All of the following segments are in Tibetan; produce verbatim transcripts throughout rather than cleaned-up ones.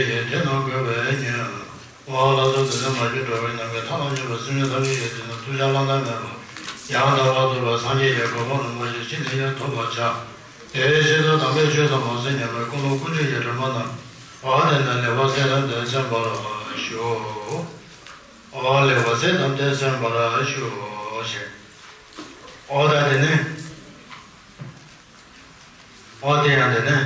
ཡོན་ཏན་རྣམས་བཀོད་པའི་ཉོན། ཨོ་ལགས་སོ། དེ་ནས་མ་གྱུར་འགྲོ་བའི་ནམ་མཁའི་མཐའ་ལ་སྙོམས་པའི་སེམས་ཅན་ཐམས་ཅད་ཀྱི་དོན་དུ་ཐུགས་བསྐྱེད་བླ་ན་མེད་པ་ཡང་དག་པར་རྫོགས་པའི་སངས་རྒྱས་ཀྱི་གོ་འཕང་རིན་པོ་ཆེ་ཅི་ནས་ཀྱང་ཐོབ་པར་བྱ། དེའི་ཕྱིར་དུ་དམ་པའི་ཆོས་དང་མ་བསྲེས་ཉམས་པའི་ཀུན་སློང་ཀུན་འདུས་ཀྱི་དྲན་པ་རྣམས། ཨོ་དེ་ནས་ལེགས་པར་གསལ་བཏབ་སྟེ་མཚོན་པར་ཞུ། ཨོ་ལེགས་པར་གསལ་བཏབ་སྟེ་མཚོན་པར་ཞུ་ཞེས། ཨོ་ད་དེ་ནི། ཨོ་དེ་ཡང་དེ་ནི།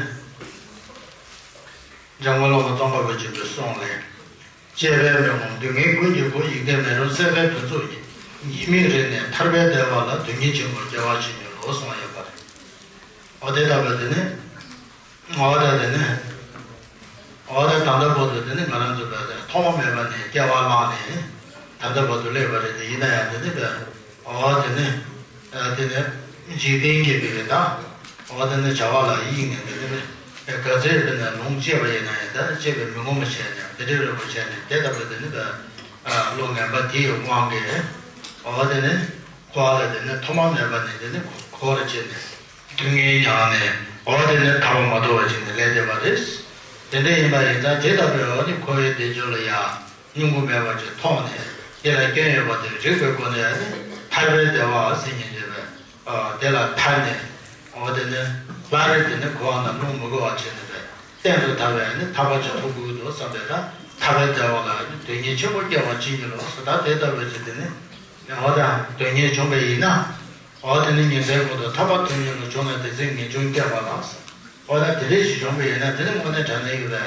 འཇམ་མགོན་སློབ་དཔོན་ཙོང་ཁ་པ་ཆེན་པོའི་གསུང་ལས། སྤྱད་པས་མི་ངོམས་སྡུག་བསྔལ་ཀུན་གྱི་སྒོ། འཇིག་རྟེན་མེ་རླུང་བསྲེགས་པའི་ཕུན་ཚོགས་ཀྱིས། ཉེས་དམིགས་རིག་ནས་ཐར་པའི་བདེ་བ་ལ། དོན་གཉིས་ཆེན་པོར་སྐྱེ་བར་བྱིན་གྱིས་རློབས་གསུངས་ཡོད་པ་རེད། ཨོ་དེ་ལྟ་བུ་དེ་ནི། ཨོ་ད་དེ་ནི། ཨོ་ད་ད་ལྟ་བར་དུ་དེ་ནི་ང་རང་ཚོ་བས་ཐོག་མ་མེད་པ་ནས་སྐྱེ་བ་བླངས་ནས་ད་ལྟ་བར་དུ་སླེབས་པ་རེད། དེ་ཡིན་ན་ཡང་དེ་ནི་བས་ཨོ་དེ་ནི། ཨ་དེ་ནི་འཇིག་རྟེན་གྱི་བས་ད་ཨོ་དེ་ནི་བྱ་བ་ལ་གཡེང་ནས་དེ་ནི་བས་ག་ཚོད་བས་ནས་ལོངས་སྤྱད་པ་ཡིན་ན་ཡང་ད་སྤྱད་པས་མི་ངོམས་པ་བྱས་ནས་དེ་འདྲའི་རོལ་པ་བྱས་ནས་དེ་ལྟ་བུ་དེ་ནི་བས་བློ་ངན་པ་དེ་ཡི་དབང་གིས་ཨོ་དེ་ནི། འཁོར་བ་ལ་དེ་ནི་ཐོག་མ་མེད་པ་ནས་དེ་ནི་འཁོར་བར་བྱས་ནས་སྡུག་བསྔལ་མྱངས་ནས་འོ་དེ་ནི་ཐར་པ་མ་ཐོབ་པ་ཅིག་ནས་སླེབས་བསྡད་པ་རེད། དེ་འདྲ་ཡིན་པ་ཡིན་ཙང་དེ་ལྟ་བུའི་འོ་ནི་འཁོར་བའི་བདེ་འབྱུང་ལ་ཡང་སྙིང་པོ་མེད་པ་ཅིག་མཐོང་ནས་དེ་ལ་སྐྱོན་ཡོད་པ་དེ་རིག་པའི་སྒོ་ནས་ནི་ཐར་པའི་བདེ་བ་ཟེར་ཉན་བྱས་པས་དེ་ལ་ཐར་ནས་འོ་དེ་ནི་སླར་དེ་ནི་འཁོར་བ་ན་ལྷུང་མི་དགོས་པ་བྱས་ནས་པས་གཏན་དུ་ཐར་བའི་ནི་ཐར་པ་ཅིག་ཐོབ་དགོས་འདུག་བསམ་པས་ད་ཐར་པའི་བདེ་བ་ལ་ནི་དོན་གཉེར་ཆེན་པོ་སྐྱེ་བ་ཅིག་ཡིན་ལོ་ཟེར། ད་དེ་ལྟ་བུའི་ཅིག་དེ་ནི། འོ་ད་དོན་གཉེར་བྱུང་བ་ཡིན་ན། འོ་དེ་ནི་ཉིན་མཚན་ཀུན་ཏུ་ཐར་པ་ཐོབ་ཉིད་ལ་བྱུང་ན་དེ་ཚེ་ངེས་འབྱུང་སྐྱེ་བ་ལགས། འོ་ད་དེ་འདྲ་ཞིག་བྱུང་བ་ཡིན་ན་དེ་ནི་དངོས་གནས་དྲང་གནས་ཀྱི་བས།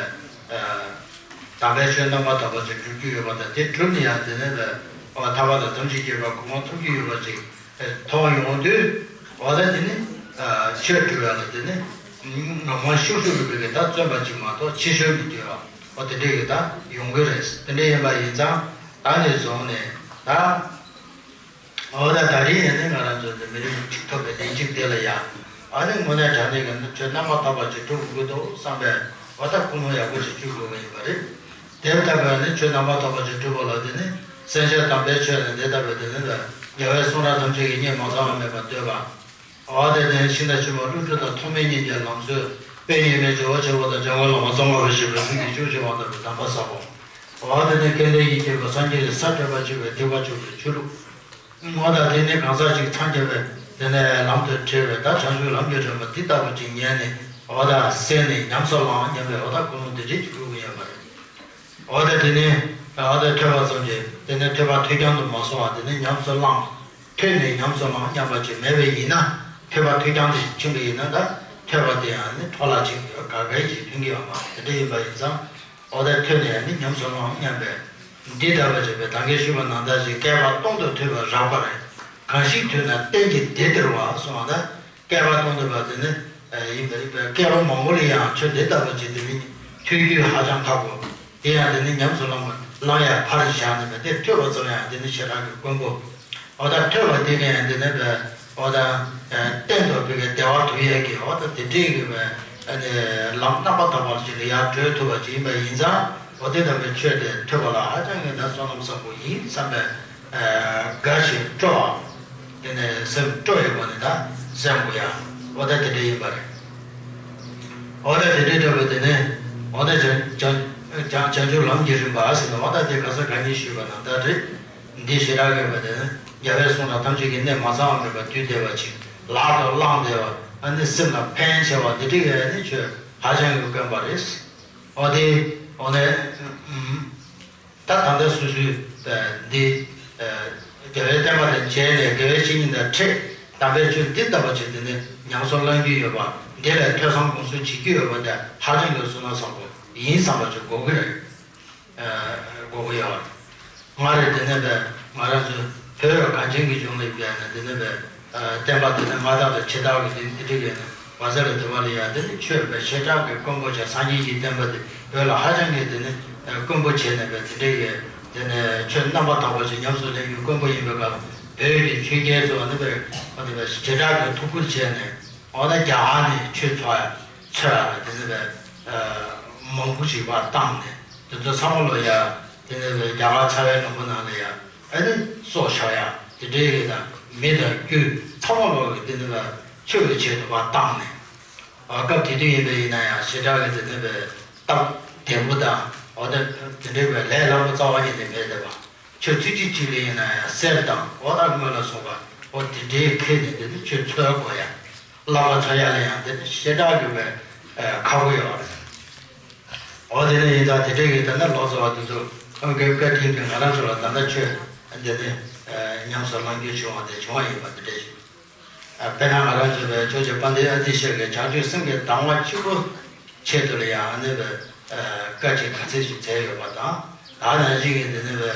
དམ་པའི་ཆོས་རྣམ་པར་དག་པ་ཅིག་སྒྲུབ་རྒྱུ་ཡོད་པ་དང་དེ་བསྒྲུབས་ནས་ཡང་དེ་ནི་བས། འོ་ཐར་པ་དང་ཐམས་ཅད་མཁྱེན་པའི་གོ་འཕང་ཐོབ་རྒྱུ་ཡོད་པ་ཅིག་ཐོབ་ཡོང་དུས། འོ་ད་དེ་ནི། ཆོས་སྒྲུབ་ཡ་ལ་དེ་ནི། ངག་དབང་ཤུགས་ཤུགས་ཀྱི་བས་ད་བརྩོན་པ་ཅིག་མ་གཏོགས་ཕྱི་བཤོལ་མི་དགོས་པ། འོ་དེ་འདྲ་ཡོད་ད་ཡོང་གི་རེད། དེ་འདྲ་ཡིན་པ་ཡིན་ཙང་ད་ནས་བཟུང་ནས་ད། འོ་ད་ད་རིང་ཡང་ནི་ང་རང་ཚོ་འདི་མི་རིགས་གཅིག་ཐོབ་པའི་ལས་གཅིག་དེ་ལ་ཡང་ཨ་ནི་དངོས་གནས་དྲང་གནས་ཀྱི་ནི་ཆོས་རྣམ་པར་དག་པ་ཅིག་སྒྲུབ་དགོས་འདུག་བསམ་པས་འོ་ད་ཀུན་སློང་ཡག་པོ་ཞིག་བཅུག་དགོས་ཀྱི་ཡིན་པ་རེད། དེ་ལྟ་བུའི་ནི་ཆོས་རྣམ་པར་དག་པ་ཅིག་སྒྲུབ་པ་ལ་དེ་ནི་སེམས་ཅན་དམ་པའི་ཆོས་ནི་དེ་ལྟ་བུའི་དེ་ནི་ལ་རྒྱལ་བའི་གསུང་རབ་ཐམས་ཅད་ཀྱི་སྙད་མ་ཚང་བ་མེད་པར་བསྟོད་པ། འོ་དེ་ནས་ཤིང་རྟ་ཆེན་པོ་ཀླུ་སྒྲུབ་དང་ཐོགས་མེད་གཉིས་ཀྱི་ལམ་སྲོལ་དཔེ་ཡོད་མེད་ཇོ་བོ་ཆེན་པོ་དང་འཇམ་མགོན་བླ་མ་ཙོང་ཁ་པ་ཆེན་པོའི་ཐུགས་ཀྱི་སྤྱོད་ཕྱིར་མ་དག་པའི་གདམས་པ་ཟབ་པོ། འོ་དེ་ནས་སྐལ་ལྡན་ཡིད་ཀྱི་བུ་སངས་རྒྱས་ཀྱི་ས་བཀྲོལ་བར་བྱེད་པའི་ཐེག་པ་མཆོག་གི་ཆོས་ལུགས། འོ་ད་དེ་ནས་གང་ཟག་གཅིག་འཚང་རྒྱ་བའི་དེ་ནས་ལམ་དུ་ཁྲིད་པའི་ད་བྱང་ཆུབ་ལམ་གྱི་རིམ་པ་འདི་ལྟ་བུ་ཅིག་ཉན་ནས་འོ་ད་གསན་ནས་ཉམས་སུ་བླང་སྙམ་པའི་འོ་ད་ཀུན་སློང་དེ་འདྲས་ཅིག་དགོས་ཀྱི་ཡོད་པ་རེད། འོ་ད་དེ་ནས་འོ་ད་ཐོས་པ་ཙམ་གྱིས་དེ་ནས་ཐོས་པ་ཐོས་རྐྱང་དུ་མ་སོང་བ་དེ་ནས་ཉམས་སུ་བླང་། ཐོས་ནས་ཉམས་སུ་བླང་སྙམ་པ་ཅིག་མེད་པ་ཡིན་ན་ཐོས་པ་ཐོས་རྐྱང་དུ་ཕྱིན་པ་ཡིན་ན་ད་ཐོས་པ་དེ་ཡང་ནི་འཕྲོ་བརླག་ཕྱིན་གྱི་ཡོད་ག་གལ་ཞིག་ཕན་གྱི་ཡོད་མ་རེད། དེ་འདྲ་ཡིན་པ་ཡིན་ཙང་འོ་ད་ཐོས་ནས་ནི་ཉམས་སུ་བླང་སྙམ་པས་འདི་ལྟ་བུ་བྱས་པས་ད་གིན་ཞུས་པ་ནང་ལྟར་ཞིག་བསྐལ་པ་སྟོང་དུ་ཐོས་པའི་རབ་དགའ་རེད། གང་ཞིག་ཐོས་ན་གཏན་གྱི་བདེ་སྟེར་བ་གསུངས་པ་ད། བསྐལ་པ་སྟོང་དུ་བ་དེ་ནི་ཡིན་པ་རེད་པས། བསྐལ་པ་མང་པོ་ལ་ཡང་ཆོས་འདི་ལྟ་བུ་ཅིག་དེ་ནི་ཐོས་རྒྱུ་ཧ་ཅང་ཁག་པོ། དེ་ཡང་དེ་ནི་ཉམས་སུ་བླངས་པ་བླང་ཡ་ཕར་བཞག་ནས་པས་དེ་ཐོས་པ་ཙམ་ཡང་དེ་ནི་ཞེ་དྲག་གི་དཀོན་པོ། འོ་ད་ཐོས་པ་དེ་ག་ཡང་དེ་ནི་པས་འོ་ད་གཏན་དུ་བོད་ཀྱི་བདེ་བ་ཐོབ་ཡས་ཀྱི་འོ་ད་དེ་འདྲའི་གི་པས་ལམ་རྣམ་པར་དག་པ་ཅིག་ལ་ཡར་བགྲོད་ཐུབ་པ་ཅིག་ཡིན་པ་ཡིན་ཙང་འོ་དེ་ལྟ་བུའི་ཆོས་དེ་ཐོས་པ་ལ་ཧ་ཅང་གི་ད་བསོད་ནམས་བཟང་པོ་ཡིན་བསམ་པས། དགའ་ཞིང་སྤྲོ་བ། དེ་ནས་སེམས་སྤྲོ་བའི་སྒོ་ནས་ད་སེམས་གུ་ཡ། འོ་ད་དེ་འདྲ་ཡིན་པ་རེད། འོ་ད་དེ་འདྲའི་འདྲ་བོ་དེ་ནས་འོ་ད་བྱང་བྱང་བྱང་བྱང་ཆུབ་ལམ་གྱི་རིམ་པ་ཟེར་ན་འོ་ད་དེ་ག་ས་ག་ཉིད་ཞུས་པ་ན་ད་རེད། འདི་ཞེ་དྲག་གི་ཡོད་པ་དེ་ནི་རྒྱལ་བའི་གསུང་དང་ཐམས་ཅད་ཀྱི་གནད་མ་ཚང་བ་མེད་པར་དུས་འདས་པ་ཅིག་ལག་ཏུ་བླངས་བསྡད་པ་ཨ་ནི་སེམས་ལ་ཕན་ཆེ་བ་འདི་འདྲའི་ཡོད་ནི་ཆོས་ཧ་ཅང་གི་དཀོན་པ་རེད། འོ་དེ་འོ་ནས་ད་ད་ལྟ་སོ་སོའི་འདི་རྒྱལ་བའི་བསྟན་པ་དང་མཇལ་ནས་དགེ་བའི་བཤེས་གཉེན་དང་འཕྲད་དམ་པའི་ཆོས་འདི་ལྟ་བུ་ཅིག་འདི་ནི་ཉམས་སུ་བླང་རྒྱུ་ཡོད་པ་འདི་ལས་ཐོས་བསམ་སྒོམ་གསུམ་བྱེད་རྒྱུ་ཡོད་པ་འདི་ཧ་ཅང་གི་བསོད་ནམས་བཟང་པོ་ཡིན་བསམ་པ་ཅིག་དགོས་ཀྱི་རེད། དགོས་ཀྱི་ཡོད་རེད། ང་རེ་འདི་ནས་པས་ང་རང་ཚོ་བོད་གངས་ཅན་གྱི་ལྗོངས་ལ་ཡོད་ན་འདི་ནས་པས། བསྟན་པ་དེ་ནི་མངའ་བདག་དང་ཕྱི་བདག་གི་དེ་འདི་འདྲ་ཡོད་ན་བ་ཟེར་ལ་དེ་བ་ལ་ཡང་དེ་ནི་ཆོས་པའི་ཞེ་དྲག་གི་དཀོན་པོ་བྱས་སངས་རྒྱས་ཀྱི་བསྟན་པ་དེ་བོད་ལ་ཧ་ཅང་གི་དེ་ནི་དཀོན་པོ་བྱས་ནས་པའི་དེ་འདྲ་ཡོད་དེ་ནི་ཆོས་རྣམ་པར་དག་པ་ཞིག་ཉམས་སུ་ལེན་རྒྱུ་དཀོན་པོ་ཡིན་པའི་སྐབས་བོད་ཀྱི་ཆོས་རྒྱལ་ཚོ་ནི་པའི་ཨ་ནི་པའི་ཞེ་དྲག་གི་ཐུགས་ཁུར་བྱས་ནས་འོ་ན་རྒྱ་གར་ནས་ཆོས་འཚོལ་ཡ་འཚོལ་ཡ་ལ་དེ་ནི་པའི་མང་པོ་ཞིག་པར་བཏང་ནས་དེ་ཚོ་ཚང་མ་ལོ་ཡ་དེ་ནི་པའི་རྒྱ་གར་ཚ་བའི་ལུང་པ་ནང་ལ་ཡ། ཨ་ནི་སྲོག་ཆགས་ཡ་དེ་འདྲའི་རིགས་དང་མི་དང་རྒྱུ་ཚང་མ་ལོག་གི་དེ་ནི་བ་ཆོས་ཀྱི་ཆེད་དུ་བ་བཏང་ནས། ཨ་སྐབས་དེ་དུས་ཡིན་པ་ཡིན་ན་ཡང་ཞེ་དྲག་གི་དེ་ནི་བའི་སྟབས་ དལ་པོ་དང་འོ་ད་དེ་འདྲའི་བའི་ལས་སླ་པོ་རྩ་བ་ཉིད་ནས་མེད་བསྡད་པ། ཆོས་ཚིག་གཅིག་གཅིག་ལ་ཡིན་ན་ཡང་གསེར་དང་འོ་ད་དངུལ་ལ་སོགས་པ་འོ་དེ་འདྲའི་ཁེ་ནས་དེ་ནི་ཆོས་འཚོལ་དགོས་ཡ། བླ་མ་འཚོལ་ཡ་ལ་ཡང་དེ་ནི་ཞེ་དྲག་གི་བའི་ཁག་པོ་ཡོད་རེད། འོ་དེ་ནས་ཡིན་ཙང་དེ་འདྲའི་གི་ད་ནི་ལོ་ཙཱ་བ་དེ་ཚོ་ཁོང་གི་བཀའ་དྲིན་གྱིས་ང་རང་ཚོ་ལ་ད་ལྟ་ཆོས་འདི་ནི་ཉམས་སུ་བླང་རྒྱུ་བྱུང་བ་དེ་བྱུང་བ་ཡིན་པ་འདི་འདྲ་ཞིག་དཔེར་ན་ང་རང་ཚོའི་བའི་ཇོ་བོ་རྗེ་དཔལ་ལྡན་ཨ་ཏི་ཤ་གིས་བྱང་ཆུབ་སེམས་ཀྱི་དྭངས་མ་ཆེན་པོ་ཆེད་དུ་ལ་ཡང་ཨ་ནི་བའི་བཀའ་ཆེ་ག་ཚད་ཞིག་མཛད་ཡོད་པ་དང་། ད་ནང་བཞིན་གྱི་འདི་ནི་བའི་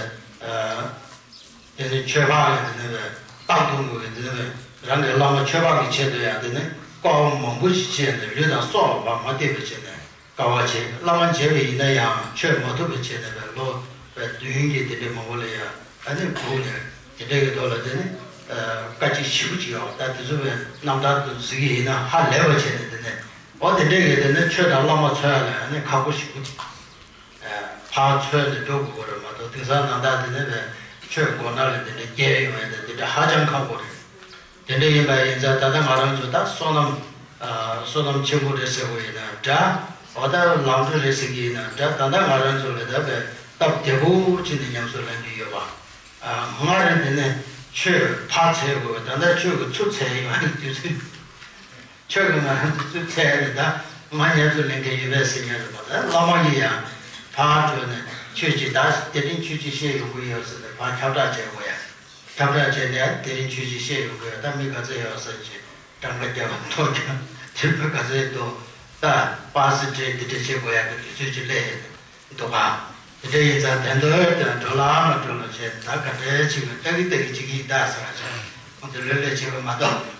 དེ་ནི་ཆོས་འཕགས་ལ་འདི་ནི་བའི་རྟག་ཏུ་ངུ་བའི་འདི་ནི་བའི་རང་གི་བླ་མ་ཆོས་འཕགས་ཀྱི་ཆེད་དུ་ཡང་འདི་ནི་དཀའ་བ་མང་པོ་ཞིག་སྤྱད་ནས་ལུས་དང་སྲོག་ལ་བག་མ་བཏེག་པའི་ཆེད་ནས། དཀའ་བ་སྤྱད། བླ་མ་མཇལ་བ་ཡིན་ན་ཡང་ཆོས་མ་ཐོབ་པའི་ཆེད་ནས་བའི་ལོ་བའི་དུས་ཡུན་གྱི་དེ་འདྲའི་མང་པོ་ལ་ཡང་ཨ་ནི་སྒུག་ནས་དེ་འདྲའི་གི་ཐོག་ལ་དེ་ནི་དཀའ་སྤྱད་ཞེ་པོ་ཅིག་ཡོད། ད་དེ་ཚོ་བའི་རྣམ་ཐར་དུ་གཟིགས་ཀྱི་ཡིན་ན་ཧ་ལས་པ་བྱས་ནས་དེ་ནི་འོ་དེ་འདྲའི་གི་དེ་ནི་ཆོས་དང་བླ་མ་འཚོལ་ཡ་ལ་ཨ་ནི་ཁག་པོ་ཞེ་པོ་ཅིག་ཕར་འཚོལ་ནས་འགྲོ་དགོས་ཀྱི་རེད་མ་གཏོགས་དེང་སང་རྣམ་ཐར་དེ་ནི་བའི་ཆོས་མགོ་ནག་ལ་དེ་འདྲའི་སྐྱེལ་ཡོང་ཡ་དེ་དེ་འདྲ་ཧ་ཅང་ཁག་པོ་རེད། དེ་འདྲ་ཡིན་པ་ཡིན་ཙང་ད་ལྟ་ང་རང་ཚོ་ད་བསོད་ནམས་ཨ་བསོད་ནམས་ཆེན་པོ་རེད་ཟེར་དགོས་ཡིན་ན་འདྲ། འོ་ད་ལམ་འགྲོ་རེད་ཟེར་གྱི་ཡིན་ན་འདྲ། ད་ལྟ་ང་རང་ཚོ་ལ་ད་བའི་སྟབས་བདེ་པོ་ཅིག་ནས་ཉམས་སུ་ལེན་གྱི་ཡོད་པ། ཨ་སྔར་དེ་ནས་ཆོས་ཕར་འཚོལ་དགོས་པ། ད་ལྟ་ཆོས་ཀྱི་ཚུར་འཚོལ་ཡོང་ཡ་དུས་ཚོད། ཆོས་ཀྱི་ང་རང་ཚོ་ཚུར་འཚོལ་ནས་ད་ང་ཉར་ཚུར་ལེན་མཁན་ཡོད་པས་ཟེར་མཁན་རེད་པ། ད་བླ་མ་གིས་ཡང་ཕར་འགྲོ་ནས་ཆོས་ཅིག་ད་དེ་རིང་ཆོས་ཅིག་བཤད་ཡོང་གི་ཡོད་ཟེར་ནས་ཕར་ཁྱབ་བསྒྲགས་བྱེད་དགོས་ཡ། ཁྱབ་བསྒྲགས་བྱས་ནས་དེ་རིང་ཆོས་ཅིག་བཤད་ཡོང་གི་ཡོད། ད་མི་ག་ཚོད་ཡོད་ཟེར་གྱིས་གྲངས་ཀ་རྒྱབ་པ་མཐོང་ཀྱང་དེ་མི་ག་ཚོད་འདུག་ད་པར་སི་ཊི་དེ་འདྲ་བྱེད་དགོས་ཡ་གི་དུས་ཚོད་ཅིག་སླེབས་ཡོད་འདུག་ག་དེ་འདྲ་ཡིན་ཙང་དོན་དུ་དོན་འགྲོ་ལ་མ་འགྲོ་ལ་བྱས་ད་ག་འདྲའི་ཕྱིན་ནས་ལྟ་གི་ལྟ་གི་ཅིག་གིས་ད་ཟེར་བ་བྱས་ཁོང་ཚོ་ལོས་ལས་བྱེད་པ་མ་གཏོགས།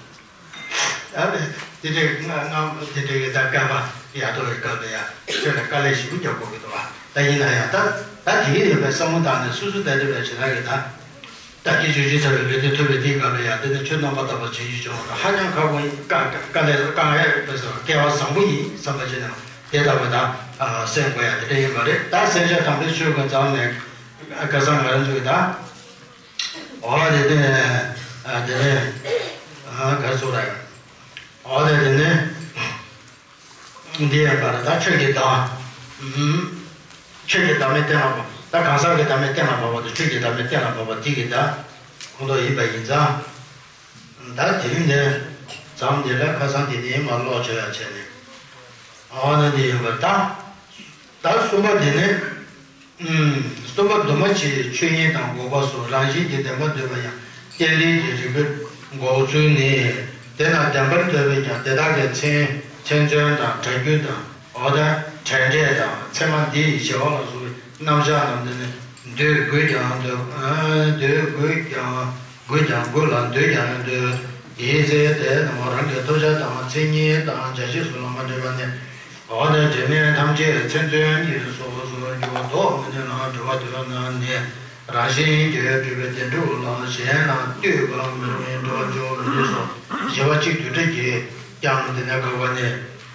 ཨ་ནི་དེ་འདྲའི་ང་ང་དེ་འདྲའི་ད་བསྐལ་པ་ཡར་ཐོག་གི་སྐབས་ལ་ཡ་ཁྱོད་ལ་དཀའ་ལས་ཞེ་པོ་རྒྱག་དགོས་ཀྱི་འདུག་བ། ད་ཡིན་ན་ཡང་ད་ད་དེ་གི་ཡོད་པའི་བསམ་བློ་བཏང་ནས་སོ་སོ་ད་དེ་བས་བྱེད་ན་གི་ད་ད་དེ་བརྗོད་བྱེད་ཚར་བའི་ལུས་རྟེན་ཐོབ་པའི་དེའི་སྐབས་ལ་ཡ་དེ་ནི་ཆོས་རྣམ་པར་དག་པ་བྱེད་རྒྱུ་བྱུང་བ་ཧ་ཅང་ཁག་པོ་ཡིན། དཀའ་དཀའ་ལས་དཀའ་ངལ་དཔེ་སོགས་སྐལ་བ་བཟང་པོ་ཡིན་བསམ་པ་བྱས་ནས་དེ་ལྟ་བུ་ད་གསན་དགོས་ཡ་དེ་འདྲ་ཡིན་པ་རེད། ད་གསན་བྱ་དམ་པའི་ཆོས་ཀྱི་མཛངས་ནས་ཁ་སང་ང་རང་ཚོ་གི་ད། འོ་དེ་ནས་ཨ་དེ་ནས་ཨ་ག་རེ་ཟེར་ར་ཡ། འོ་དེ་དེ་ནས་འདི་ཡང་ག་རེ་ད་ཆོས་ཀྱི་བདག་ཨུམ། ཆོས་ཀྱི་བདག་མེད་གཏན་ལ་དབབ་པ། ད་གང་ཟག་གི་བདག་མེད་གཏན་ལ་དབབ་པ་དང་ཆོས་ཀྱི་བདག་མེད་གཏན་ལ་དབབ་པ་དེ་གི་ད་ཁོང་ཁྲོ་ཡིན་པ་ཡིན་ཙང་། ད་དེ་རིང་འདི་མཚམས་འདི་ལ་ཁ་སང་དེ་ནས་མར་ཀློག་བྱ་ཡ་བྱས་ནས། འོ་ན་འདི་ཡིན་པ་ད། ད་གསུམ་པ་དེ་ནི། གསུམ་པ་འདུས་མ་བྱས་ཆོས་ཉིད་དང་འགོག་པ་སོགས་རང་བཞིན་གྱིས་བདེན་པར་འདོད་པ་ཡང་རྟེན་འབྲེལ་གྱི་རིགས་པས་འགོག་ཚུལ་ནི། དེས་ན་བདེན་པར་འདོད་པས་ཀྱང་དེ་དག་གི་མཚན་མཚན་མཚོན་དང་སྒྲ་བསྒྱུར་དང་འོ་ད་བྲལ་འབྲས་དང་མཚན་མ་འདི་ཡི་བྱེ་བ་ལ་སོགས་པའི་རྣམ་གཞག་རྣམས་འདི་ནི་འདོད་དགོས་ཀྱང་འདོད་འདོད་དགོས་ཀྱང་དགོས་ཀྱང་དགོས་ཀྱང་འདོད་ཀྱང་འདོད། དེའི་ཚེ་དེ་རྣམས་རང་གི་ཐོབ་བྱ་དང་མཚན་ཉིད་དང་བྱ་བྱེད་སོགས་ལ་མ་འདྲེས་པ་ནི། འོ་ན་དྲི་མེད་ཐམས་ཅད་མཚན་མཚོན་གྱི་སོ་སོར་འགྱུར་བ་ལྡོག་མི་ནུས་ན་འགྲོ་བ་དོན་ན་ནི་རང་བཞིན་གྱིས་གྲུབ་པའི་བདེན་གྲུབ་ལ་གཞན་ལ་ལྟོས་པ་མི་རུང་བའི་འགྲོ་བ་འཇོག་མི་ནུས་སོ། ཞེས་པ་གཅིག་ཏུ་སྒྲིལ་གྱིས་ཀྱང་འདི་ནས་དགག་པ་ནི།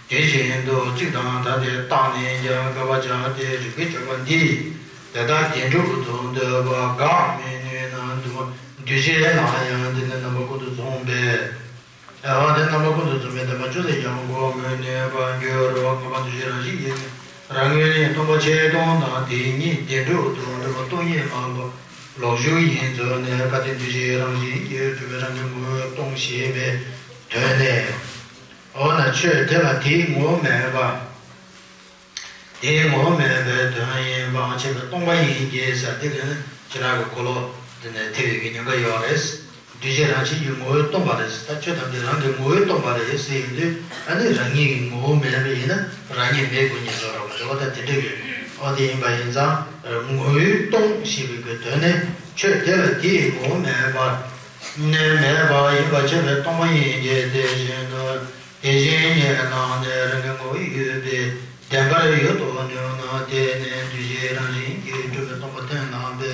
དེ་བཞིན་དུ་ཚིག་དང་མཐའ་དེ་བརྟགས་ནས་ཀྱང་དགག་པ་བྱ་སྟེ་རིགས་པས་དཔྱད་པ་འདིས་དེ་ལྟར་བདེན་གྲུབ་ཏུ་འདོད་པ་དགག་མི་ནུས་ན་འདུས་མ་འདུས་བྱས་ལ་ཡང་འདི་ནི་རྣམ་པ་ཀུན་ཏུ་རྫོགས་པས། ཨ་དེ་རྣམ་པ་ཀུན་ཏུ་རྫོགས་པའི་བདེན་པ་ཅུང་ཟད་ཀྱང་འགོག་མི་ནུས་པར་འགྱུར་རོ། ངེས་པ་འདུས་བྱས་རང་བཞིན་གྱིས་རང་ངོས་ནས་སྟོང་པ་ཆེས་སྟོང་དང་དེ་ཉིད་བདེན་གྲུབ་ཏུ་འགྲུབ་པ་སྟོང་ཉིད་མ་ལོག་ལོག་ཞུགས་ཡིན་ཚུལ་ནི་སྐལ་ཏེ་འདུས་བྱས་རང་བཞིན་གྱིས་གྲུབ་པའི་རང་གི་ངོ་བོས་སྟོང་ཞེས་པའི་དོན་ནི། འོ་ན་ཆོས་དེ་ལ་དེའི་ངོ་བོ་མེད་པ། དེའི་ངོ་བོ་མེད་པའི་དོན་ཡིན་པའང་ཕྱིན་པས་སྟོང་པ་ཡིན་གྱི་ཟེར་དེ་ལས་ནི་ཞེ་དྲག་གི་འཁོར་ལོ་དེ་ནས་ཐེབས་པའི་གི་ཉེན་ཁ་ཡོད་རེད། འདུས་བྱས་རང་བཞིན་གྱིས་ངོ་བོས་སྟོང་པ་རེད། ད་ཆོས་ཐམས་ཅད་རང་གི་ངོ་བོས་སྟོང་པ་རེད་ཟེར་ཡོང་དུས་ཨ་ནི་རང་ཉིད་ཀྱི་ངོ་བོ་མེད་པ་ཡིན་ན་རང་ཉིད་མེད་དགོས་ཉེན་ཁ་རེད་པ། རེད་པ། ད་དེ་འདྲ་གི་འོ་དེ་ཡིན་པ་ཡིན་ཙང་ངོ་བོས་སྟོང་ཞེས་པའི་གི་དོན་ནི་ཆོས་དེ་ལ་དེའི་ངོ་བོ་མེད་པ་ནི་མེད་པ་ཡིན་པ་ཕྱིན་པས་སྟོང་པ་ཡིན་གྱི་དེ་བཞིན་དུ། དེ་བཞིན་ཉིད་ལའང་ནི་རང་གི་ངོ་བོ་ཡོད་པས་བདེན་པར་ཡོད་དོ་སྙམ་ན། དེ་ནི་འདུས་བྱས་རང་བཞིན་གྱིས་གྲུབ་པའི་སྟོང་པ་བསྟན་གནང་བའི་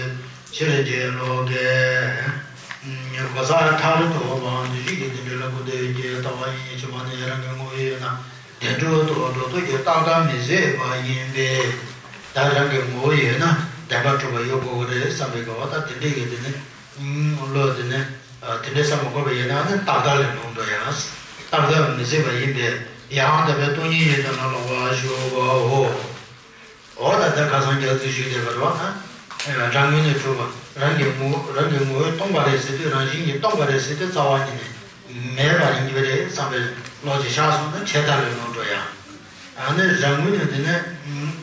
ཕྱིར་གྱི་ལུགས་ཀྱི། གོ་ས་མཐར་ཐུག་པའང་འདུས་བྱས་ཀྱི་བདེན་གྲུབ་ལ་ཀུན་བཏུས་ཀྱི་ལྟ་བ་ཡིན། ཕྱི་མ་ནི་རང་གི་ངོ་བོ་ཡོད་ན་བདེན་གྲུབ་ཏུ་འགྲོ་ལྡོག་གི་རྟག་པ་མི་ཟད་པ་ཡིན་པས། ད་རང་གི་ངོ་བོ་ཡོད་ན་བདེན་པར་གྲུབ་པ་ཡོད་དགོས་ཀྱི་རེད་བསམ་པའི་གོ་བ་ད་དེ་འདྲས་ཀྱི་དེ་ནི། བློ་དེ་ནི་དེ་འདྲའི་བསམ་མི་དགོས་པ་ཡིན་ན་ནི་རྟག་མཐའ་ལས་ལོག་འགྲོ་ཡང་རྟག་མཐའ་མི་ཟད་པ་ཡིན་པས་ཡང་དག་པའི་སྟོང་ཉིད་ཉིད་དུ་ནི་ལོག་པར་ཞུགས་པའོ། འོ་ད་ལྟ་ཁ་སང་རྒྱ་མཚོས་ཞུས་བསྡད་པ་རེད་བ། ཨ། རང་ངོས་ནས་གྲུབ་པ། རང་གི་ངོ་རང་གི་ངོ་བོས་སྟོང་པ་རེད་ཟེར་དུས། རང་བཞིན་གྱིས་སྟོང་པ་རེད་ཟེར་དུས་རྩ་བ་ཉིད་ནས་མེད་པ་ཡིན་གྱི་རེད་བསམ་པའི་བློ་ཅིག་ཤར་སོང་ན་ཆད་ལྟ་བའི་ལུང་འགྲོ་ཡ། ཨ་ནི་རང་ངོས་ནས་དེ་ནས། ཨ།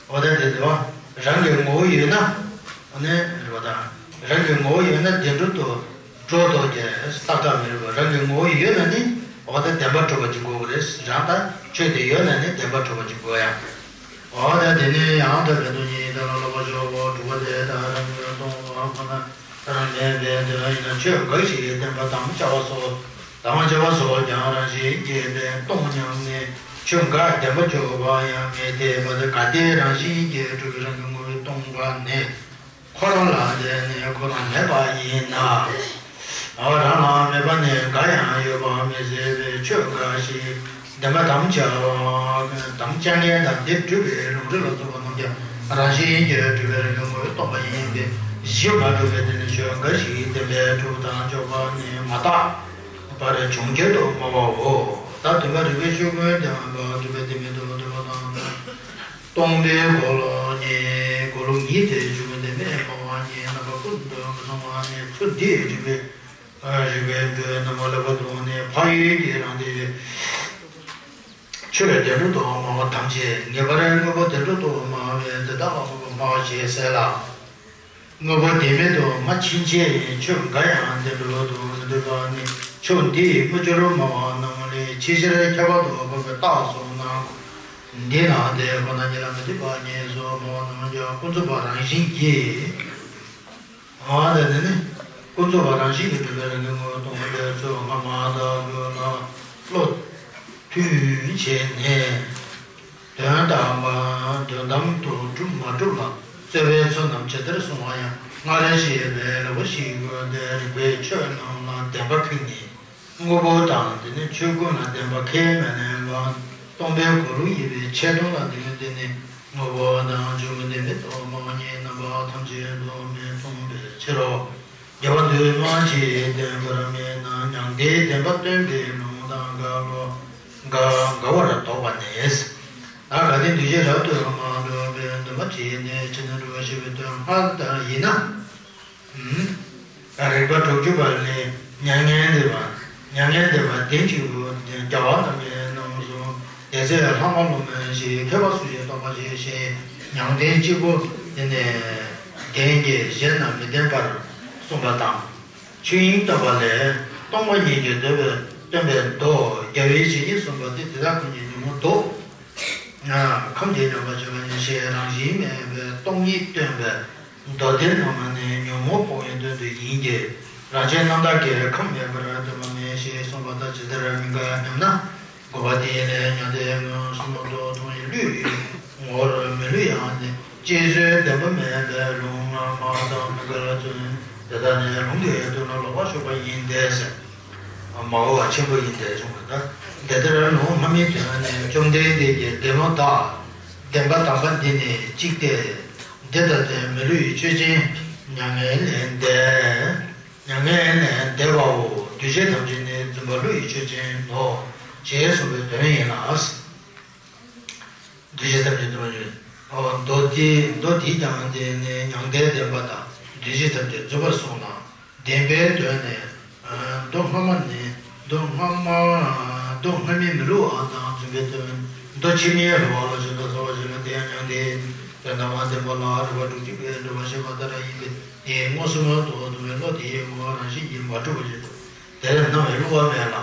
འོ་ད་དེ་འདྲ་བ། རང་གི་ངོ་བོ་ཡོད་ན། ཨ་ནི་རེད་བ་དང་། རང་གི་ངོ་བོ་ཡོད་ན་བདེན་གྲུབ་ཏུ་འགྲོ་ལྡོག་རྒྱག་ཏག་ཏག་མི་རུང་བ། རང་གི་ངོ་བོ་ཡོད་ན་ནི་འོ་ད་བདེན་པ་གྲུབ་པ་ཅིག་དགོས་ཀྱི་རེད། རང་ལྟར་ཆོས་དེ་ཡོད་ན་ནི་བདེན་པ་གྲུབ་པ་ཅིག་དགོས་ཡ། འོ་ད་དེ་ནས་ཡང་དག་པའི་སྟོང་ཉིད་དེ་ལ་ལོག་པར་ཞོག་གོ། དྲུག་པ་དེ་དག་རང་ངོས་སྟོང་པ་ཁོ་ན་རང་མེད་པའི་དོན་ཡིན་ན། ཆོས་འགའ་ཞིག་བདེན་པ་དམ་བཅའ་བ་སོགས། དམ་བཅའ་བ་སོགས་ཀྱང་རང་བཞིན་གྱིས་བདེན་སྟོང་སྙམ་ནས། ཆོས་འགའ་བདེན་པར་འཇོག་པ་ཡང་མི་འཐད་པ་དེ། གལ་ཏེ་རང་བཞིན་གྱིས་གྲུབ་པའི་རང་གི་ངོ་བོས་སྟོང་པ་ནི་ཁོ་རང་ལ་བརྟེན་ནས་ཁོ་རང་མེད་པ་ཡིན་ན། འོ་རང་ལ་མེད་པ་ནི་འགའ་ཡང་ཡོད་པ་མི་སྲིད་པས། ཆོས་འགའ་ཞིག་བདེན་པ་དམ་བཅའ་བ། དམ་བཅའ་མཁན་དང་དེ་སྒྲུབ་པའི་ལུང་རིགས་ལ་སོགས་པ་རྣམས་ཀྱང་རང་བཞིན་གྱིས་གྲུབ་པའི་རང་གི་ངོ་བོས་སྟོང་པ་ཡིན་པས། གཞི་མ་གྲུབ་པའི་དེ་ནི་ཆོས་འགའ་ཞིག་བདེན་པར་གྲུབ་དང་འཇོག་པ་ནི་མ་བརྟགས་པར་འབྱུང་འགྱུར་དུ་སྨྲ་བའོ། ད་སྟོན་པ་རིགས་པའི་ཆོས་ཀུན་བདེན་པར་གྲུབ་པའི་དེ་མེད་དུ་འདོད་པ་དང་། སྟོང་པའི་འཁོར་ལོ་ཉིད། འཁོར་ལོ་ཉིད་དེ་ཆོས་ཀུན་བདེན་པར་སྨྲ་བ་ཉིད། རྣམ་པ་ཀུན་ཏུ་མི་མཚུངས་པ་ཉིད། ཚུལ་འདིས་རིགས་པའི། རིགས་པའི་མགྲོན་རྣམས་ལེགས་པར་མཐོང་ནས། འཕགས་ཡུལ་གྱི་རང་སྡེ་ཆོས་བདེན་གྲུབ་ཏུ་སྨྲ་བ་ཐམས་ཅད་ངེས་པར་དངོས་པོ་བདེན་གྲུབ་ཏུ་སྨྲ་བས་དེ་དག་ལ་དངོས་པོར་སྨྲ་བ་ཞེས་ཟེར་ལ། དངོས་པོ་བདེན་མེད་དུ་སྨྲ་ཕྱིན་ཆད་ཆོས་འགའ་ཡང་བདེན་གྲུབ་ཏུ་མི་འདོད་པ་ནི། ཆོས་འདིས་དངོས་འགྱུར་སྨྲ་བ་རྣམས་ལས་ཆེས་ཆེར་ཁྱད་པར་དུ་འཕགས་པའི་རྟགས་སུ་སྣང་། འདི་ན་དེ་ཁོ་ན་ཉིད་ལ་མི་ལྟོས་པ་ཉིད་སོགས་སྨྲ་བ་རྣམས་ཀྱང་ཀུན་རྫོབ་པ་རང་བཞིན་གྱིས། འོ་ད་དེ་ནི་ཀུན་རྫོབ་པ་རང་བཞིན་གྱིས་གྲུབ་པའི་རང་གི་ངོ་བོ་སྟོང་པ་དེ་ཚོ་སྔ་མ་ལྟ་བུ་ལ་བློ་མཐུན་བྱས་ནས། དོན་དམ་པ། དོན་དམ་དུ་གྲུབ་མ་གྲུབ་ལ་རྩོད་པའི་ཚུལ་རྣམས་ཇི་ལྟར་གསུང་བ་ཡང་སྔར་བཤད་པའི་ལེའུ་བཞི་པོ་དེ་རིགས་པའི་ཆོས་རྣམས་ལ་བདེན་པ་ཁེགས་ནས། དངོས་པོ་དང་དེ་ནི་ཆོས་ཀུན་ལ་བདེན་པ་ཁས་མི་ལེན་པར་སྟོང་པའི་གོ་ལུགས་ཡིན་པའི་ཆེད་དོན་ལ་དེ་ནི་དེ་ནི་དངོས་པོ་དང་ཆོས་ཀུན་བདེན་མེད་དུ་སྨྲ་བ་ཉིད་རྣམ་པ་ཐམས་ཅད་དུ་མི་མཚུངས་པའི་ཕྱིར་རོ། རྒྱལ་བ་འདུས་མ་བྱས་བདེན་པར་མེད་ན། མྱང་འདས་བདེན་པ་སྟོན་པའི་ལུང་དང་འགལ་ལོ། འགལ་འགལ་བར་དོགས་པ་ནས། ད་གལ་ཏེ་འདུས་བྱས་རབ་ཏུ་མ་གྲུབ་པའི་འདུན་པ་བྱས་ནས་ཕྱི་ནས་གྲུབ་པར་བཤད་པའི་དོན་སྔར་ལྟར་ཡིན་ན། རིགས་པ་དྲུག་ཅུ་པ་ལས་མྱ་ངན་འདས་པ། མྱ་ངན་འདས་པ་བདེན་གཅིག་པུ་རྒྱལ་བ་རྣམ་པའི་རྣམ་གསུམ། དེ་ཚེ་ལྷག་མ་ལུང་མིན་ཞེས། མཁས་པ་སུ་ཞིག་རྟོགས་པར་བྱེད་ཅེས། མྱང་འདས་གཅིག་པུ་དེ་ནས་བདེན་གྱི་གཞན་རྣམས་མི་བདེན་པར་གསུངས་པ་དང་། ཆོས་དབྱིངས་སྟོན་པ་ལས་སྟོང་པ་ཉིད་ཀྱིས་འདོད་པའི་སྟོན་པའི་མདོ། རྒྱལ་བའི་བྱས་ཉེས་གསུངས་པ་སྟེ། དེ་དག་ཀུན་གྱི་ཉོན་མོངས་བཟློག། ཁམས་ཀྱི་སྙོམས་པར་འཇུག་པ་ཉིད་ཅེས་རང་བཞིན་མེད་པའི་སྟོང་ཉིད་སྟོན་པའི་མདོ་སྡེ་རྣམས་ནི་ཉོན་མོངས་སྤོང་བའི་དོན་དུ་ཡིན་གྱི། རང་རྒྱལ་རྣམ་དག་གིས་ཁམས་མེད་པར་སྟོན་པ་མེད་ཅེས་གསུངས་པ་དང་ཇི་ལྟར་མི་འགལ་སྙམ་ན། དགོས་པ་དེ་ལས་མྱང་འདས་མངོན་སུམ་དུ་མཐོང་བའི་བློའི་ངོ་བོར་མི་བསླུ་ཡང་ནི། དཔྱད་བཟོད་བདེན་པ་མེད་པའི་ལུང་སྔ་མ་དང་མི་འགལ་ཚུལ་དེ་དག་ནི་ལུང་གི་དོན་ལ་ལོག་པར་ཞུགས་པ་ཡིན་ཏེ་ཟེར། མ་འོངས་པ་ཆེན་པོ་ཡིན་ཏེ་གསུངས་པ་དང་། འདི་ལྟར་ལུང་སྔ་མའི་དོན་ནི་བཅོམ་ལྡན་འདས་ཀྱིས་བདེན་ལུགས་དག། བདེན་པ་དམ་པ་འདི་ནི་གཅིག་སྟེ། འདི་ལྟ་སྟེ་མི་བསླུ་བའི་ཆོས་ཅན། མྱ་ངན་ལས་འདས། མྱ་ངན་ལས་འདས་པའོ། འདུས་བྱས་ཐམས་ཅད་ནི་བརྫུན་པ་བསླུ་བའི་ཆོས་ཅན་ནོ། ཞེས་གསུངས་པའི་དོན་ཡིན་ལ། འདུས་བྱས་ཐམས་ཅད་བརྫུན་པར་འཇོག། ཨོ། མདོ་དེ། མདོ་དེས་ཀྱང་དེ་ནི་མྱང་འདས་བདེན་པ་དང་འདུས་བྱས་ཐམས་ཅད་བརྫུན་པར་གསུངས་ལ། བདེན་པའི་དོན་ནི། མདོ་སྔ་མ་ནི། མདོ་སྔ་མ། མདོ་སྔ་མའི་མི་སླུ་བ་དང་བརྫུན་པའི་དོན། མདོ་ཕྱི་མའི་སླུ་བ་ལ་བརྗོད་པ་སོགས་པ་བཞི་ལ། དེ་ཡང་མྱང་འདས་དོན་དམ་པ་བདེན་པ་ལ་རིགས་པ་དྲུག་ཅུ་པས་འགྲེལ་པ་བྱས་པ་ལྟར་ཡིན་པས། དེའི་མངོན་སུམ་དུ་མཐོང་བའི་བློ་དེའི་ངོ་བོ་རང་བཞིན་གྱིས་མ་གྲུབ་པ་བཞིན་དུ་དེར་སྣང་བའི་བསླུ་བ་མེད་ལ།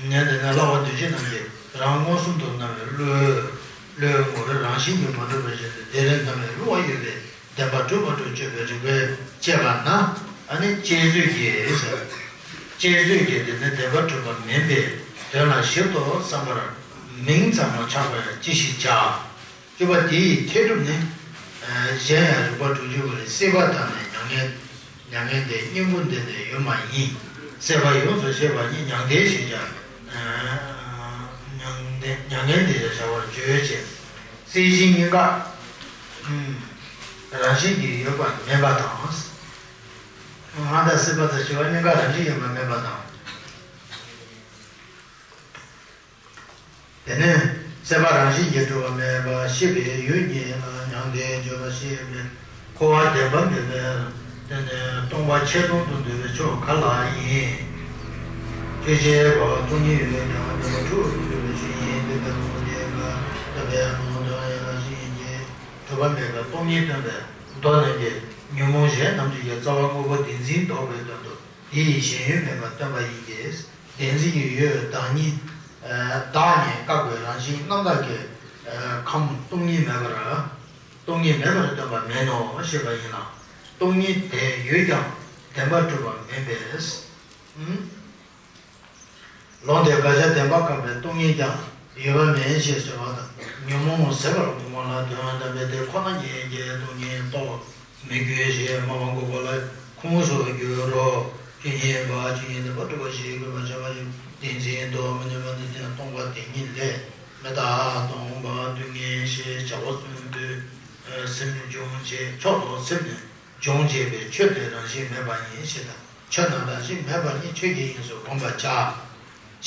ཉན་ཏེ་ནི་བསླབ་པ་འདུས་བྱས་རྣམས་ཀྱིས་རང་མངོན་སུམ་དུ་སྣང་བའི་བློའི། བློའི་ངོ་བོ་རང་བཞིན་གྱིས་མ་གྲུབ་པ་བཞིན་དུ་དེར་སྣང་བའི་བསླུ་བ་ཡོད་པས་བདེན་པ་གྲུབ་མ་གྲུབ་དཔྱོད་པའི་རིགས་པས་དཔྱད་པ་ན། ཨ་ནི་དཔྱད་བཟོད་ཀྱིས་ཟེར། དཔྱད་བཟོད་ཀྱིས་དེ་ནི་བདེན་པ་གྲུབ་པ་མིན་པའི་དོན་ལ་ཞིབ་ཏུ་བསམ་པར་མིང་ཙམ་ལ་ཆགས་པར་ཅི་ཞིག་བྱ། བཅུ་པ་དེ་ཡི་མཐས་གྲུབ་ནི། གཞན་ཡང་རིགས་པ་དྲུག་ཅུ་པ་ལས་སྲེད་པ་དང་ནི་མྱ་ངན། མྱ་ངན་འདས་སྙིང་པོ་འདི་ནི་ཡོད་མ་ཡིན། སྲེད་པ་ཡོངས་སུ་ཤེས་པ་ཉིད་མྱང་འདས་ཞེས་བྱ། མྱང་འདས་མྱ་ངན་འདས་ཞེས་བྱ་བར་བརྗོད་ཅེས། སྲེད་ཞེན་གཉིས་ཀ་རང་བཞིན་གྱིས་ཡོད་པ་མིན་པ་དང་། སྔར་དང་སྲིད་པ་དང་འཆི་བ་གཉིས་ཀ་རང་བཞིན་ཡོད་པ་མིན་པ་དང་། དེ་ནས་ སེམས་པ་རང་བཞིན་གྱིས་གྲུབ་པ་མེད་པ་ཤེས་པའི་ཡུལ་ཉིད་ལ་མྱང་འདས་བརྗོད་པ་ཞེས་པའི་འཁོར་བ་བདེན་པ་མེད་པའི་སྟེང་ནས་སྟོང་པ་ཆེས་སྟོང་དུ་འདོད་པའི་ཕྱོགས་ག་ལ་ཡིན། ཆོས་ཅན་པ་སྟོང་ཉིད་ཡོད་ཀྱང་བདེན་པ་འཁྲུལ་པར་འདོད་པའི་ཆོས་ཉིད་དེ་ལྟར་མ་ཡིན་པ་སྟོན་པའི་ནང་དོན་ཡང་རང་བཞིན་གྱིས་གྲུབ་པ་མེད་པའི་སྟོང་ཉིད་སྟོན་པའི་མདོ་ནང་གི་ཉོན་མོངས་གཞན་ཐམས་ཅད་ཀྱི་རྩ་བ་དངོས་པོ་བདེན་འཛིན་ལྡོག་པའི་དོན་དུ་དེ་ཡི་ཞེན་ཡུལ་མེད་པར་སྟོན་པ་ཡིན་གྱི། བདེན་འཛིན་གྱི་ཡུལ་བདག་ཉིད། བདག་ཉིད་བཀག་པའི་རང་བཞིན་རྣམ་དག་གི་ཁམས་སྟོང་ཉིད་མེད་པར། སྟོང་ཉིད་མེད་པར་སྟོན་པ་མིན་ནོ་ཞེས་པ་ཡིན་ལ། སྟོང་ཉིད་དེ་ཡོད་ཀྱང་བདེན་པར་གྲུབ་པ་མིན་པས། ལུང་དེས་དགག་བྱ་བདེན་པ་བཀག་པའི་སྟོང་ཉིད་ཀྱང་ཡོད་པ་མིན་ཞེས་ཟེར་བ་དང་། ཉོན་མོངས་ཟད་པར་དགོངས་པ་ལ་དོན་དམ་པའི་དེ་ཁོ་ན་ཉིད་ཀྱིས་སྟོང་ཉིད་རྟོགས་མི་དགོས་ཞེས་སྨྲ་བ་འགོག་པ་ལ་ཁུངས་སུ་འགྱུར་རོ། ཆོས་ཉིད་པ་ཆོས་ཉིད་བདེན་པར་གྲུབ་པ་ཞེས་དགོས་པར་བྱ་བ་ཡིན། བདེན་འཛིན་ལྡོག་མི་ནུས་པ་ནི་དེ་ཡང་སྟོང་པ་དེ་ཉིད་ལས་མི་རྟག་སྟོང་པ་སྡུག་བསྔལ་ཞེས་བྱ་བ་གསུམ་པོའི་སེམས་བྱུང་བྱེད་ཕྱོགས་དང་སེམས་ནི། སྦྱོང་བྱེད་པའི་ཆོས་དེ་རང་བཞིན་མེད་པ་ཉིད་ཞེས་དང་། ཆོས་རྣམས་རང་བཞིན་མེད་པ་ཉིད་ཆོས་ཀྱི་དབྱིངས་སུ་བསྒོམ་པར་བྱ།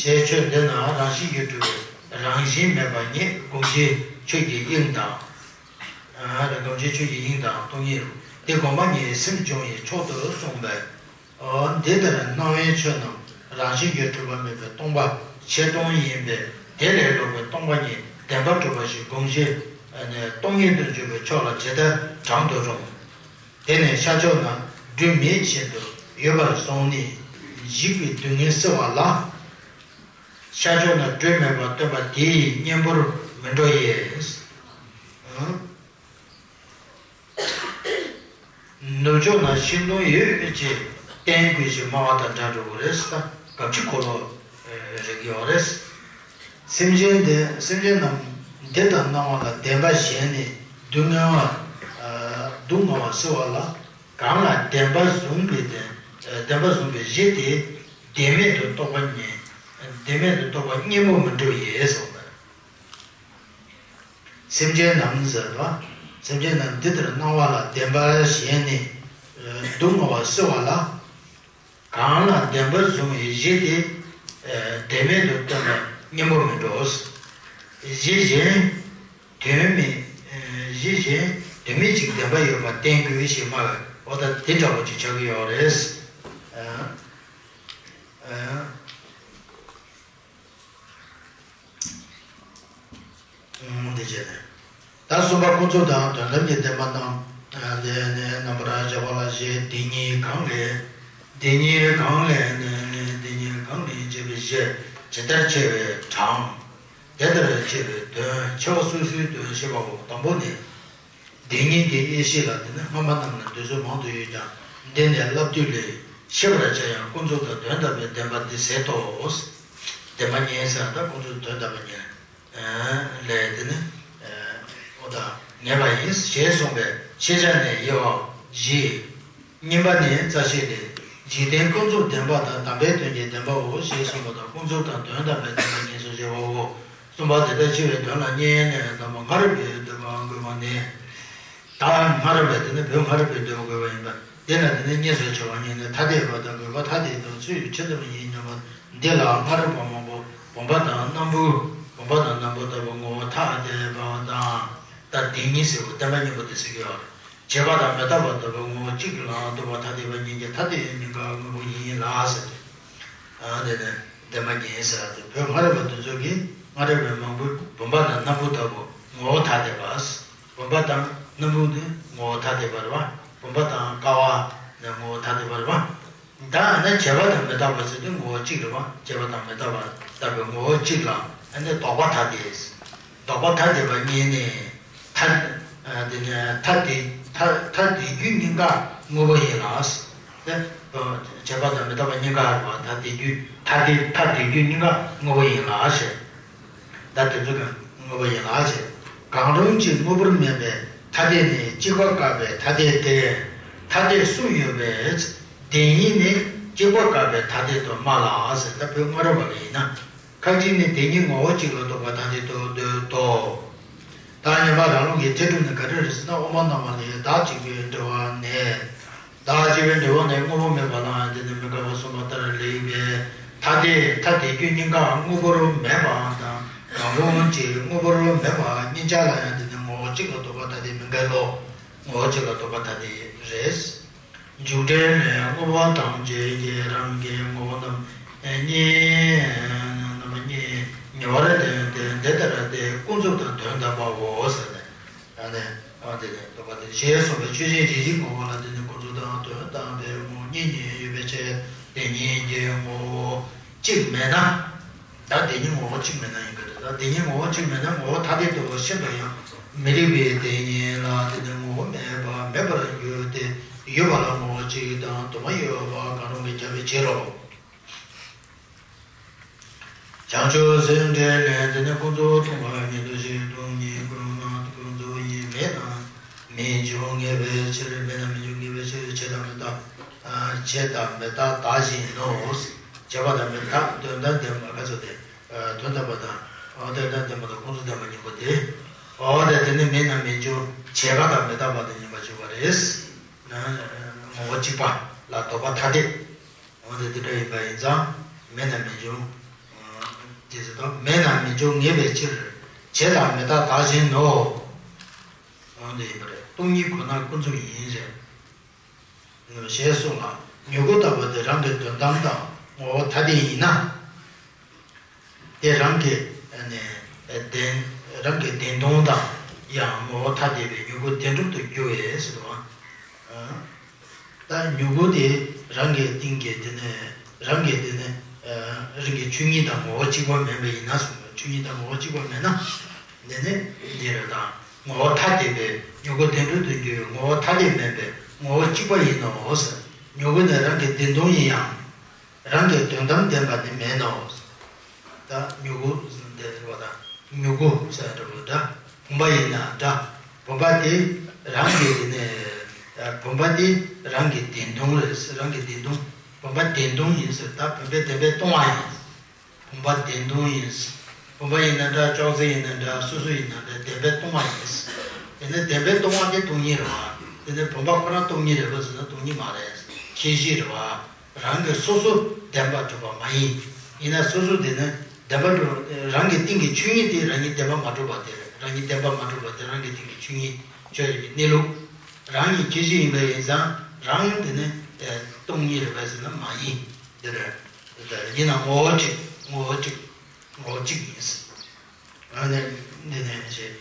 ཞེས་ཆོས་འདི་རྣམས་རང་བཞིན་གྱིས་གྲུབ་པའི་རང་བཞིན་མེད་པ་ཉིད་སྒོམ་བྱའི་ཆོས་ཀྱི་དབྱིངས་དང་། སྒོམ་བྱའི་ཆོས་ཀྱི་དབྱིངས་དང་སྟོང་ཉིད་རུ། དེ་སྒོམ་པ་ཉིད་སེམས་སྦྱོང་བའི་མཆོག་ཏུ་གསུངས་པས། འདི་ལྟར་སྣང་བའི་ཆོས་རྣམས་རང་བཞིན་གྱིས་གྲུབ་པ་མེད་པའི་སྟོང་པ་ཆེས་སྟོང་ཡིན་པས། དེ་ལས་ལོག་པའི་སྟོང་པ་ཉིད་བདེན་པར་གྲུབ་པ་ཞིག་སྒོམ་བྱའི་སྟོང་ཉིད་དུ་འཇོག་པའི་ཕྱོགས་ལ་ཇི་ལྟར་དྲང་དུ་རུང་། དེ་ནི་ཤར་ཕྱོགས་ན་སྦྲུལ་མེད་བཞིན་དུ་ཡོད་པར་སོང་ནས། འཇིག་པའི་སྡུག་བསྔལ་སེལ་བ་ལ། ཤར་ཕྱོགས་ན་སྦྲུལ་མེད་པར་སྟོན་པ་དེ་ཡི་གཉེན་པོར་མི་འགྲོ་ཡི། ནུབ་ཕྱོགས་ན་ཤིང་སྡོང་ཡོད་ཅེས་བསྟན་དགོས་ཞེས་སྨྲ་བ་དང་འདྲ་འགྲོ་གི་རེད། ད་གབ་ཕྱི་འཁོར་ལོ་རེག་གི་ཡོད་རེད། སེམས་ཅན་དེ་སེམས་ཅན་རྣམས་འདི་ལྟར་སྣང་བ་ལ་བདེན་པ་ཞེན་ནས་སྡུག་བསྔལ་བ། སྡུག་བསྔལ་བ་སེལ་བ་ལ། གང་ལ་བདེན་པ་བཟུང་བའི་དེ། བདེན་པ་བཟུང་བའི་གཞི་དེ་བདེན་མེད་དུ་རྟོགས་པ་ཉིད། བདེན་མེད་དུ་རྟོགས་པ་གཉེན་པོ་མི་འགྲོ་ཡི་གསུངས་པས། སེམས་ཅན་རྣམས་ཟེར་བ། སེམས་ཅན་རྣམས་འདི་ལྟར་སྣང་བ་ལ་བདེན་པ་ཞེན་ནས་སྡུག་བསྔལ་བ་སེལ་བ་ལ། གང་ལ་བདེན་པར་བཟུང་བའི་གཞི་དེ་བདེན་མེད་དུ་སྟོན་པ་གཉེན་པོ་མི་འགྲོ། གཞི་གཞན་དོན་མེད། གཞི་གཞན་དོན་མེད་ཅིག་བདེན་པ་ཡོད་པ་བསྟན་དགོས་ཞེས་སྨྲ་བས། འོ་ད་དེ་འདྲ་པོ་ཅིག་ཆགས་ཀྱི་ཡོད་རེད། འདི་བྱས་ནས། ད་གསུམ་པ་ཀུན་རྫོབ་དང་དོན་དམ་གྱི་བདེན་པ་རྣམས། དེ་ནས་རྣམ་པར་བཞག་པ་ལ་བཞེད། དེ་ཉིད་གང་ལས། དེ་ཉིད་གང་ལས་ནས་ནས་དེ་ཉིད་གང་ལས་ཞེས་པའི་བཞེད་ཇི་ལྟར་ཕྱེ་བའི་གྲངས། དེ་ལྟར་ཕྱེ་བའི་དོན་ཕྱེ་བ་སོ་སོའི་དོན་ཤེས་པའོ། དང་པོ་ནི། དེ་ཉིད་ཀྱི་དབྱེ་གཞི་ལ་དེ་ནི་སྔ་མ་རྣམས་ལ་འདོད་ཚུལ་མང་དུ་ཡོད་ཀྱང་། འདི་ནི་སླབ་དུས་ལས་ཤེས་པར་བྱ་ཡང་ཀུན་རྫོབ་དང་དོན་དམ་པའི་བདེན་པ་འདི་ཟད་དོ། བདེན་པ་ངེས་ཟེར་ད་ཀུན་རྫོབ་དོན་དམ་པ་ངེས་ལས་དེ་ནི་ཨོ་ད་ངེས་པ་ཡིན་ཞེས་གསུངས་པས། ཤེས་བྱ་ནི་དབྱེ་བ་བཞི། གཉིས་པ་ནི་རྩ་ཤེ་ལས། འཇིག་རྟེན་ཀུན་རྫོབ་བདེན་པ་དང་དམ་པའི་དོན་གྱི་བདེན་པའོ་ཞེས་གསུངས་པ་དང་། ཀུན་རྫོབ་དང་དོན་དམ་པའི་བདེན་པ་གཉིས་སུ་ཕྱེ་བའོ། གསུམ་པ་དེ་ལྟར་ཕྱེ་བའི་དོན་ལ་གཉིས་ནས་དང་པོ་སྔ་རབས་པའི་འདོད་པ་དགོས་པ་ནི། ད་སྔ་རབས་པའི་དེ་ནི་བོད་སྔ་རབས་པའི་འདོད་པ་དགོས་པ་ཡིན་པ། དེ་ལ་དེ་ནི་གཉིས་སུ་ཕྱེ་བ་གཉིས་ནི་ཐ་དད་པ་དང་དགོས་པ་ཐ་དད་དུ་ཚུལ་ཆེ་ཙམ་ཡིན་སྙམ་པ། འདི་ལ་སྔ་རབས་པ་མང་པོ་བུམ་པ་དང་སྣམ་བུ། བུམ་པ་དང་སྣམ་བུ་ལྟ་བུ་ངོ་བོ་ཐ་དད་པ་དང་། ད་དེ་གཉིས་ཟེར་བ་བདེན་པ་གཉིས་པོ་དེ་ཟེར་གྱི་ཡོད་རེད། བྱས་པ་དང་མི་རྟག་པ་ལྟ་བུ་ངོ་བོ་གཅིག་ལ་རྟོགས་པ་ཐ་དད་པ་ཉིད་ཀྱི་ཐ་དད་གཉིས་ཀ་དངོས་པོ་ཡིན་ལ་ཟེར་ཏེ། ཨ་དེ་ནས་བདེན་པ་གཉིས་ཟེར་ཏེ། བོད་སྔ་རབས་པ་དེ་ཚོ་གིས་སྔ་རབས་པའི་མང་པོས་བུམ་པ་དང་སྣམ་བུ་ལྟ་བུ་ངོ་བོ་ཐ་དད་པ། བུམ་པ་དང་སྣམ་བུ་ནི་ངོ་བོ་ཐ་དད་པ་རེད་བ། བུམ་པ་དང་ཀ་བ་ནི་ངོ་བོ་ཐ་དད་པ་རེད་བ། ད་ནི་བྱས་པ་དང་མི་རྟག་པ་ཟེར་དུས་ངོ་བོ་གཅིག་རེད་བ། བྱས་པ་དང་མི་རྟག་པ་ལྟ་བུའི་ངོ་བོ་གཅིག་ལ་ཨ་ནི་ལྡོག་པ་ཐ་དད། ལྡོག་པ་ཐ་དད་པ་གཉིས་ནི། ཐ། དེ་ནས་ཐ་དད་ཐ་ཐ་དད་རྒྱུ་གཉིས་ཀ་དངོས་པོ་ཡིན་ལ། དེ་བྱས་པ་དང་མི་རྟག་པ་གཉིས་ཀ་རེད་བ། ཐ་དད་རྒྱུ་ཐ་དད་ཐ་དད་རྒྱུ་གཉིས་ཀ་དངོས་པོ་ཡིན་ལ་ཞེས། ད་དེ་ཚོ་གི་དངོས་པོ་ཡིན་ལ་ཞེས། གང་རུང་གཅིག་དངོས་པོར་མེད་པའི་ཐ་དད་ནི་གཅིག་པ་བཀག་པའི་ཐ་དད་དེ། ཐ་དད་གསུམ་ཡོད་པས་དེ་ཉིད་ནི་གཅིག་པ་བཀག་པའི་ཐ་དད་དུ་སྨྲ་ལ་ཟེར། ད་བོད་སྔ་རབས་པ་ལ་ཡིན་ན། ཁ་ཅིག་ནི་དེ་ཉིད་ངོ་བོ་གཅིག་ལ་རྟོགས་པ་ཐ་དད་དུ་འདོད་དོ། ད་ཉན་པ་རང་ལུགས་ཀྱི་ཐེག་གྲུབ་ནི་ག་འདྲ་རེད་ཟེར་ན། དབུ་མ་རྣམ་པ་ལས་བདག་གཅིག་པུའི་འགྲེལ་བ་ནས། བདག་གཅིག་པུའི་འགྲེལ་བ་ནས་དངོས་པོ་མེད་པ་ལའང་དེ་ནི་མི་འགག་པ་གསུངས་པ་ལྟར་ལེགས་པས། ཐ་དད་ཐ་དད་རྒྱུ་གཉིས་ཀ་དངོས་པོར་མེད་པའམ་དང་ གང་རུང་གཅིག་དངོས་པོར་མེད་པ་གཉིས་ཆ་ལ་ཡང་དེ་ནི་ངོ་བོ་གཅིག་ལ་ལྡོག་པར་ཐ་དད་མིན་འགལ་ལོ། ངོ་བོ་གཅིག་ལ་ལྡོག་པར་ཐ་དད་རེད། འཇུག་འབྲས་ནི་དངོས་པོ་ཐམས་ཅད་ཀྱི་རང་གི་ངོ་བོ་རྣམ་གཉིས། རྣམ་པ་གཉིས་ཉེ་བར་བསྟན་ཏེ་འདི་ལྟར་ཏེ་ཀུན་རྫོབ་དང་དོན་དམ་པའོ་ཟེར་ནས། ཨ་ནི། ཨ་དེ་ནས་ལྡོག་པ་དེ་ཞེས་གསུངས་པའི་ཆོས་ཅན་གཞི་བཞིའི་ངོ་བོ་ལ་དེ་ནི་ཀུན་རྫོབ་དང་དོན་དམ་པའི་ངོ་བོ་གཉིས་གཉིས་ཡོད་པའི་ཕྱིར། དེ་གཉིས་ཀྱི་ངོ་བོ་གཅིག་མེད་ན། ད་དེ་གཉིས་ངོ་བོ་གཅིག་མེད་ན་ཡིན་གྱི་རེད། ད་དེ་གཉིས་ངོ་བོ་གཅིག་མེད་ན་ངོ་བོ་ཐ་དད་དུ་ཤིན་ཏུ་ཡང་མི་རིགས་པས་དེ་གཉིས་ལ་དེ་ནི་ངོ་བོ་མེད་པ་མེད་པར་འགྱུར་ཏེ། ཡོད་པ་ལ་ངོ་བོ་གཅིག་དང་དུ་མ་ཡོད་པ་གང་རུང་གིས་ཁྱབ་པའི་ཕྱིར་རོ། བྱང་ཆུབ་སེམས་འགྲེལ་ལས། དེ་ནི་ཀུན་རྫོབ་སྟོང་པ་ཉིད་དུ་ཞེས་སྟོང་ཉིད་ཀུན་ཀུན་རྫོབ་ཡིན་མེད་ན་མི་འབྱུང་ངེས་པའི་ཕྱིར། མེད་ན་མི་འབྱུང་ངེས་པའི་ཕྱིར། བྱས་དང་མི་རྟག་བྱས་དང་མི་རྟག་བདག་བཞིན་ནོ། བྱས་པ་དང་མི་རྟག་དོན་དམ་བདེན་པ་ག་ཚོད་དེ། དོན་དམ་པ་དང་། དོན་དམ་བདེན་པ་དང་ཀུན་རྫོབ་བདེན་པ་གཉིས་པོ་དེ། འོ་དེ་དེ་ནི་མེད་ན་མི་འབྱུང་བྱས་པ་དང་མི་རྟག་པ་དང་གཉིས་པ་འཇུག་པ་རེད། ངོ་བོ་གཅིག་པ་ལ་ལྡོག་པ་ཐ་དད། འོན་ཏེ་དེ་འདྲ་ཡིན་པ་ཡིན་ཙང་མེད་ན་མི་འབྱུང་། ཅེས་ཟེར་ཏོ། མེད་ན་མི་འབྱུང་ངེས་པའི་ཕྱིར། བྱས་དང་མི་རྟག་བདག་བཞིན་ནོ། འོན་ཏེ་ཡིན་པ་རེད། སྟོང་ཉིད་ཁོ་ན་ཀུན་རྫོབ་ཡིན་ཞེས། ཞེས་གསུངས་ལ། མྱུ་གུ་ལྟ་བུ་དེ་རང་གི་དོན་དམ་དང་ངོ་བོ་ཐ་དད་ཡིན་ན། དེ་རང་གི་ནས་བདེན། རང་གི་བདེན་སྟོང་དང་ཡང་ངོ་བོ་ཐ་དད་པའི་མྱུ་གུ་བདེན་གྲུབ་ཏུ་འགྱུར་བས་ཟེར་བ། ད་མྱུ་གུ་དེ་རང་གི་སྟེང་གི་དེ་ནས་རང་གི་དེ་ནས་རང་གི་ཆོས་ཉིད་དང་ངོ་བོ་གཅིག་པ་མིན་པ་ཡིན་ན་གསུངས་པ། ཆོས་ཉིད་དང་ངོ་བོ་གཅིག་པ་མིན་ན། འདི་ནི་འདི་རེད་དང་། ངོ་བོ་ཐ་དད་པའི་མྱུ་གུ་བདེན་གྲུབ་ཏུ་འགྱུར་བའི་ངོ་བོ་ཐ་དད་མིན་པའི་ངོ་བོ་གཅིག་པ་ཡིན་ནོ། མྱུ་གུ་ནི་རང་གི་བདེན་སྟོང་ཡིན་ཡང་། རང་གི་དོན་དམ་བདེན་པ་ནི་མེད་ནོ། ད་མྱུ་གུ་འདི་རེད་བ་དང་། མྱུ་གུ་ཟེར་འདྲ་བོ་འདྲ། བུམ་པ་ཡིན་ན་འདྲ། བུམ་པ་དེ་རང་གི་དེ་ནས། བུམ་པ་དེ་རང་གི་བདེན་སྟོང་རེད། རང་གི་བདེན་སྟོང་། བུམ་པ་བདེན་སྟོང་ཡིན་ཟེར། ད་བུམ་པའི་བདེན་པས་སྟོང་བ་ཡིན། བུམ་པ་བདེན་སྟོང་ཡིན། བུམ་པ་ཡིན་ན་འདྲ། ཅོག་ཙེ་ཡིན་ན་འདྲ། སོ་སོ་ཡིན་ན་འདྲ། བདེན་པས་སྟོང་བ་ཡིན། དེ་ནས་བདེན་པས་སྟོང་བ་དེ་སྟོང་ཉིད་རེད་བ། དེ་ནས་བུམ་པ་ཁོ་རང་སྟོང་ཉིད་རེད་པ་ཟེར་ན་སྟོང་ཉིད་མ་རེད། ཁྱད་གཞི་རེད་བ། རང་གི་སོ་སོ་བདེན་པར་གྲུབ་པ་མ་ཡིན། ཡིན་ན་སོ་སོ་དེ་ནི་བདེན་པར་གྲུབ། རང་གི་སྟེང་གི་ཆོས་ཉིད་དེ་རང་ཉིད་བདེན་པར་མ་གྲུབ་པ་དེ་རེད། རང་ཉིད་བདེན་པར་མ་གྲུབ་པ་དེ་རང་གི་སྟེང་གི་ཆོས་ཉིད་ཆོས་ཉིད་ཀྱི་གནས་ལུགས། རང་ཉིད་ཁྱད་གཞི་ཡིན་པ་ཡིན་ཙང་རང་དེ་ནི་སྟོང་ཉིད་རེད་པས་ཟེར་ན་མ་ཡིན། དེ་རེད། ཡིན་ན་ངོ་བོ་གཅིག་ངོ་བོ་གཅིག་ངོ་བོ་གཅིག་ཡིན། ཨ་ནི་འདི་ནས་བྱས།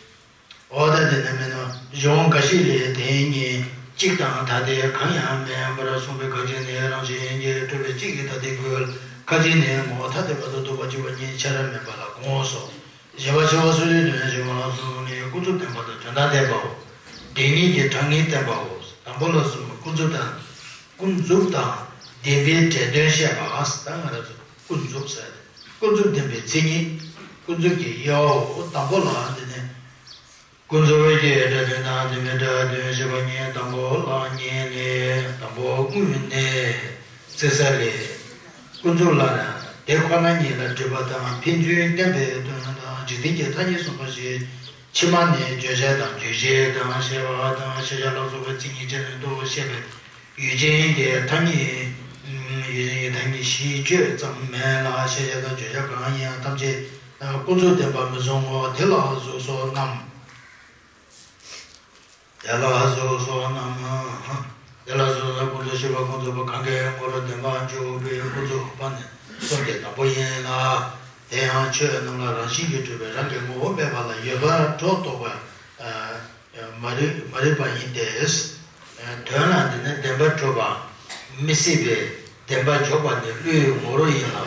འོ་ད་འདི་ནས་མིན་ནོ། གཞུང་འགའ་ཞིག་ལས་དེ་གཉིས་གཅིག་དང་ཐ་དད་གང་ཡང་མེད་པར་གསུངས་པའི་ཁ་ཅིག་ནི་རང་བཞིན་གྱིས་གྲུབ་པའི་གཅིག་གི་ཐ་དད་ཀུན། ཁ་ཅིག་ནི་ངོ་བོ་ཐ་དད་པ་དང་ལྡོག་པ་གཅིག་པ་གཉིས་ཆ་ར་མེད་པ་ལ་དགོངས་སོ། བཞི་པ་ཕྱི་བ་སོ་སོའི་དོན་བཞི་པ་ལ་གསུམ་ནི་ཀུན་རྫོབ་བདེན་པ་དང་དོན་དམ་བདེན་པའོ། དེ་གཉིས་ཀྱི་གྲངས་ངེས་བསྟན་པའོ། དང་པོ་ལ་གསུམ་ཀུན་རྫོབ་དང་། ཀུན་རྫོབ་དང་བདེན་པའི་འབྲེལ་དོན་བཤད་པ། ད་ང་རང་ཚོ་ཀུན་རྫོབ་ཟེར། ཀུན་རྫོབ་བདེན་པའི་མཚན་ཉིད། ཀུན་རྫོབ་ཀྱི་དབྱེ་བའོ། དང་པོ་ལ་འདི་ནི། ཀུན་རྫོབ་ཀྱི་སྒྲ་དོན་དང་དེ་མིན་སྒྲ་དོན་བཤད་པ་གཉིས། དང་པོ་ལ་གཉིས་ལས། དང་པོ་དངོས་ནས་བརྩི་ས་ལས། ཀུན་རྫོབ་ལ་དེ་ཁོ་ན་ཉིད་ལ་སྒྲིབ་པ་དང་ཕན་ཚུན་བརྟེན་པའི་དོན་དང་འཇིག་རྟེན་གྱི་ཐ་སྙད་གསུངས་པ་བཞིན། ཕྱི་མ་ནི་བརྗོད་བྱ་དང་རྗོད་བྱེད་དང་ཤེས་པ་དང་ཤེས་བྱ་ལ་སོགས་པའི་མཚན་ཉིད་ཅན་དུ་བཤད་པའི་ཡུལ་ཅན་གྱི་ཐ་སྙད། ཡུལ་ཅན་གྱི་ཐ་སྙད་བཞི་བརྗོད་ཙམ་མིན་ལ། ཤེས་བྱ་དང་བརྗོད་བྱ་གང་ཡིན་ཡང་ཐམས་ཅད་ཀུན་རྫོབ་བདེན་པར་མི་བཟུང་ངོ་། དེ་ལ་གཟུགས་སོགས་རྣམས། དེ་ལ་གཟུགས་སོགས་རྣམས། དེ་ལ་གཟུགས་སོགས་ཀུན་རྫོབ་ཤེས་པ་ཀུན་རྫོབ་པ་གང་གི་ངོར་བདེན་པར་འཇོག་པའི་ཀུན་རྫོབ་པ་ནི་གསུམ་གྱི་དང་པོ་ཡིན་ལ། དེ་ཡང་ཆོས་རྣམས་ལ་རང་བཞིན་གྱིས་གྲུབ་པའི་རང་གི་ངོ་བོ་མེད་པ་ལ་ཡོད་པར་སྒྲོ་འདོགས་པ། མ་རིག་མ་རིག་པ་ཡིན་ཏེ། དོན་ལ་འདི་ནི་བདེན་པར་གྲུབ་པ་མི་སྲིད་པས་བདེན་པར་འཇོག་པ་ནི་བློའི་ངོ་བོ་ཡིན་ལ།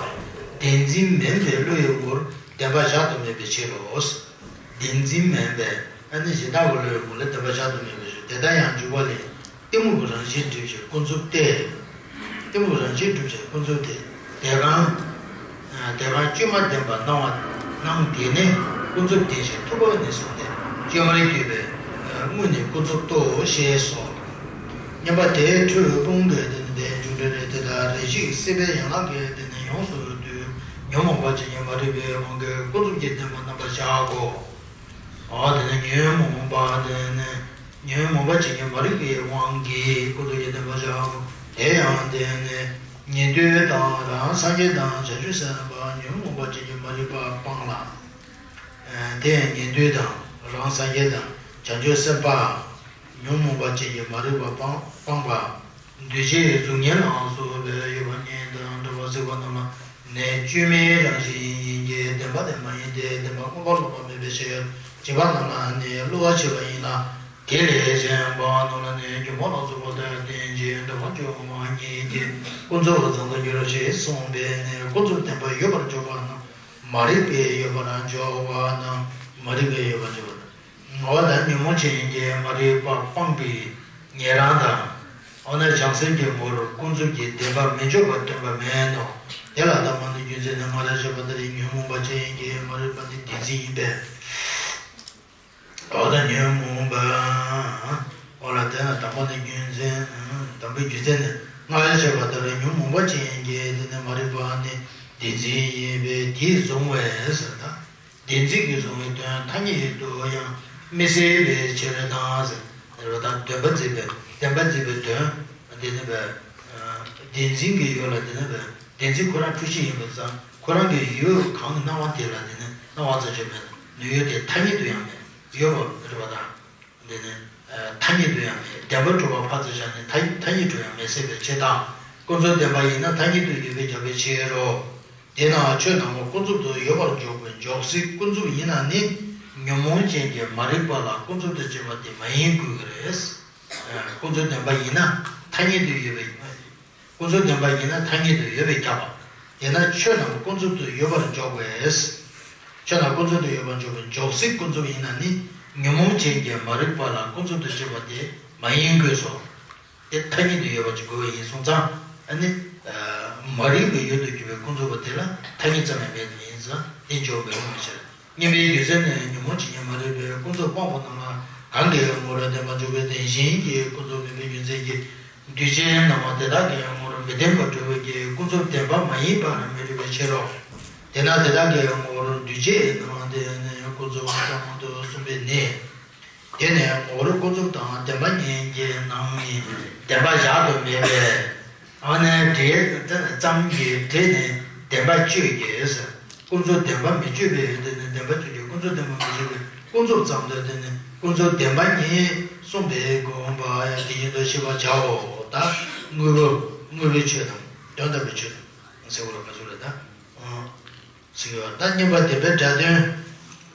བདེན་འཛིན་མིན་པའི་བློའི་ངོ་བོར་བདེན་པ་བཞག་ཏུ་མེད་པའི་ཕྱིར་རོ། བདེན་འཛིན་མིན་པའི་ཨ་ནི་གཞན་དག་གི་བློའི་ངོ་བོ་ལ་བདེན་པ་བཞག་ཏུ་མེད་པའི་ཕྱིར། དེ་ལྟར་ཡང་འཇུག་པ་ལས། གཏི་མུག་རང་བཞིན་སྒྲིབ་བྱེད་ཀུན་རྫོབ་སྟེ། གཏི་མུག་རང་བཞིན་སྒྲིབ་བྱེད་ཀུན་རྫོབ་སྟེ། དེ་གང་། དེ་གང་བཅོས་མ་བདེན་པ་སྣང་བ་སྣང་དེ་ནི་ཀུན་རྫོབ་བདེན་ཞེས་ཐུབ་པ་ནས་གསུངས་ཏེ། བཅོས་མར་གྱུར་པས་དངོས་ནི་ཀུན་རྫོབ་ཏོ་ཞེས་སོ། བསྙེན་པ་དེའི་འཁྲུལ་སྤོང་གི་དེ་ནི་དེའི་འཇུག་འགྲེལ་རེད། དེ་ལྟར་རེ་ཞིག་སྲིད་པའི་ཡན་ལག་གི་དེ་ནི་ཡོངས་སུ་འདུས། ཉོན་མོངས་པ་ཅན་གྱི་མ་རིག་པའི་དབང་གིས་ཀུན་རྫོབ་ཀྱི་བདེན་པ་རྣམ་པར་གཞག་གོ། འོ་དེ་ནས་ཉོན་མོངས་པ་དེ་ནས་ཉོན་མོངས་པ་ཅན་གྱི་མ་རིག་པའི་དབང་གིས་ཀུན་རྫོབ་ཀྱི་བདེན་པ་བཞག་གོ། དེ་ཡང་དེ་ནས་ཉན་ཐོས་དང་རང་སངས་རྒྱས་དང་བྱང་ཆུབ་སེམས་དཔའ་ཉོན་མོངས་པ་ཅན་གྱི་མ་རིག་པ་སྤངས་ལ། དེ་ཡང་ཉན་ཐོས་དང་རང་སངས་རྒྱས་དང་བྱང་ཆུབ་སེམས་དཔའ། ཉོན་མོངས་པ་ཅན་གྱི་མ་རིག་པ་སྤངས་པ། འདུས་བྱས་གཟུགས་བརྙན་ལའང་སོགས་པའི་ཡོད་པ་གཉིས་དང་འདྲ་བར་གཟིགས་པ་རྣམས་ལ་ནི་བཅོས་མའི་རང་བཞིན་ཡིན་གྱི་བདེན་པ་དེ་མ་ཡིན་ཏེ། བདེན་པ་མངོན་པར་རྟོགས་པ་མེད་པའི་ཕྱིར། བྱས་པ་རྣམས་ལ་ནི་བསླུ་བ་བྱས་པ་ཡིན་ལ། དེ་ལས་གཞན་པ་རྣམས་ལ་ནི་ཉོན་མོངས་ལ་སོགས་པ་དང་ལྡན་ཅིང་འདུ་བྱེད་སྤྱོད་པ་གཉིས་ཀྱིས་ཀུན་རྫོབ་ཙམ་དུ་འགྱུར་ཞེས་གསུངས་པས་ནི། ཀུན་རྫོབ་བདེན་པ་ཡོད་པར་འཇོག་པ་རྣམས་མ་རིག་པས་ཡོད་པར་འཇོག་པ་རྣམས་མ་རིག་པས་ཡོད་པར་འཇོག་པ་དང་། འོ་ད་ཉོན་མོངས་ཅན་གྱི་མ་རིག་པ་སྤངས་པའི་ཉན་རང་དང་། འོ་ན་བྱང་སེམས་ཀྱི་ངོར་ཀུན་རྫོབ་ཀྱི་བདེན་པ་མི་འཇོག་པ་སྟོན་པ་མེད་ནོ། དེ་ལ་དང་པོ་ནི་རྒྱུ་མཚན་ནི། སྔར་བཤད་པ་ལྟར་ཉོན་མོངས་པ་ཅན་གྱི་མ་རིག་པ་ནི་བདེན་འཛིན་ཡིན་པས། འོ་ད་ཉོན་མོངས་པ། འོ་ལ་དེ་ན་དང་པོ་ནི་རྒྱུ་མཚན། དང་པོའི་རྒྱུ་མཚན་ནི། སྔར་བཤད་པ་ལྟར་ཉོན་མོངས་པ་ཅན་གྱི་དེ་ནི་མ་རིག་པ་ནི་བདེན་འཛིན་ཡིན་པས་དེས་བཟུང་བས་ཟེར་ད། བདེན་འཛིན་གྱིས་བཟུང་བའི་དོན་ཐ་སྙད་དུ་ཡང་མི་སྲིད་པའི་ཕྱིར་དང་ཟེར། རེད་བ། ད་བདེན་པ་འཛིན་པའི་བདེན་པ་འཛིན་པའི་དོན་དེ་ནི་བས། བདེན་འཛིན་གྱི་ཡུལ་ལ་དེ་ནི་བས་བདེན་འཛིན་ཁོ་རང་འཁྲུལ་གཞི་ཡིན་པ་ཙང་ཁོ་རང་གི་ཡུལ་གང་གི་སྣང་བ་དེ་ལ་དེ་ནི་སྣང་བ་ཙམ་ཅིག་མེད་ན་ཡུལ་དེ་ཐ་སྙད་དུ་ཡང་མེད་ཡོད་པ་རེད་བ་དང་། འདི་ནི། ཐ་སྙད་དུ་ཡང་མེད། བདེན་པར་གྲུབ་པ་ཕར་ཙམ་བཞག་ནས་ཐ་ཐ་སྙད་དུ་ཡང་མེད་ཟེར་བའི་ཕྱིར་དང་། ཀུན་རྫོབ་བདེན་པ་ཡིན་ན་ཐ་སྙད་དུ་ཡོད་པས་ཁྱབ་པའི་ཕྱིར་རོ། དེས་ན་ཆོས་རྣམས་ཀུན་རྫོབ་ཏུ་ཡོད་པར་འཇོག་པའི་འཇོག་སའི་ཀུན་རྫོབ་ཡིན་ན་ནི་ཉོན་མོངས་ཅན་གྱི་མ་རིག་པ་ལ་ཀུན་རྫོབ་ཏུ་སྐྱེ་བ་དེ་མ་ཡིན་དགོས་ཀྱི་རེད། ཀུན་རྫོབ་བདེན་པ་ཡིན་ན་ཐ་སྙད་དུ་ཡོད་པའི། ཀུན་རྫོབ་བདེན་པ་ཡིན་ན་ཐ་སྙད་དུ་ཡོད་པས་ཁྱབ་པ། དེས་ན་ཆོས་རྣམས་ཀུན་རྫོབ་ཏུ་ཡོད་པར་འཇོག་པས། ཆོས་རྣམས་ཀུན་རྫོབ་ཏུ་ཡོད་པར་འཇོག་པའི་འཇོག་སའི་ཀུན་རྫོབ་ཡིན་ན་ནི་ཉོན་མོངས་ཅན་གྱི་མ་རིག་པ་ལ་ཀུན་རྫོབ་ཏུ་སྐྱེ་བ་དེ་མ་ཡིན་དགོས་སོ། དེ་ཐ་སྙད་དུ་ཡོད་པ་ཅིག་དགོས་པ་ཡིན་སོང་ཙང་ཨ་ནི། མ་རིག་པའི་ཡུལ་དུ་གྱུར་པའི་ཀུན་རྫོབ་པ་དེ་ལ་ཐ་སྙད་ཙམ་ཡང་མེད་པ་ཡིན་ཙང་དེ་འཇོག་དགོས་པ་མི་བྱེད། གཉིས་པའི་རྒྱུ་མཚན་ནི་ཉོན་མོངས་ཅན་གྱི་མ་རིག་པས་ཀུན་རྫོབ་སྤངས་པ་རྣམས་ལ་གང་གི་ངོར་བདེན་པར་འཇོག་པའི་རྟེན་གཞན་གྱི་ཀུན་རྫོབ་མིན་པའི་རྒྱུ་མཚན་གྱིས་འདུས་བྱས་སྣང་བ་དེ་དག་གི་ངོར་མི་བདེན་པར་གྲུབ་པའི་ཀུན་རྫོབ་བདེན་པ་མ་ཡིན་པར་མི་འགྲུབ་པའི་ཕྱིར་རོ། དེས་ན་དེ་དག་གི་ངོར་འདུས་བྱས་སྣང་བ་དེ་ནི་ཀུན་རྫོབ་ཙམ་དུ་གསུངས་པས་ནི། དེ་ནི་ངོར་ཀུན་རྫོབ་དང་བདེན་པ་གཉིས་ཀྱི་ནང་ནས་བདེན་པ་བཞག་ཏུ་མེད་པས། ཨ་ནི་འབྲས་ཙམ་གྱི་འབྲས་ནི་བདེན་པ་གཅོད་ཀྱི། ཀུན་རྫོབ་བདེན་པ་མི་གཅོད་པའི་དེ་ནི་བདེན་པ་གཅོད་ཀྱི། ཀུན་རྫོབ་བདེན་པ་མི་གཅོད་པའི་ཀུན་རྫོབ་ཙམ་དུ་དེ་ནི་ཀུན་རྫོབ་བདེན་པ་གཉིས་གསུངས་པའི་དགོངས་པ་ཡང་དེ་བཞིན་དུ་ཤེས་པར་བྱའོ། ད་དངོས་པོ་དངོས་པོའི་ཆོས་དང་དོན་དམ་པའི་ཆོས་དང་ཟེར་བ་ལ་ག་ཚོད་རེད་ད། ཟེར་བ་ད་བསྙེན་པ་བདེན་པའི་སྒྲ་དོན་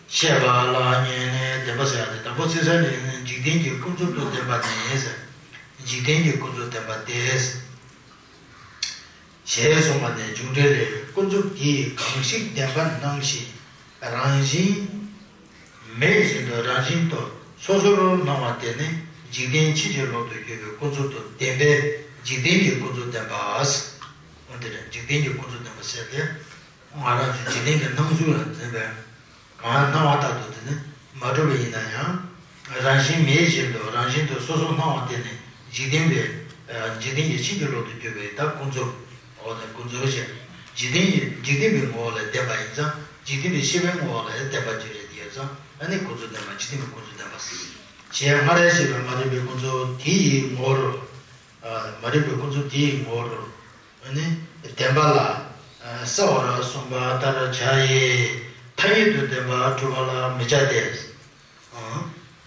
བཤད་པ་ལ་ཉན་ནས་བདེན་པ་ཟེར་ཡ་དེ་དང་པོ་ཚིག་གསལ་ནས་འཇིག་རྟེན་གྱི་ཀུན་རྫོབ་ཏུ་བདེན་པ་ནི་ཟེར། འཇིག་རྟེན་གྱི་ཀུན་རྫོབ་བདེན་པ་སྟེ། ཞེས་གསུངས་པ་ནི་འཇུག་འགྲེལ་ལས། ཀུན་རྫོབ་དེས་གང་ཞིག་བདེན་པར་སྣང་ཞིང་རང་བཞིན་མེད་བཞིན་དུ་རང་བཞིན་དུ་སོ་སོར་སྣང་བ་དེ་ནི་འཇིག་རྟེན་ཕྱིན་ཅི་ལོག་ཏུ་གྱུར་པའི་ཀུན་རྫོབ་ཏུ་བདེན་པས་འཇིག་རྟེན་གྱི་ཀུན་རྫོབ་བདེན་པ། འོ་དེ་རེད། འཇིག་རྟེན་གྱི་ཀུན་རྫོབ་བདེན་པ་ཟེར་ཏེ། ང་རང་ཚོའི་འཇིག་རྟེན་གྱི་སྣང་ཚུལ་ལ་འཛིན་པའི་གང་སྣང་བ་ལྟར་དུ་དེ་ནི་མ་གྲུབ་པ་ཡིན་ན་ཡང་། རང་བཞིན་མེད་བཞིན་དུ་རང་བཞིན་དུ་སོ་སོར་སྣང་བ་དེ་ནི་འཇིག་རྟེན་པའི། འཇིག་རྟེན་གྱི་ཕྱིན་ཅི་ལོག་ཏུ་གྱུར་པའི་ད་ཀུན་རྫོབ། འོ་ད་ཀུན་རྫོབ་ཞེས། འཇིག་རྟེན་གྱི་འཇིག་རྟེན་པའི་ངོ་བོ་ལ་བདེན་པ་ཡིན་ཙང་འཇིག་རྟེན་པའི་ཤེས་པའི་ངོ་བོ་ལ་བདེན་པ་ཅིག་རེད་དེ་ཡོད་ཙང་ཨ་ནི་ཀུན་རྫོབ་བདེན་པ་འཇིག་རྟེན་པའི་ཀུན་རྫོབ་བདེན་པ་ཟེར། ཞེས་སྔར་བཤད་པའི་མ་རིག་པའི་ཀུན་རྫོབ་དེའི་ངོར། མ་རིག་པའི་ཀུན་རྫོབ་དེའི་ངོར། ཨ་ནི་བདེན་པ་ལ་གསལ་བར་གསུངས་པ་ལྟར་བྱ་ཡི། ཐ་སྙད་དུ་བདེན་པ་གྲུབ་པ་ལ་མི་བྱ་སྟེ།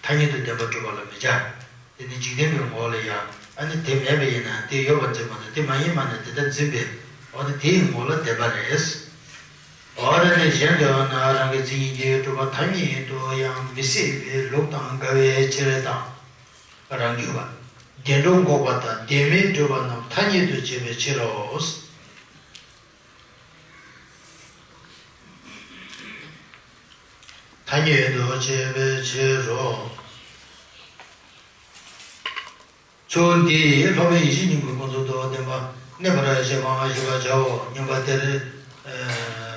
ཐ་སྙད་དུ་བདེན་པ་གྲུབ་པ་ལ་མི་བྱ། དེ་ནི་འཇིག་རྟེན་པའི་ངོ་བོ་ལ་ཡང་ཨ་ནི་དེ་མེད་པ་ཡིན་ན་དེ་ཡོད་པར་འཛིན་པ་དང་དེ་མ་ཡིན་པ་ན་དེ་ལྟར་འཛིན་པའི་འོ་ན་དེའི་ངོ་བོ་ལ་བདེན་པ་རེད། འོ་ན་དེ་གཞན་དུ་ཡང་ན་རང་གི་མཚན་ཉིད་ཀྱིས་གྲུབ་པ་ཐ་སྙད་དུ་ཡང་མི་སྲིད་པའི་ལུགས་དང་འགལ་བའི་ཕྱིར་དང་། རང་རྒྱུད་པ། བདེན་གྲུབ་འགོག་པ་དང་བདེན་མེད་གྲུབ་པ་རྣམས་ཐ་སྙད་དུ་བྱས་པའི་ཕྱིར་རོ། ཐ་སྙད་དུ་བྱས་པའི་ཕྱིར་རོ། ཚུལ་འདིས་སློབ་དཔོན་ཡེ་ཤེས་སྙིང་པོའི་ཀུན་རྫོབ་ཏུ་བདེན་པ་གནས་པར་བཤད་པའང་ཞེས་པར་བྱའོ། མཉན་པ་དེར།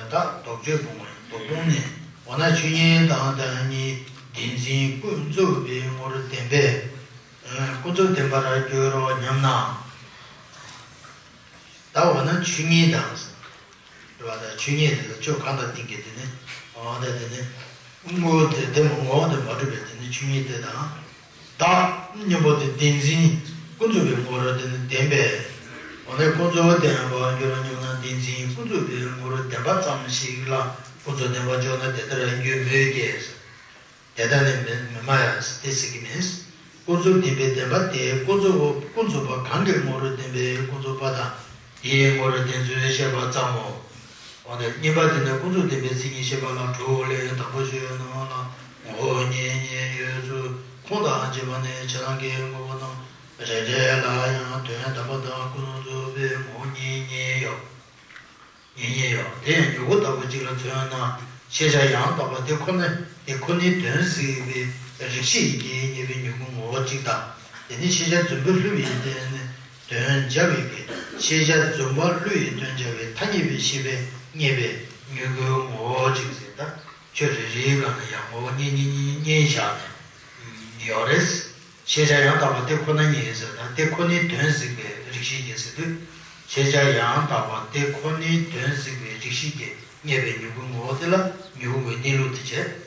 ད་དོགས་གཅོད་སྤོང་བ་དོགས་སྤོང་ནི། འོ་ན་ཆོས་ཉིད་དང་བདག་ཉིད་བདེན་འཛིན་ཀུན་རྫོབ་པའི་ངོར་བདེན་པས། ཀུན་རྫོབ་བདེན་པར་འགྱུར་རོ་སྙམ་ན། ད་འོ་ན་ཆོས་ཉིད་དང་། རེད་བ། ད་ཆོས་ཉིད་དེ་ལ་ཆོས་གང་དང་ལྡན་གྱི་དེ་ནི། འོ་ད་དེ་ནི། དངོས་པོ་དེ་དེ་མ་ངོ་བོ་དེ་མ་གྲུབ་པའི་དེ་ནི་ཆོས་ཉིད་དེ་དང་། བདག་གཉེན་པོ་དེ་བདེན་འཛིན་ཀུན་རྫོབ་པའི་ངོ་བོར་དེ་ནི་བདེན་པས། འོ་ན་ཀུན་རྫོབ་བདེན་པར་འགྱུར་རོ་སྙམ་ན་བདེན་འཛིན་ཀུན་རྫོབ་པའི་ངོ་བོར་བདེན་པ་ཙམ་ཞིག་ལ་ ཀུན་རྫོབ་བདེན་པར་འཇོག་ན་དེ་ལྟར་འགྱུར་མོད་ཀྱི། དེ་ལྟར་ནི་མི་མི་སྨྲ་ཡང་དེ་ཟེར་གྱི་མིན། ཀུན་རྫོབ་བདེན་པའི་བདེན་པ་དེ་ཀུན་རྫོབ་ཀུན་རྫོབ་པ་གང་གི་ངོ་བོར་བདེན་པའི་ཀུན་རྫོབ་པ་དང་དེའི་ངོ་བོར་བདེན་རྫུན་བཤད་པ་ཙམ་མོ། འོ་ན་གཉིས་པ་དེ་ནི་ཀུན་རྫོབ་བདེན་པའི་མཚན་ཉིད་བཤད་པ་ལ་གྲོགས་ལས་དང་པོ་ཞུས་ནོ་ལ་ངོ་བོ་གཉིས་གཉིས་ཡོད་ཚུལ་ཁུངས་དང་བཅས་པ་ནི་ཕྱི་ནང་གི་དངོས་པོ་རྣམས་རེ་རེ་ལ་ཡང་དོན་དམ་པ་དང་ཀུན་རྫོབ་པའི་ངོ་བོ་གཉིས་གཉིས་ཡོད། གཉིས་གཉིས་ཡོད། དེ་ཡང་མྱུ་གུ་ལྟ་བུ་གཅིག་ལ་མཚོན་ན་ཤེས་བྱ་ཡང་དག་པ་དེ་ཁོ་ན་དེ་ཁོ་ནའི་དོན་གཟིགས་པའི་རིགས་ཤེས་ཡིན་གྱི་རྙེད་པའི་མྱུ་གུ་ངོ་བོ་གཅིག་དང་། དེ་ནི་ཤེས་བྱ་རྫུན་པ་བསླུ་བའི་དོན་དོན་སྦྱར་བའི་གི་ཤེས་བྱ་རྫུན་པ་བསླུ་བའི་དོན་སྦྱར་བའི་ཐ་སྙད་པའི་ཤེས་པས་རྙེད་པའི་མྱུ་གུ་ངོ་བོ་གཅིག་ཟེར། ད་ཆོས་རེ་རེའི་སྒང་ལ་ཡང་ངོ་བོ་གཉིས་གཉིས་གཉིས་གཉིས་བཞག་ནས་ཡོད་རེད། ཤེས་བྱ་ཡང་དག་པ་དེ་ཁོ་ན་ཉིད་ཟེར་ན་དེ་ཁོ་ནའི་དོན་གཟིགས་པའི་རིགས་ཤེས་ཀྱིས་ཟེར་དུས། ཤེས་བྱ་ཡང་དག་པ་དེ་ཁོ་ནའི་དོན་གཟིགས་པའི་རིགས་ཤེས་ཀྱིས་རྙེད་པའི་མྱུ་གུ་ངོ་བོ་དེ་ལ་མྱུ་གུ་ངོའི་གནས་ལུགས་དེ་བྱས།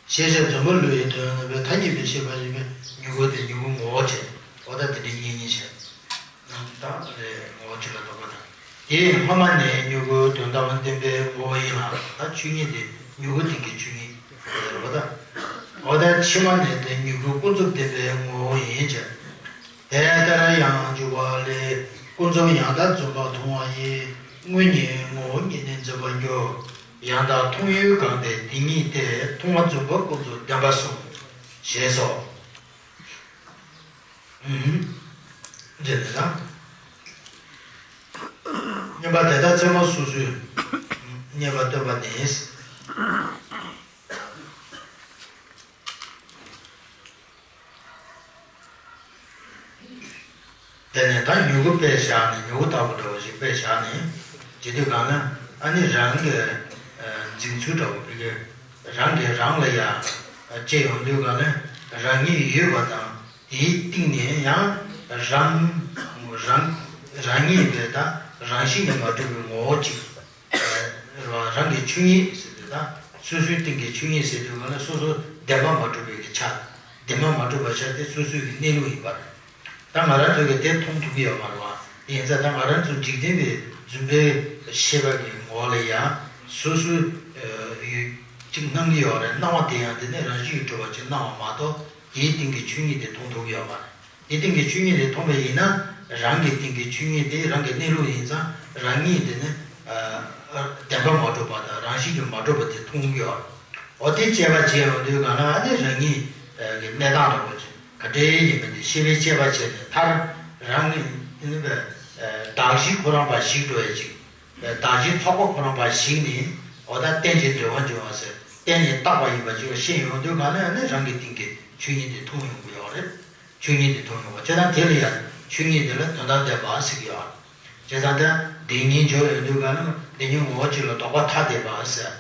ཤེས་བྱ་རྫུན་པ་བསླུ་བའི་དོན་རྣམ་པའི་ཐ་སྙད་པའི་ཤེས་པ་ཡིན་པས་མྱུ་གུ་དེ་མྱུ་གུ་ངོ་བོ་བྱས། འོ་ད་དེ་འདྲའི་གཉིས་གཉིས་བྱས། ད་རེད་ངོ་བོ་གཅིག་ལ་ལྡོག་པ་དང་། དེས་སྔ་མ་ནས་མྱུ་གུའི་དོན་དམ་བདེན་པའི་ངོ་བོ་ཡིན་ལ། ད་ཆོས་ཉིད་དེ་མྱུ་གུ་སྟེང་གི་ཆོས་ཉིད་རེད་པ་ད། འོ་ད་ཕྱི་མ་ནས་དེ་མྱུ་གུ་ཀུན་རྫོབ་བདེན་པའི་ངོ་བོ་ཡིན་ཕྱིར། དེ་ལྟར་ཡང་འཇུག་པ་ལས་ཀུན་རྫོབ་ཡང་དག་རྫུན་པར་མཐོང་བ་ཡིས་དངོས་ཉིད་ངོ་བོ་ཉིད་ནས་འཛིན་པར་འགྱུར། ཡང་དག་མཐོང་ཡུལ་གང་དེ་དེ་ཉིད་དེ་མཐོང་བ་རྫུན་པ་ཀུན་རྫོབ་བདེན་པར་གསུངས། ཞེས་སོ། ཨུམ། འདི་ནི་ལ། བསྙེན་པ་དེ་དག་ཚད་མ་སོ་སོའི་བསྙེན་པ་སྟོན་པ་ནི། དེ་ནས་ད་མྱུ་གུ་དཔེ་བཞག་ནས་མྱུ་གུ་ལྟ་བུ་འདྲ་བོ་ཞིག་དཔེ་བཞག་ནས་བྱེད་དུས་གང་ན་ཨ་ནི་རང་གི་འཛིན་ཚུལ་འདྲ་བོ་བི་གེ་རང་གིས་རང་ལ་ཡ་དཔྱད་ཡོང་དུས་གང་ན་རང་ཉིད་ཡོད་པ་དང་། དེའི་སྟེང་ནས་ཡང་རང་རང་རང་ཉིད་པའི་ད་རང་བཞིན་གྱིས་མ་གྲུབ་པའི་ངོ་བོ་གཅིག་རང་གི་ཆོས་ཉིད་ཟེར་དུས་ད་སོ་སོའི་སྟེང་གི་ཆོས་ཉིད་ཟེར་དུས་གང་ལ་སོ་སོ་བདེན་པ་མ་གྲུབ་པའི་གི་ཆ། བདེན་པ་མ་གྲུབ་པ་ཆ་དེ་སོ་སོའི་གི་གནས་ལུགས་ཡིན་པར། ད་ང་རང་ཚོ་གི་དེ་མཐོང་ཐུབ་ཀྱི་ཡོད་མ་རེད་བ། དེ་ཡིན་ཙང་ད་ང་རང་ཚོ་འཇིག་རྟེན་པའི་རྫུན་པའི་ཤེས་པ་གི་ངོ་ལ་ཡང་སོ་སོའི་ཡུལ་གཅིག་སྣང་གི་ཡོད་རེད། སྣང་བ་དེ་ཡང་དེ་ནི་རང་བཞིན་གྱིས་གྲུབ་པ་ཅིག་སྣང་བ་མ་གཏོགས། དེའི་སྟེང་གི་ཆོས་ཉིད་དེ་མཐོང་ཐུབ་ཀྱི་ཡོད་མ་རེད། དེའི་སྟེང་གི་ཆོས་ཉིད་དེ་མཐོང་བ་ཡིན་ན། རང་གི་སྟེང་གི་ཆོས་ཉིད་དེ་རང་གི་གནས་ལུགས་ཡིན་ཙང་རང་ཉིད་དེ་ནི་བདེན་པ་མ་གྲུབ་པ་དང་རང་བཞིན་གྱིས་མ་གྲུབ་པ་དེ་མཐོང་གི་ཡོད་རེད། འོ་དེ་དཔྱད་པ་བྱས་ཡོང་དུས་གང་ལ་ཨ་ནི་རང་ཉིད་ཀྱི་གནས་སྟངས་འདྲ་བོ་ཅིག་ག་འདྲའི་ཡིན་མིན་དེ་ཤེས་པའི་དཔྱད་པ་བྱས་ནས་མཐར་རང་གི་གདགས་གཞི་ཁོ་རང་པ་ཞིག་འགྲོ་ཡ་ཅིག་གདགས་གཞི་ཚོགས་པ་ཁོ་རང་པ་ཞིག་ནི་འོ་ད་རྟེན་ཅིང་འབྲེལ་བར་འབྱུང་བ་ཟེར་རྟེན་ནི་བཏགས་པ་ཡིན་པ་ཅིག་ཤེས་ཡོང་དུས་གང་ལ་ཡང་ནི་རང་གི་སྟེང་གི་ཆོས་ཉིད་དེ་མཐོང་ཡོང་གི་ཡོད་རེད། ཆོས་ཉིད་དེ་མཐོང་ཡོང་བ་བྱས་ཙང་དེ་ལ་ཡང་ཆོས་ཉིད་དེ་ལ་དོན་དམ་བདེན་པ་ཟེར་གྱི་ཡོད་རེད། བྱས་ཙང་ད་བདེན་གཉིས་འཇོག་ཡོང་དུས་གང་ལ་བདེན་གཉིས་ངོ་བོ་གཅིག་ལ་ལྡོག་པ་ཐ་དད་པ་ཟེར།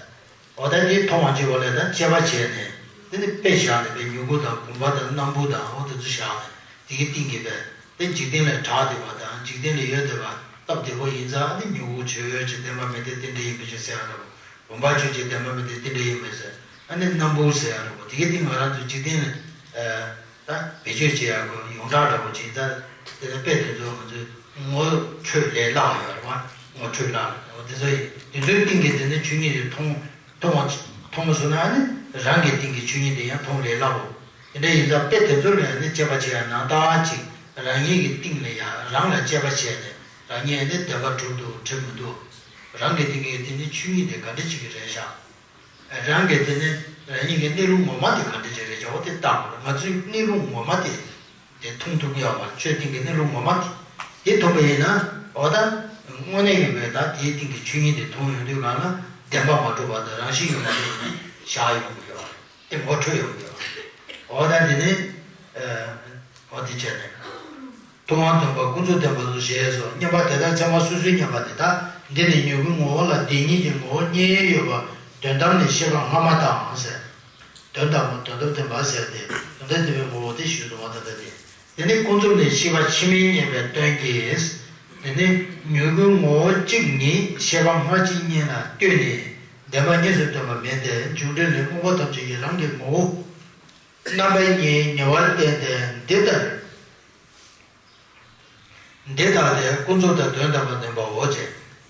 འོ་ད་འདི་མཐོང་བ་གཅིག་པ་ལ་ད་དཔྱད་པ་བྱས་ནས་དེ་ནི་དཔེ་བཞག་ནས་དཔེ་མྱུ་གུ་དང་བུམ་པ་དང་སྣམ་བུ་དང་འོ་དེ་ཚོ་བཞག་ནས་དེ་གི་སྟེང་གི་དཔེ་དེ་འཇིག་རྟེན་ལས་བྲལ་བསྡད་པ་དང་འཇིག་རྟེན་ལས་ཡོལ་བསྡད་པ་སྟབས་བདེ་པོ་ཡིན་ཙང་ཨ་ནི་མྱུ་གུ་ཆོས་ཅན་བདེན་པ་མི་འཐད་རྟེན་འབྲེལ་ཡིན་པའི་ཕྱིར་ཟེར་ཡ་འདྲ་པོ། བུམ་པ་ཆོས་ཅན་བདེན་པ་མི་འཐད་རྟེན་འབྲེལ་ཡིན་པའི་ཕྱིར་ཨ་ནི་སྣམ་བུ་ཟེར་ཡ་འདྲ་པོ་དེ་གི་སྟེང་ང་རང་ཚོ་འཇིག་རྟེན་ལས་ད་བེད་སྤྱོད་བྱེད་ཡ་གི་ཡོངས་གྲགས་འདྲ་པོ་ཅིག་ད་དེ་ལས་དཔེ་དེ་ཚོ་ང་ཚོས་ངོ་འཕྲོད་ལས་སླ་བ་ཡོད་རེད་བ། ངོ་འཕྲོད་སླ་བ་དེ་ཚོ་ཡིན་དེ་ཚོའི་སྟེང་གི་དེ་ནི་ཆོས་ཉིད་དེ་མཐོང་མཐོང་བ་མཐོང་བ་སོང་ན་ཨ་ནི་རང་གི་སྟེང་གི་ཆོས་ཉིད་དེ་ཡང་མཐོང་ལས་སླ་བོ། དེ་འདྲ་ཡིན་ཙང་དཔེ་དེ་ཚོ་ལ་ཡང་ནི་དཔྱད་པ་བྱེད་ཡ་ནང་ལྟར་ཅིག་རང་ཉིད་ཀྱི་སྟེང་ལ་ཡང་རང་ལ་དཔྱད་པ་བྱས་ནས་རང་ཉིད་ནི་བདེན་པ་གྲུབ་འདུག་གྲུབ་མི་འདུག་རང་གི་སྟེང་གི་དེ་ནི་ཆོས་ཉིད་དེ་ག་འདྲ་ཅིག་གི་རེད་ཤག་རང་གི་དེ་ནི་རང་ཉིད་ཀྱི་གནས་ལུགས་ངོ་མ་དེ་ག་འདྲ་ཅིག་རེད་ཤག་འོ་དེ་བལྟ་དགོས་རེད། ང་ཚོའི་གནས་ལུགས་ངོ་མ་དེ་དེ་མཐོང་ཐུབ་ཀྱི་ཡོད་མ་རེད། ཆོས་སྟེང་གི་གནས་ལུགས་ངོ་མ་དེ་དེ་མཐོང་པ་ཡིན་ན་འོ་ད་དངོས་གནས་ཡིན་པའི་ད་དེའི་སྟེང་གི་ཆོས་ཉིད་དེ་མཐོང་ཡོང་དུས་གང་ལ་བདེན་པ་མ་གྲུབ་པ་དང་རང་བཞིན་ཡོད་མ་རེད་ཡིན་ན་བཞག་ཡོང་གི་ཡོད་རེད། དེ་ངོ་འཕྲོད་ཡོང་གི་ཡོད་རེད། འོ་ད་དེ་ནི་འོ་དེ་བྱས་ནས། མཐོང་བ་སྟོན་པ་ཀུན་རྫོབ་བདེན་པ་སོ་ཞེས་སོ། བསྙེན་པ་དེ་དག་ཚད་མ་སོ་སོའི་བསྙེན་པ་དེ་དག་འདི་ནི་མྱུ་གུའི་ངོ་བོ་ལ་བདེན་གཉིས་ཀྱི་ངོ་བོ་གཉིས་ཡོད་པ་དོན་དམ་ནི་ཤེས་པ་སྔ་མ་དང་ཟེར། དོན་དམ་དོན་དམ་བདེན་པ་ཟེར་ཏེ་དོན་དམ་བདེན་པའི་ངོ་བོ་དེ་ཞུས་སོང་བ་ད་ལྟ་དེ། དེ་ནི་ཀུན་རྫོབ་ནི་ཤེས་པ་ཕྱི་མའི་བསྙེན་པའི་དོན་གྱིས། དེ་ནི་མྱུ་གུའི་ངོ་བོ་གཅིག་ཉིད་ཤེས་པ་སྔ་ཕྱི་གཉིས་ལ་ལྟོས་ནས་བདེན་པ་གཉིས་སུ་སྟོན་པ་མིན་ཏེ་འབྱུང་འགྲོས་ལས་རྨོངས་པ་ཐམས་ཅད་ཀྱིས་རང་གི་ངོ་བོ་རྣམ་པ་གཉིས་ཉེ་བར་བསྟན་ཏེ་འདི་ལྟར། འདི་ལྟ་སྟེ་ཀུན་རྫོབ་དང་དོན་དམ་པར་གནས་པའོ།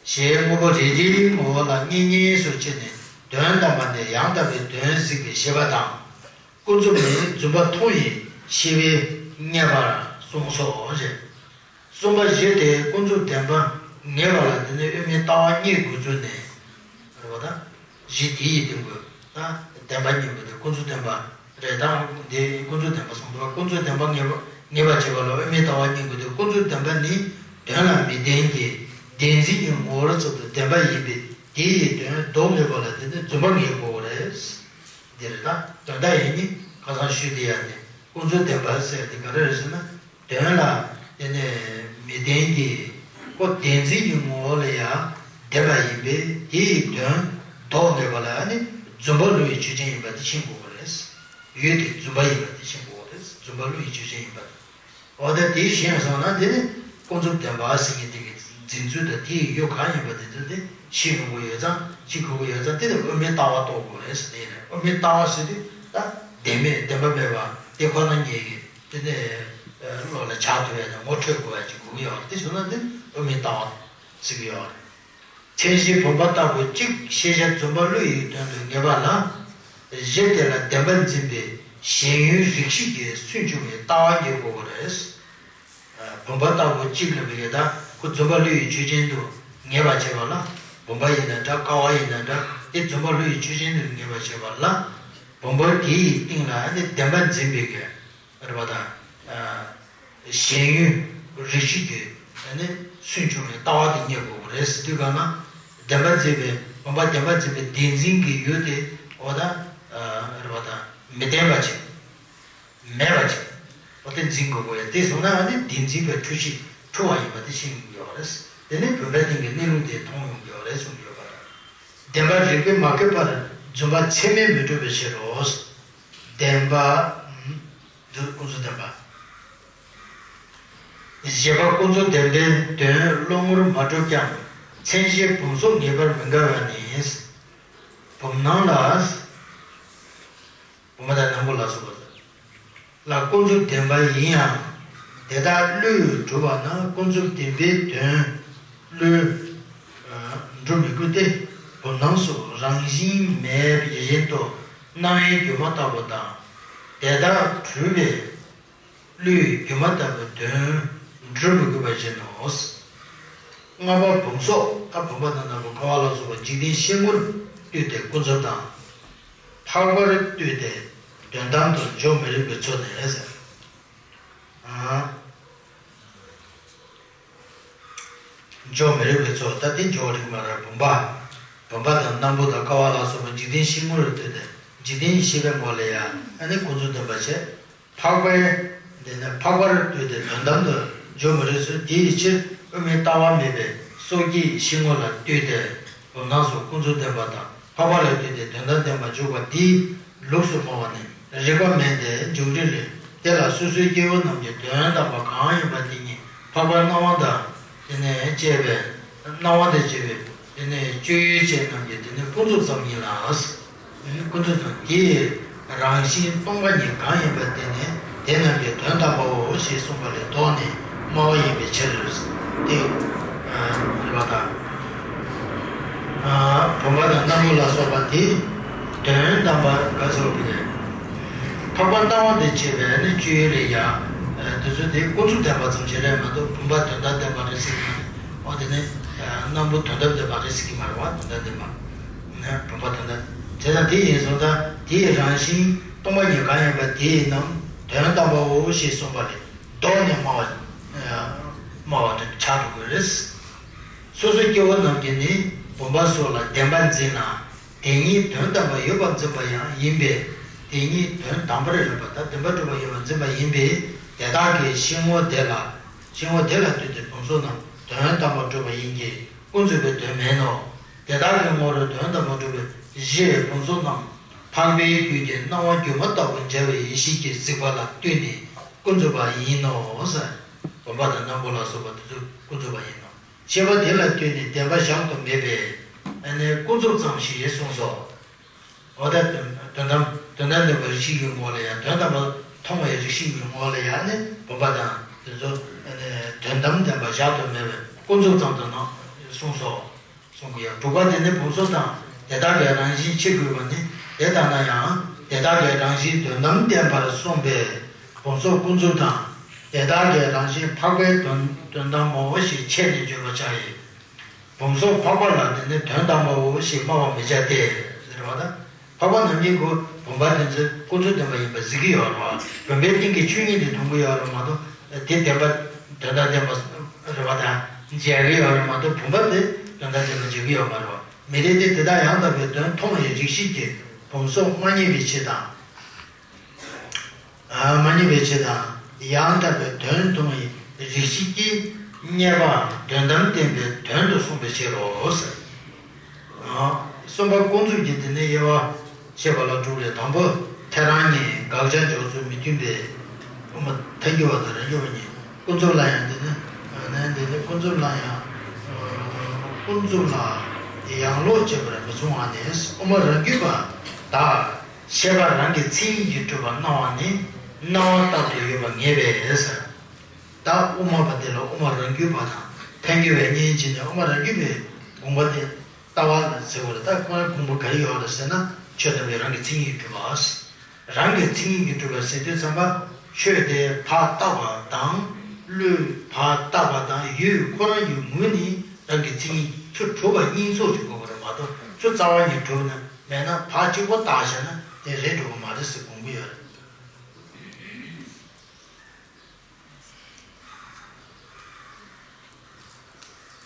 ཞེས་དངོས་པོ་རེ་རེའི་ངོ་བོ་ལ་གཉིས་གཉིས་སུ་ཕྱེ་ནས་ དོན་དམ་པ་ནི་ཡང་དག་པའི་དོན་གཟིགས་པའི་ཤེས་པ་དང་། ཀུན་རྫོབ་ནི་རྫུན་པ་མཐོང་བའི་ཤེས་པས་ངེས་པར་གསུངས་སོ་ཞེས། གསུམ་པ་བཞི་དེ་ཀུན་རྫོབ་བདེན་པ་ངེས་པ་ལ་དེ་ནི་དབུ་མའི་ལྟ་བ་རྙེད་དགོས་ཚུལ་ནི། རེད་བ་ད། བཞི་དེ་ཡི་སྟེང་དུ་ད་བདེན་པ་རྙེད་དགོས་དེ་ཀུན་རྫོབ་བདེན་པ་རེད་ད། དེ་ཀུན་རྫོབ་བདེན་པ་གསུངས་འདུག་ཀུན་རྫོབ་བདེན་པ་ངེས་པ་ངེས་པར་བྱེད་པ་ལ་དབུ་མའི་ལྟ་བ་རྙེད་དགོས་དེ་ཀུན་རྫོབ་བདེན་པ་ནི་དོན་ལ་མི་ལྡན་གྱི་བདེན་འཛིན་གྱི་ངོ་བོར་ཚུལ་དུ་བདེན་པ་ཡིན་པས་དེ་ཡི་དོན་ལྡོག་ངེས་པ་ལ་དེ་ནི་རྫུན་པ་ངེས་དགོས་རེད། འདིར་ད་དོན་དག་ཡིན་ནི་ཁ་སང་ཞུས་དེ་ཡང་ནི་ཀུན་རྫོབ་བདེན་པ་ཟེར་དེ་ག་རེ་རེད་ཟེར་ན། དོན་ལ་དེ་ནས་མི་ལྡན་གྱི་ཁོ་བདེན་འཛིན་གྱི་ངོ་བོ་ལ་ཡང་བདེན་པ་ཡིན་པས་དེ་ཡི་དོན་ལྡོག་ངེས་པ་ལ་ནི་རྫུན་པ་བློ་ཡི་ཆོས་ཅན་ཡིན་པ་དེ་ཤེས་དགོས་པ་རེད། ཡུལ་དེ་རྫུན་པ་ཡིན་པ་དེ་ཤེས་དགོས་པ་རེད། རྫུན་པ་བློ་ཡི་ཆོས་ཅན་ཡིན་པ་དེ། འོ་ད་དེ་ཤེས་སོང་ན་དེ་ནི་ཀུན་རྫོབ་བདེན་པ་ཟེར་མཁན་དེ་གི་འཛིན་ཚུལ་དང་དེ་ཡི་ཡུལ་གང་ཡིན་པ་དེ་ཚོ་དེ་ཤེས་དགོས་ཀྱི་ཡོད་ཙང་ཤེས་དགོས་ཀྱི་ཡོད་ཙང་དེ་ནི་དབུ་མའི་ལྟ་བ་རྟོགས་དགོས་རེད་ཟེར་དེ་ཡིན་རེད། དབུ་མའི་ལྟ་བ་ཟེར་དུས་ད་བདེན་མེད་བདེན་པ་མེད་པ་དེ་ཁོ་ན་ཉིད་ཀྱི་དེ་ནི་བློ་ལ་འཇགས་ཐུབ་ཡ་དང་ངོ་འཕྲོད་དགོས་ཡ་ཅིག་དགོས་ཀྱི་ཡོད་རེད། དེ་བྱུང་ན་དེ་དབུ་མའི་ལྟ་བ་ཟེར་གྱི་ཡོད་རེད། མཚན་གཞི་བུམ་པ་ལྟ་བུ་གཅིག་ཤེས་བྱ་རྫུན་པ་བློ་ཡི་དོན་དུ་ངེས་པ་ལ། གཞི་དེ་ལ་བདེན་པར་འཛིན་པའི་ཞེན་ཡུལ་རིགས་ཤེས་ཀྱིས་སུན་ཕྱུང་བའི་ལྟ་བ་རྙེད་དགོས་པ་རེད། བུམ་པ་ལྟ་བུ་གཅིག་ལ་བའི་ད་ཁོ་རྫུན་པ་བློ་ཡི་ཆོས་ཅན་དུ་ངེས་པར་བྱེད་པ་ལ། བུམ་པ་ཡིན་ན་འདྲ་ཀ་བ་ཡིན་ན་འདྲ་དེ་རྫུན་པ་བློ་ཡི་ཆོས་ཅན་དུ་ངེས་པར་བྱེད་པ་ལ། བུམ་པ་དེ་ཡི་སྟེང་ལ་ནི་བདེན་པར་འཛིན་པའི་གི་རེད་པ་དང་། ཞེན་ཡུལ་རིགས་ཤེས་ཀྱིས་ནི་སུན་ཕྱུང་བའི་ལྟ་བ་དེ་རྙེད་དགོས་པ་རེད་ཟེར་དུས་གང་ན། བདེན་པར་འཛིན་པའི་བུམ་པ་བདེན་པར་འཛིན་པའི་བདེན་འཛིན་གྱི་ཡུལ་དེ་འོ་ད་རེད་པ་དང་མི་བདེན་པ་ཅིག་མེད་པ་ཅིག་འོ་དེ་འཛིན་དགོས་པ་ཡིན། དེ་སོང་ན་ནི་བདེན་འཛིན་པའི་འཁྲུལ་གཞི་འཁྲུལ་བ་ཡིན་པ་དེ་ཤེས་དགོས་ཀྱི་ཡོད་རེད། དེ་ནི་བུམ་པའི་སྟེང་གི་གནས་ལུགས་དེ་མཐོང་ཡོང་གི་ཡོད་རེད་གསུངས་ཡོད་པ་དང་། བདེན་པ་རིགས་པས་མ་གོས་པར་རྫུན་པ་ཚད་མས་མི་གྲུབ་པའི་ཕྱིར་རོ། བདེན་པ། འདི་ཀུན་རྫོབ་བདེན་པ། བཞི་པ་ཀུན་རྫོབ་བདེན་པའི་དོན་བློ་ངོར་མ་གྲུབ་ཀྱང་མཚན་གཞི་བུམ་སོགས་ངེས་པར་མི་འགལ་བ་ནི། བུམ་སྣང་ལ། བུམ་པ་དང་སྣམ་བུ་ལ་སོགས་པ་ལ་ཀུན་རྫོབ་བདེན་པ་ཡིན་ཡང་དེ་དག་བློས་གྲུབ་པ་ན་ཀུན་རྫོབ་བདེན་པའི་དོན་བློས་འགྲུབ་མི་དགོས་ཏེ། བུམ་སྣང་སོགས་རང་བཞིན་མེད་པ་བཞིན་དུ་སྣང་བའི་སྒྱུ་མ་ལྟ་བུ་དང་། དེ་དག་གྲུབ་པའི་བློའི་སྒྱུ་མ་ལྟ་བུའི་དོན་འགྲུབ་མི་དགོས་པ་བཞིན་ནོ། ལྔ་པ་བུམ་སོགས་ད་བུམ་པ་དང་སྣམ་བུ་ཀ་བ་ལ་སོགས་པ་འཇིག་རྟེན་ཤེས་ངོར་ལྟོས་ཏེ་ཀུན་རྫོབ་དང་། འཕགས་པར་ལྟོས་ཏེ་དོན་དམ་དུ་འཇོག་མི་རིགས་པའི་ཚུལ་ནི་ཟེར། འཇོག་མི་རིགས་པའི་ཚུལ་ད་དེ་འཇོག་རིགས་མ་རེད། བུམ་པ། བུམ་པ་དང་སྣམ་བུ་དང་ཀ་བ་ལ་སོགས་པ་འཇིག་རྟེན་ཤེས་ངོར་ལྟོས་ཏེ་འཇིག་རྟེན་ཡེ་ཤེས་པའི་ངོ་ལ་ཡང་ཨ་ནི་ཀུན་རྫོབ་སྟོན་པ་བྱས། འཕགས་པའི་དེ་ནི་འཕགས་པར་ལྟོས་ཏེ་དོན་དམ་དུ་འཇོག་མི་རིགས་སོ། དེའི་ཕྱིར་དབུ་མའི་ལྟ་བ་མེད་པའི་སོ་སྐྱེའི་ཤེས་ངོ་ལ་ལྟོས་ཏེ་བུམ་སྣང་སོགས་ཀུན་རྫོབ་བདེན་པ་དང་འཕགས་པ་ལ་ལྟོས་ཏེ་དོན་དམ་བདེན་པར་འཇོག་པ་འདིའི་ལུགས་སུ་སྨྲ་བ་ནི་རིགས་པ་མེད་དེ། འཇུག་སྒྲིལ་ལས་དེ་ལ་སོ་སོའི་སྐྱེ་བོ་རྣམས་ཀྱི་དོན་དམ་པ་གང་ཡིན་པ་དེ་ཉིད་འཕགས་པ་སྣང་བ་དང་དེ་ནས་བཅས་པའི་སྣང་བ་དང་བཅས་པའི་དེ་ནས་སྤྱོད་ཡུལ་ཅན་རྣམས་ཀྱི་དེ་ནས་ཀུན་རྫོབ་ཙམ་ཡིན་ལ། ཀུན་རྫོབ་དང་དེའི་རང་བཞིན་སྟོང་པ་ཉིད་གང་ཡིན་པ་དེ་ནི་དེ་རྣམས་ཀྱི་དོན་དམ་པའོ་ཞེས་གསུངས་པ་ལས་ལྡོག་ནས་སྨྲ་བ་ཡིན་པའི་ཕྱིར། དེ་རེད་པ་དང་། བུམ་པ་དང་སྣམ་བུ་ལ་སོགས་པ་དེ་དོན་དམ་པ་ག་ཚོད་པའི་འཕགས་པ་སྣང་བ་དང་བཅས་པའི་ནི་སྤྱོད་ཡུལ་ལས་ཡ། དེ་ཚོ་དེ་ཀུན་རྫོབ་བདེན་པ་ཙམ་ཞིག་རེད་མ་གཏོགས་བུམ་པ་དོན་དམ་བདེན་པ་རེད་ཟེར་གྱི་མ་རེད། འོ་དེ་ནི་སྣམ་བུ་དོན་དམ་བདེན་པ་རེད་ཟེར་གྱི་མ་རེད་པ། དོན་དམ་བདེན་པ། ནས་བུམ་པ་དོན་དམ། དེ་དང་དེ་ཡིན་སོང་ཙང་དེའི་རང་བཞིན་སྟོང་པ་ཉིད་གང་ཡིན་པ་དེ་ཡི་རྣམས་དོན་དམ་པའོ་ཞེས་གསུངས་པ་ལས་ལྡོག་ནས་སྨྲ་བ། སྨྲ་བ་དེ་ཆགས་འགྲོ་གི་རེད། སོ་སོའི་སྐྱེ་བོ་རྣམས་ཀྱིས་ནི་བུམ་པ་སོགས་ལ་བདེན་པར་འཛིན་ལ། དེ་ཉིད་དོན་དམ་པར་ཡོད་པར་འཛིན་པ་ཡང་ཡིན་པས་དེ་ཉིད་དོན་དམ་པར་རེད་པ། ད་བདེན་པར་གྲུབ་པ་ཡོད་པར་འཛིན་པ་ཡིན་པས་དེ་དག་གི་ཤེས་ངོ་དེ་ལ། ཤེས་ངོ་དེ་ལ་ལྟོས་ཏེ་བུམ་སོགས་རྣམས་དོན་དམ་པར་གྲུབ་པ་ཡིན་གྱི་ཀུན་རྫོབ་པའི་དོན་མིན་ནོ། དེ་དག་གི་ངོར་དོན་དམ་པར་གྲུབ་པའི་གཞི་བུམ་སོགས་རྣམས་འཕགས་པའི་རྒྱུད་ཀྱི་སྣང་བ་སྒྱུ་མ་ལྟ་བུར་འཇལ་བའི་ཡེ་ཤེས་ཀྱིས་གཟིགས་པ་ལ་ལྟོས་ནས་ཀུན་རྫོབ་པ་ཡིན་ནོ་ཟེར། བུམ་པ་དང་སྣམ་བུ་ལ་སོགས་པ་དེ་ཚོ་ཀུན་རྫོབ་པ་ཡིན་ནོ། ཤེས་པ་དེ་ལ་ལྟོས་ནས་བདེན་པ་བཞག་ཏུ་མེད་པས་ཨ་ནི་ཀུན་རྫོབ་ཙམ་ཞིག་གསུངས་སོ། འོ་ད་དོན་དོན་དམ་དོན་དམ་བདེན་པ་རིགས་ཤེས་ཀྱི་ངོ་ལ་ཡང་དོན་དམ་པ་མཐོང་བའི་རིགས་ཤེས་ཀྱི་ངོ་ལ་ཡང་ནི་བུམ་པ་དང་དེ་ཚོ་ཨ་ནི་དོན་དམ་བདེན་པ་བཞག་ཏུ་མེད་པས་ཀུན་རྫོབ་ཙམ་དུ་ནང་གསུངས་སོ། གསུང་གི་ཡང་དྲུག་པ་དེ་ནི་བུམ་སོགས་དང་ དེ་དག་གི་རང་བཞིན་འཆད་དགོས་པ་ནི། དེ་ལྟ་ན་ཡང་དེ་དག་གི་རང་བཞིན་དོན་དམ་བསྟན་པར་གསུངས་པའི་བུམ་སོགས་ཀུན་རྫོབ་དང་། དེ་དག་གི་རང་བཞིན་འཕགས་པའི་དོན་དོན་དམ་མོ་ཞེས་ཆད་ནས་བརྗོད་པར་བྱ་ཡི། བུམ་སོགས་འཕགས་པ་ལ་དེ་ནི་དོན་དམ་པའོ་ཞེས་སྨྲ་བར་མི་བྱ་སྟེ། ཟེར་བ་དང་། འཕགས་པ་རྣམས་ཀྱིས་ཁོ་བུམ་པ་དེ་ཚོ་ཀུན་རྫོབ་བདེན་པ་ཡིན་པར་གཟིགས་ཀྱི་ཡོད་རེད་བ། བུམ་པའི་སྟེང་གི་ཆོས་ཉིད་དེ་མཐོང་གི་ཡོད་རེད་མ་གཏོགས། དེ་བདེན་པ་དོན་དམ་བདེན་པ་རེད་བ་དང་མཇལ་གྱི་ཡོད་རེད་མ་གཏོགས། བུམ་པ་དེ་དོན་དམ་བདེན་པ་མཇལ་གྱི་ཡོད་མ་རེད་བ། མི་རིགས་དེ་དེ་དག་ཡང་དག་པའི་དོན་མཐོང་བའི་རིགས་ཤེས་ཀྱི་བུམ་སོགས་མ་རྙེད་པའི་ཕྱིར་དང་། མ་རྙེད་པའི་ཕྱིར་དང་། ཡང་དག་པའི་དོན་མཐོང་བའི་རིགས་ཤེས་ཀྱིས་རྙེད་པའམ་དོན་དམ་བསྟན་པའི་དོན་དུ་གསུངས་པའི་ཕྱིར་རོ། གསུམ་པ་ཀུན་རྫོབ་ཀྱི་དེ་ནི་དབྱེ་བ་ཕྱེ་བ་ལ་དྲུག་ལས། དང་པོ་ཐལ་རང་གཉིས་དགག་བྱ་འཇོག་ཚུལ་མི་མཐུན་པའི་དབུ་མ་ཐལ་འགྱུར་བ་དང་རང་རྒྱུད་པ་གཉིས། ཀུན་རྫོབ་ལ་ཡང་དེ་ནི་ནས་དེ་ནི་ཀུན་རྫོབ་ལ་ཡང་ཀུན་རྫོབ་ལ་ཡང་ལོག་བྱེད་པར་མི་མཚུངས་པ་ནི། དབུ་མ་རང་རྒྱུད་པ་དག་ཤེས་པ་རང་གི་མཚན་ཉིད་ཀྱིས་གྲུབ་པར་སྣང་བ་ནི་སྣང་བ་ལྟར་དུ་ཡོད་པར་ངེས་པས། ད་དབུ་མ་པ་དེ་ལ་དབུ་མ་རང་རྒྱུད་པ་དང་ཐལ་འགྱུར་བའི་གཉིས་ཕྱེ་ནས། དབུ་མ་རང་རྒྱུད་པའི་དགོངས་པ་དེ་ལྟ་བ་ལ་ཟེར་བ་རེད། ད་ཁོ་རང་དགོངས་པ་ག་རེ་ཡོད་རེད་ཟེར་ན། ཆོས་དམ་པའི་རང་གི་མཚན་ཉིད་ཀྱིས་གྲུབ་པ། རང་གི་མཚན་ཉིད་ཀྱིས་གྲུབ་པ་ཟེར་དུས་ཙམ་པ། ཆོས་དེ་ཕར་བཏགས་པ་དང་། བློས་ཕར་བཏགས་པ་དང་། ཡུལ་ཁོ་རང་གི་ངོས་ནས་རང་གི་མཚན་ཉིད་ཚུར་གྲུབ་པ་གཉིས་ཚོགས་ཀྱི་དགོས་པ་རེད་མ་གཏོགས། ཚུར་རྩ་བ་ཉིད་གྲུབ་ན་མེད་ན། ཕར་གཅིག་པོ་བཏགས་བཞག་ན་དེ་རེད་འགྲོ་གི་མ་རེད་ཟེར་དགོངས་ཀྱི་ཡོད་རེད།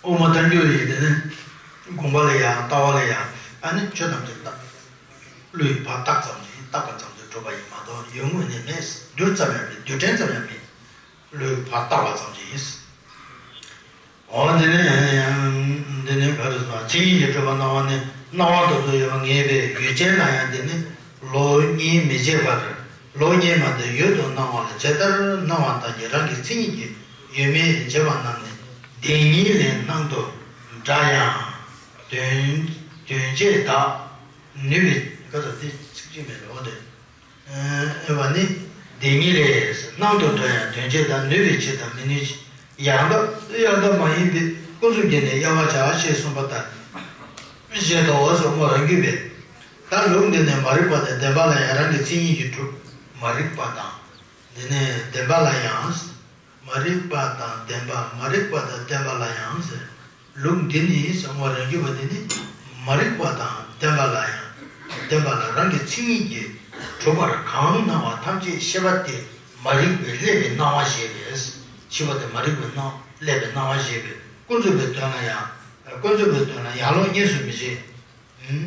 དབུ་མ་ཐལ་འགྱུར་ཡི་དེ་ནི་དགོངས་པ་ལ་ཡང་ལྟ་བ་ལ་ཡང་། ཨ་ནི་ཆོས་ཐམས་ཅད་བཏགས། བློས་ཕར་བཏགས་ཙམ་གྱིས། བཏགས་པ་ཙམ་གྱིས་གྲུབ་པ་ཡིན་མ་གཏོགས། ཡུལ་དངོས་ནས་མེད། རྡུལ་ཙམ་ཡང་མེད། རྡུལ་ཕྲན་ཙམ་ཡང་མེད། བློས་ཕར་བཏགས་པ་ཙམ་གྱིས་ཡིན། འོ་འདི་ནི་འདི་ནི་ག་རེ་ཟེར་ན། མཚན་ཉིད་ཀྱིས་གྲུབ་པར་སྣང་བ་ནི་སྣང་བ་ལྟར་དུ་ཡོད་པར་ངེས་པས། ཡུལ་ཅན་ལ་ཡང་དེ་ནི་ལོག་རྙེད་མི་བྱེད་པར། ལོག་རྙེད་མ་དེ་ཡུལ་དུ་སྣང་བ་ལ་ཇི་ལྟར་སྣང་བ་ལྟར་གྱི་རང་གི་མཚན་ཉིད་ཀྱིས་ཡོད་མེད་འབྱེད་པ་རྣམས་ནི་བདེན་གཉིས་ལས་སྣང་དུ་འདྲ་ཡང་། དོན་དོན་བྱེད་བདག་ནུས་པའི། ག་ས་དེ་ཚིག་གཅིག་མེད་ལོ་དེ། ཨེ་བ་ནི་བདེན་གཉིས་ལས་སྣང་དུ་འདྲ་ཡང་། དོན་བྱེད་བདག་ནུས་པའི་ཕྱིར་དང་མི་ནུས་ཕྱིར། ཡང་དག་ཡང་དག་མ་ཡིན་པའི་ཀུན་རྫོབ་ཀྱི་ནི་དབྱེ་བ་བྱ་ཞེས་གསུངས་པ་ལྟར་བཞེད་དོ། དབུ་མ་རང་རྒྱུད་པས། ད་ལུགས་འདི་ནི་མ་རིག་པ་དང་བདེན་པ་ལ་ཡང་རང་གི་མཚན་ཉིད་ཀྱིས་གྲུབ། མ་རིག་པ་དང་འདི་ནི་བདེན་པ་ལ་ཡང་། མ་རིག་པ་དང་བདེན་པ། མ་རིག་པ་དང་བདེན་པ་ལ་ཡང་ཟེར། ལུགས་འདི་ནི་དབུ་མ་རང་རྒྱུད་པ་འདི་ནི་མ་རིག་པ་དང་བདེན་པ་ལ་ཡང་། བདེན་པ་ལ་རང་གི་མཚན་ཉིད་ཀྱིས་གྲུབ་པར་གང་སྣང་བ་ཐམས་ཅད་ཤེས་པ་དེ་མ་རིག་པས་བསླད་པའི་སྣང་བ་ཞེས་པས། ཤེས་པ་དེ་མ་རིག་པའི་སྣང་བསླད་པའི་སྣང་བ་ཞེས་པས། ཀུན་རྫོབ་པའི་དོན་ལ་ཡང་། ཀུན་རྫོབ་པའི་དོན་ལ་ཡང་ལོག་རྙེད་སུ་མི་བྱེད། ཨུམ།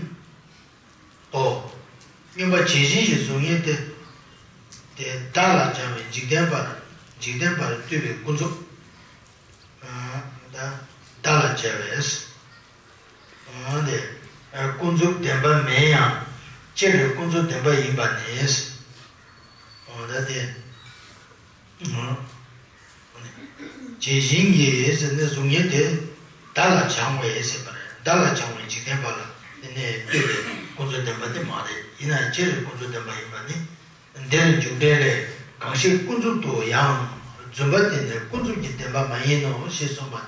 ཏོ། སྙོམས་པར་བྱེད་བཞིན་གྱི་གཟུགས་བརྙན་དེ། དེ་བདག་ལ་སྦྱང་བའི་འཇིག་རྟེན་པར། འཇིག་རྟེན་པར་ལྟོས་པའི་ཀུན་རྫོབ། ཨ་ད་བདག་ལ་སྦྱར་བས། ཨ་དེ་ཀུན་རྫོབ་བདེན་པ་མིན་ཡང་། སྤྱིར་ཀུན་རྫོབ་བདེན་པ་ཡིན་པ་ནི། ཨ་ད་དེ། བྱེད་བཞིན་གྱི་ཟེར་ནས་གཟུགས་བརྙན་དེ་བདག་ལ་སྦྱང་བས་ཟེར་བ་རེད། བདག་ལ་སྦྱང་བའི་འཇིག་རྟེན་པ་ལ་དེ་ནས་ལྟོས་པའི་ཀུན་རྫོབ་བདེན་པ་དེ་མ་རེད། ཡིན་ན་སྤྱིར་ཀུན་རྫོབ་བདེན་པ་ཡིན་པ་ནི། འདིར་འཇུག་འགྲེལ་ལས། གང་ཞིག་ཀུན་རྫོབ་ཏུ་ཡང་རྫུན་པ་དེ་ནི་ཀུན་རྫོབ་ཀྱི་བདེན་པ་མ་ཡིན་ནོ་ཞེས་གསུངས་པ།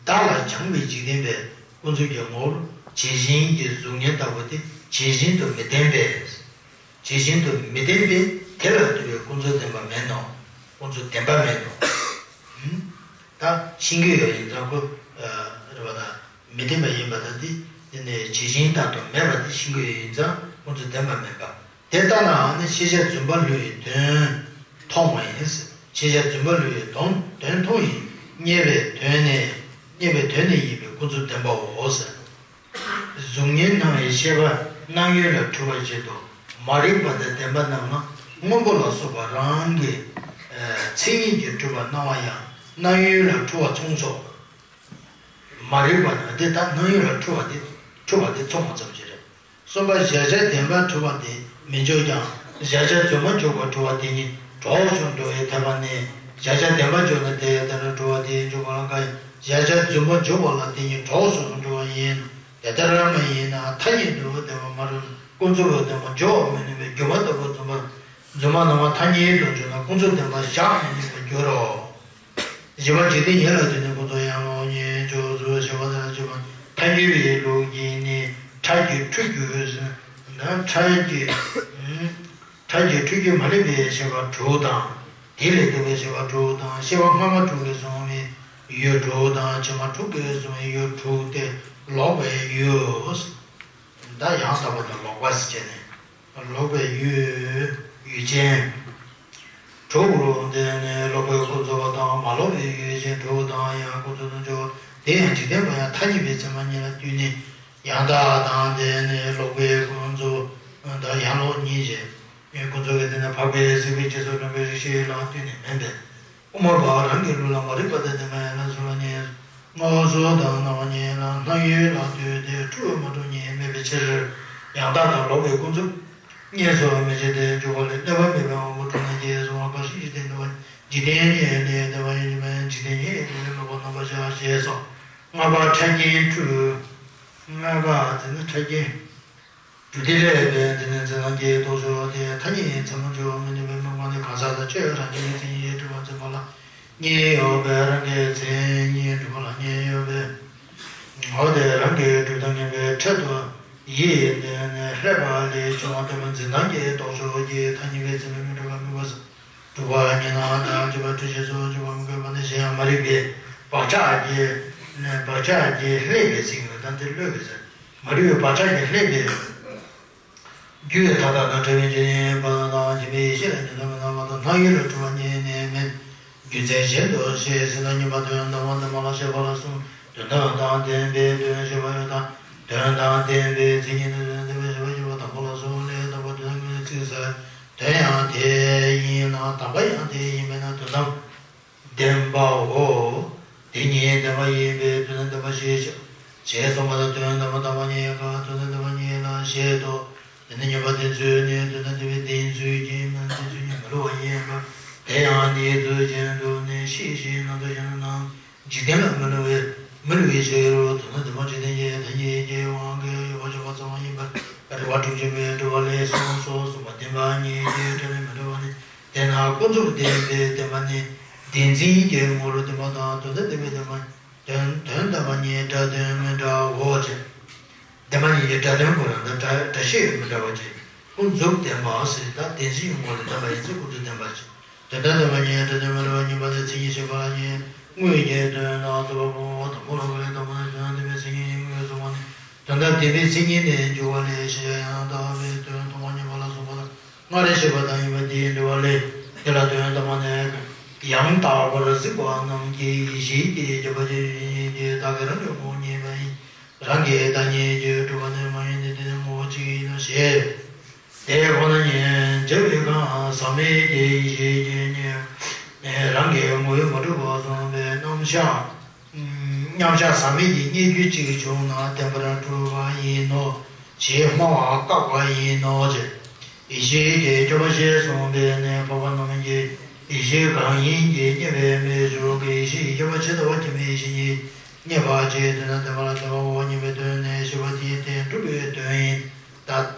བདག་ལ་སྦྱང་བའི་འཇིག་རྟེན་པའི་ཀུན་རྫོབ་ཀྱི་ངོ་བོར་བྱེད་བཞིན་གྱི་གཟུགས་བརྙན་ལྟ་བུ་དེ་བྱེད་བཞིན་དུ་མི་ལྡན་པས། བྱེད་བཞིན་དུ་མི་ལྡན་པས་དེ་ལ་ལྟོས་པའི་ཀུན་རྫོབ་བདེན་པ་མེད་ནོ། ཀུན་རྫོབ་བདེན་པ་མེད་ནོ། ད་ཤེས་ཀྱི་ཡོད་ཡིན་ཙང་ཁོ། རེད་པ། ད་མི་ལྡན་པ་ཡིན་པ་དང་དེ་དེ་ནས་བྱེད་བཞིན་ལྟར་དུ་མེད་པ་དེ་ཤེས་ཀྱི་ཡོད་ཡིན་ཙང་ཀུན་རྫོབ་བདེན་པ་མིན་པ། དེ་ལྟ་ནའང་ནི་ཤེས་བྱ་རྫུན་པ་བློ་ཡིས་དོན་མཐོང་བ་ཡིན། ཤེས་བྱ་རྫུན་པ་བློ་ཡིས་དོན་དོན་མཐོང་ཡིན། རྙེད་པའི་དོན་ནི། རྙེད་པའི་དོན་ནི་ཡིན་པས་ཀུན་རྫོབ་བདེན་པའོ་ཟེར། གཟུགས་བརྙན་སྣང་བའི་ཤེས་པ་སྣང་ཡུལ་ལ་འཁྲུལ་བ་བཞིན་དུ། མ་རིག་པ་དང་བདེན་པ་རྣམས་ལ་སྔོན་པོ་ལ་སོགས་པ་རང་གི་མཚན་ཉིད་ཀྱིས་གྲུབ་པ་སྣང་བ་ཡང་སྣང་ཡུལ་ལ་འཁྲུལ་བ་མཚུངས་སོ། མ་རིག་པ་དང་དེ་ལྟར་སྣང་ཡུལ་ལ་འཁྲུལ་བ་དེ་འཁྲུལ་བ་དེ་མཚུངས་པ་ཙམ་ཞིག་རེད། གསུམ་པ་གཞལ་བྱ་བདེན་པར་འཁྲུལ་བ་དེ་མི་འཇོག་ཀྱང་། གཞལ་བྱ་རྫུན་མར་འཇོག་པར་འཁྲུལ་བ་དེ་ཉིད་གྲོགས་སུ་འགྲོ་བའི་ཐེག་པ་ནི། གཞལ་བྱ་བདེན་པར་འཇོག་ན་དེ་ཡང་བདེན་པར་འཁྲུལ་བ་དེ་འཇོག་པ་ལ་འགལ་ཡང་། གཞལ་བྱ་རྫུན་མར་འཇོག་པ་ལ་དེ་ཉིད་གྲོགས་སུ་འགྲོ་བ་ཡིན། དེ་ལྟར་མ་ཡིན་ན་ཐ་སྙད་དུ་བདེན་པར་མ་གྲུབ་ན་ཀུན་རྫོབ་བདེན་པར་འཇོག་མི་ནུས་པས་སྒྱུ་མ་ལྟ་བུ་རྫུན་པ་རྫུན་མ་སྣང་བ་ཐ་སྙད་དུ་འཇོག་ན་ཀུན་རྫོབ་བདེན་པར་བཞག་མི་ནུས་པར་འགྱུར་རོ། བཞི་པ་འཇིག་རྟེན་ཉིད་ལ་ལྟོས་ནས་ཀུན་རྫོབ་ཡང་ལོག་རྙེད་འཇོག་ཚུལ་ཞེས་པ་དང་བཅས་པ་ཐལ་འགྱུར་བའི་ལུགས་ཀྱིས་ནི་ཕྲ་རྒྱུད་འཁྲུལ་ ཕྲ་རྒྱས་ཕྲ་རྒྱས་འཁྲུལ་རྒྱུ་མ་ལུས་པའི་ཤེས་པ་དྲུག་དང་། དེ་ལས་འདས་པའི་ཤེས་པ་དྲུག་དང་། ཤེས་པ་སྔ་མ་དྲུག་གིས་བཟུང་བའི་ཡུལ་དྲུག་དང་། ཕྱི་མ་དྲུག་གིས་བཟུང་བའི་ཡུལ་དྲུག་སྟེ། ལོག་པའི་ཡུལ། ད་ཡང་དག་པ་དང་ལོག་པ་ཟེར་བྱས་ནས། ལོག་པའི་ཡུལ། ཡུལ་ཅན། དྲུག་རུ་འདོད་ནས་ལོག་པའི་ཀུན་རྫོབ་པ་དང་། མ་ལོག་པའི་ཡུལ་ཅན་དྲུག་དང་ཡང་ཀུན་རྫོབ་ཏུ་འཇོག་དེ་ཡང་འཇིག་རྟེན་པ་ཡང་ཐ་སྙད་པའི་ཚད་མ་གཉིས་ལ་ལྟོས་ནས། ཡང་དག་དང་ལྡན་ནས་ལོག་པའི་ཀུན་རྫོབ་དང་ཡང་ལོག་གཉིས་བྱས། ཀུན་རྫོབ་ཀྱི་སྟེང་ན་འཕགས་པའི་གཟིགས་པའི་རྗེས་སུ་འབྲང་བའི་རིགས་ཤེས་ལ་ལྟོས་ནས་མིན་པས། དབུ་མ་པ་རང་གི་ལུགས་ལ་མ་རིག་པ་དང་ལྡན་པ་ཡང་ན་གཟུགས་ལ་ཉེ། སྔགས་སུ་དང་སྣང་བ་ཉིད་ལ་སྣང་ཡུལ་ལ་ལྟོས་ཏེ་འཁྲུལ་བ་མ་གྲུབ་ཉིད་མེད་པའི་ཕྱིར། ཡང་དག་དང་ལོག་པའི་ཀུན་རྫོབ་གཉིས་སུ་མི་ཕྱེ་སྟེ་འཇོག་པ་ལས། གནོད་པ་མེད་པའི་དབང་པོ་དྲུག་ན་གྱིས་གཟུང་བ་གང་ཞིག་འཇིག་རྟེན་འདུས་པ་འཇིག་རྟེན་ཉིད་ལས་འདས་པ་ཡིན་གྱི་མིན། འཇིག་རྟེན་ཉིད་ལས་ལོག་པར་རྣམ་པར་བཞག་ཞེས་སོ། ལྔ་པ་ཕྲ་རྒྱན་འཁྲུལ། ལྔ་པ་དེ་ནི་ཕྲ་རྒྱན། སྒྲུབ་སྡེ་ལས་པའི་འདི་ནི་འཛིན་སྟངས་ཀྱི་ལྡོག་ཕྱོགས་ཏེ། ཐ་སྙད་ཚད་མ་འཇོག་མི་ནུས་པའི་དམིགས་པ་ནི། གང་ཟག་དང་ཆོས་རང་རྐྱ་ཡི་མཚན་ཉིད་སྒྲུབ་པར་འཛིན་པ་ལ་གཉིས་ཡོད་པས། རང་རྐྱའི་མཚན་ཉིད་སྒྲུབ་པ་ལ་གཉིས་ཡོད་པས། འོ་དེ་རང་གི་སྒྲུབ་སྟངས་ངན་པའི་ཕྲད་དུ་ཡིད་ལྡན་ནས་ལྷད་པ་ལས་བྱུང་བ་སྟོན་པ། འཛིན་སྟངས་ཀྱི་ལྡོག་ཕྱོགས་ཀྱི་ཐ་སྙད་པའི་ཚད་མས་མི་འགྲུབ་པ་དམིགས་པ་སྒྲུབ་པ་ཉིད་ནི་དང་བཅས་པ་འཁྲུལ་ཆོས་སུ་འཇོག་པ་མི་དགོས་པ་ནི། གཞན་ཡང་མ་རིག་པའི་བག་ཆགས་ཀྱིས་བག་ཆགས་ཀྱིས་བསླད་པའི་ཚིག་ཡིན་པ་དང་། དེ་བསླད་པའི་ཚིག་མ་རིག་པའི་བག་ཆགས་ཀྱིས་བསླད་པའི་རྒྱུ་ཡི་མཐའ་དག་དང་བྲལ་བའི་རྒྱུ་ཡིན་པ་དང་། སྦྱིན་པའི་ཡེ་ཤེས་ལ་ཉོན་མོངས་པ་དང་སྣང་ཡུལ་ལ་འཁྲུལ་བ་ཉིད་ནི་མིན། རྒྱུ་མཚན་གཞན་དུ་ཞེས་ཟེར་ན། གཉིས་པ་དོན་དམ་པ་བདེན་པ་ལ་བཤད་པ་ལ་གསུམ། དོན་དམ་དང་ལྡན་པའི་དོན་བཤད་པ་ཡོད་དང་། དོན་དམ་ལྡན་པའི་མཚན་ཉིད་ནི་དོན་དམ་བདེན་པ་བཤད་པ་ཡིན་པ་དང་པོ་ལ་གསུམ་ལས། དང་པོ་དོན་དམ་ཚིག་ཟེར། དོན་ཡང་དེ་ཡིན་ལ་དམ་པ་ཡང་དེ་ཡིན་པས་ན་དོན་དམ་བདེན་པའོ། དེ་ཉིད་བདེན་པ་ཡིན་པས་དོན་དམ་བདེན་པ་ཞེས་བྱ། ཞེས་གསུངས་པ་ལ། དོན་དམ་པ་དམ་པ་ཉིད་ཀྱང་དོན་དམ་བདེན་པ་ཉིད་ལ་བཞེད་དོ། དེ་ནི་གཉིས་པ་བདེན་ཚུལ་ནི་དོན་དམ་བདེན་པའི་བདེན་ཚུལ་གྱིས་མིན། བདེན་ཚུལ་གྱིས་མི་སླུ་བ་ཡིན་པ། དེ་ཡང་དེའི་ཚུལ་གཞན་དུ་ནི་ཤེས་ཤིང་སྣང་ཚུལ་གཞན་དུ་སྣང་། འཇིག་རྟེན་ལ་མི་སླུ་བའི་མི་སླུ་བའི་ཕྱིར་རོ། དོན་དམ་བདེན་པ་འཇིག་རྟེན་གྱི་ཐ་སྙད་ཀྱི་དབང་གིས་ཡོད་པ་ཆོག་པ་ཙམ་ཡིན་པར་རིགས་པ་དྲུག་ཅན་པས་སྒྲུབ་པ་ལས་གསུངས་སོ། གསུམ་པ་བདེན་པ་ཉིད་ཀྱི་ཕྲད་ནི་མི་འགྲོ་བ་ནི། དེས་ན་ཀུན་རྫོབ་བདེན་པའི་བདེན་པ་ནི་བདེན་འཛིན་གྱི་ངོ་བོར་བདེན་པ་དང་། དོན་དམ་བདེན་པའི་བདེན་པ། དོན་དོན་དམ་པ་གཉིས་སྒྲ་དོན་མི་འདྲའོ་ཞེས། བདེན་པ་གཉིས་ཀྱི་སྒྲ་དོན་ཁོ་རང་དང་སྒྲ་སྒྲ་ཤེས་མི་འདྲ་བ་ཅན། ཀུན་རྫོབ་བདེན་པ་ཟེར། ད་བདེན་འཛིན་གྱི་ངོ་བོ་ལ་བདེན་པ་ཡིན་ཚེ་ཀུན་རྫོབ་བདེན་པ་ཅན། དོན་དམ་བདེན་པ་གཉིས་སྒྲ་དོན་མི་འདྲ་བ་གཉིས་པ་ནི་མཚན་ཉིད་བཤད་པ་ལ་གཉིས། དངོས་ཀྱི་དོན་དང་རྟོག་པ་པོ་དང་པོ་ལ་བར་ལས་དང་པོ་ནི་དོན་དམ་བདེན་པའི་མཚན་ཉིད་ཡིན་དངོས་སུ་བ་ནི། དོན་དམ་བདེན་པའི་མཚན་ཉིད་ནས་འཇུག་པ་ལས་ཤེས་བྱ་ཡང་དག་པའི་དོན་མཐོང་བ་གཉིས་པ་ལ་སོགས་པ་ལ། སྔར་བཤད་པ་དང་ཡིན་པ་དེའི་འགྲེལ་པ་ལས། དེ་ལ་དོན་དམ་པ་ནི། ཡང་དག་པར་གཟིགས་པ་རྣམས་ཀྱི་ཡེ་ཤེས་ཀྱི་ཁྱད་པར་གྱི་ཡུལ་ཉིད་ཀྱི་བདག་གི་རང་གི་ངོ་བོ་ཉིད་པ་ཡིན། རང་གི་བདག་ཉིད་ཀྱིས་གྲུབ་པ་ནི་མ་ཡིན་ཏེ། དེ་ནི་ངོ་བོ་གཅིག་ཡིན་ནོ་ཞེས། དེ་ཁོ་ན་ཉིད་འཇལ་བའི་ཁམས་ཟག་མེད་ཀྱི་ཡེ་ཤེས་ཀྱི་རང་གི་ངོ་བོས་མ་གྲུབ་པ་བཟུང་བའི་རྣམ་གཞག་མཉམ་གཞག་ཟག་མེད་ཀྱི་རྙེད་རྒྱུ་གཅིག་བྱུང་ན་བདེན་པར་གྲུབ་པ་ཡིན་ནོ་ཞེས་སྨྲ་བ་བཀག་པ་ཡིན་ནོ་ཞེས། ཡེ་ཤེས་ཀྱི་ཁྱད་པར་ཞེས་གསུངས་པས་ནི། འཕགས་པ་རྣམས་ཀྱིས་ཡེ་ཤེས་གང་ཡིན་གྱི་རྙེད་པའི་མིག་གི་ཕྱོགས་ཀྱི་ཡེ་ཤེས་ཀྱི་ཁྱད་པར་ཇི་ལྟ་བ་སྐྱེ་མེད་ཡེ་ཤེས་ཉིད་རྙེད་པ་ཇི་ལྟ་བ་དེ་ལ་བདེན་པའོ། རྙེད་པའི་དོན་ནི་ཤེས་པ་དེའི་སྟེང་གྲུབ་པའི་དོན་ཡིན། ད་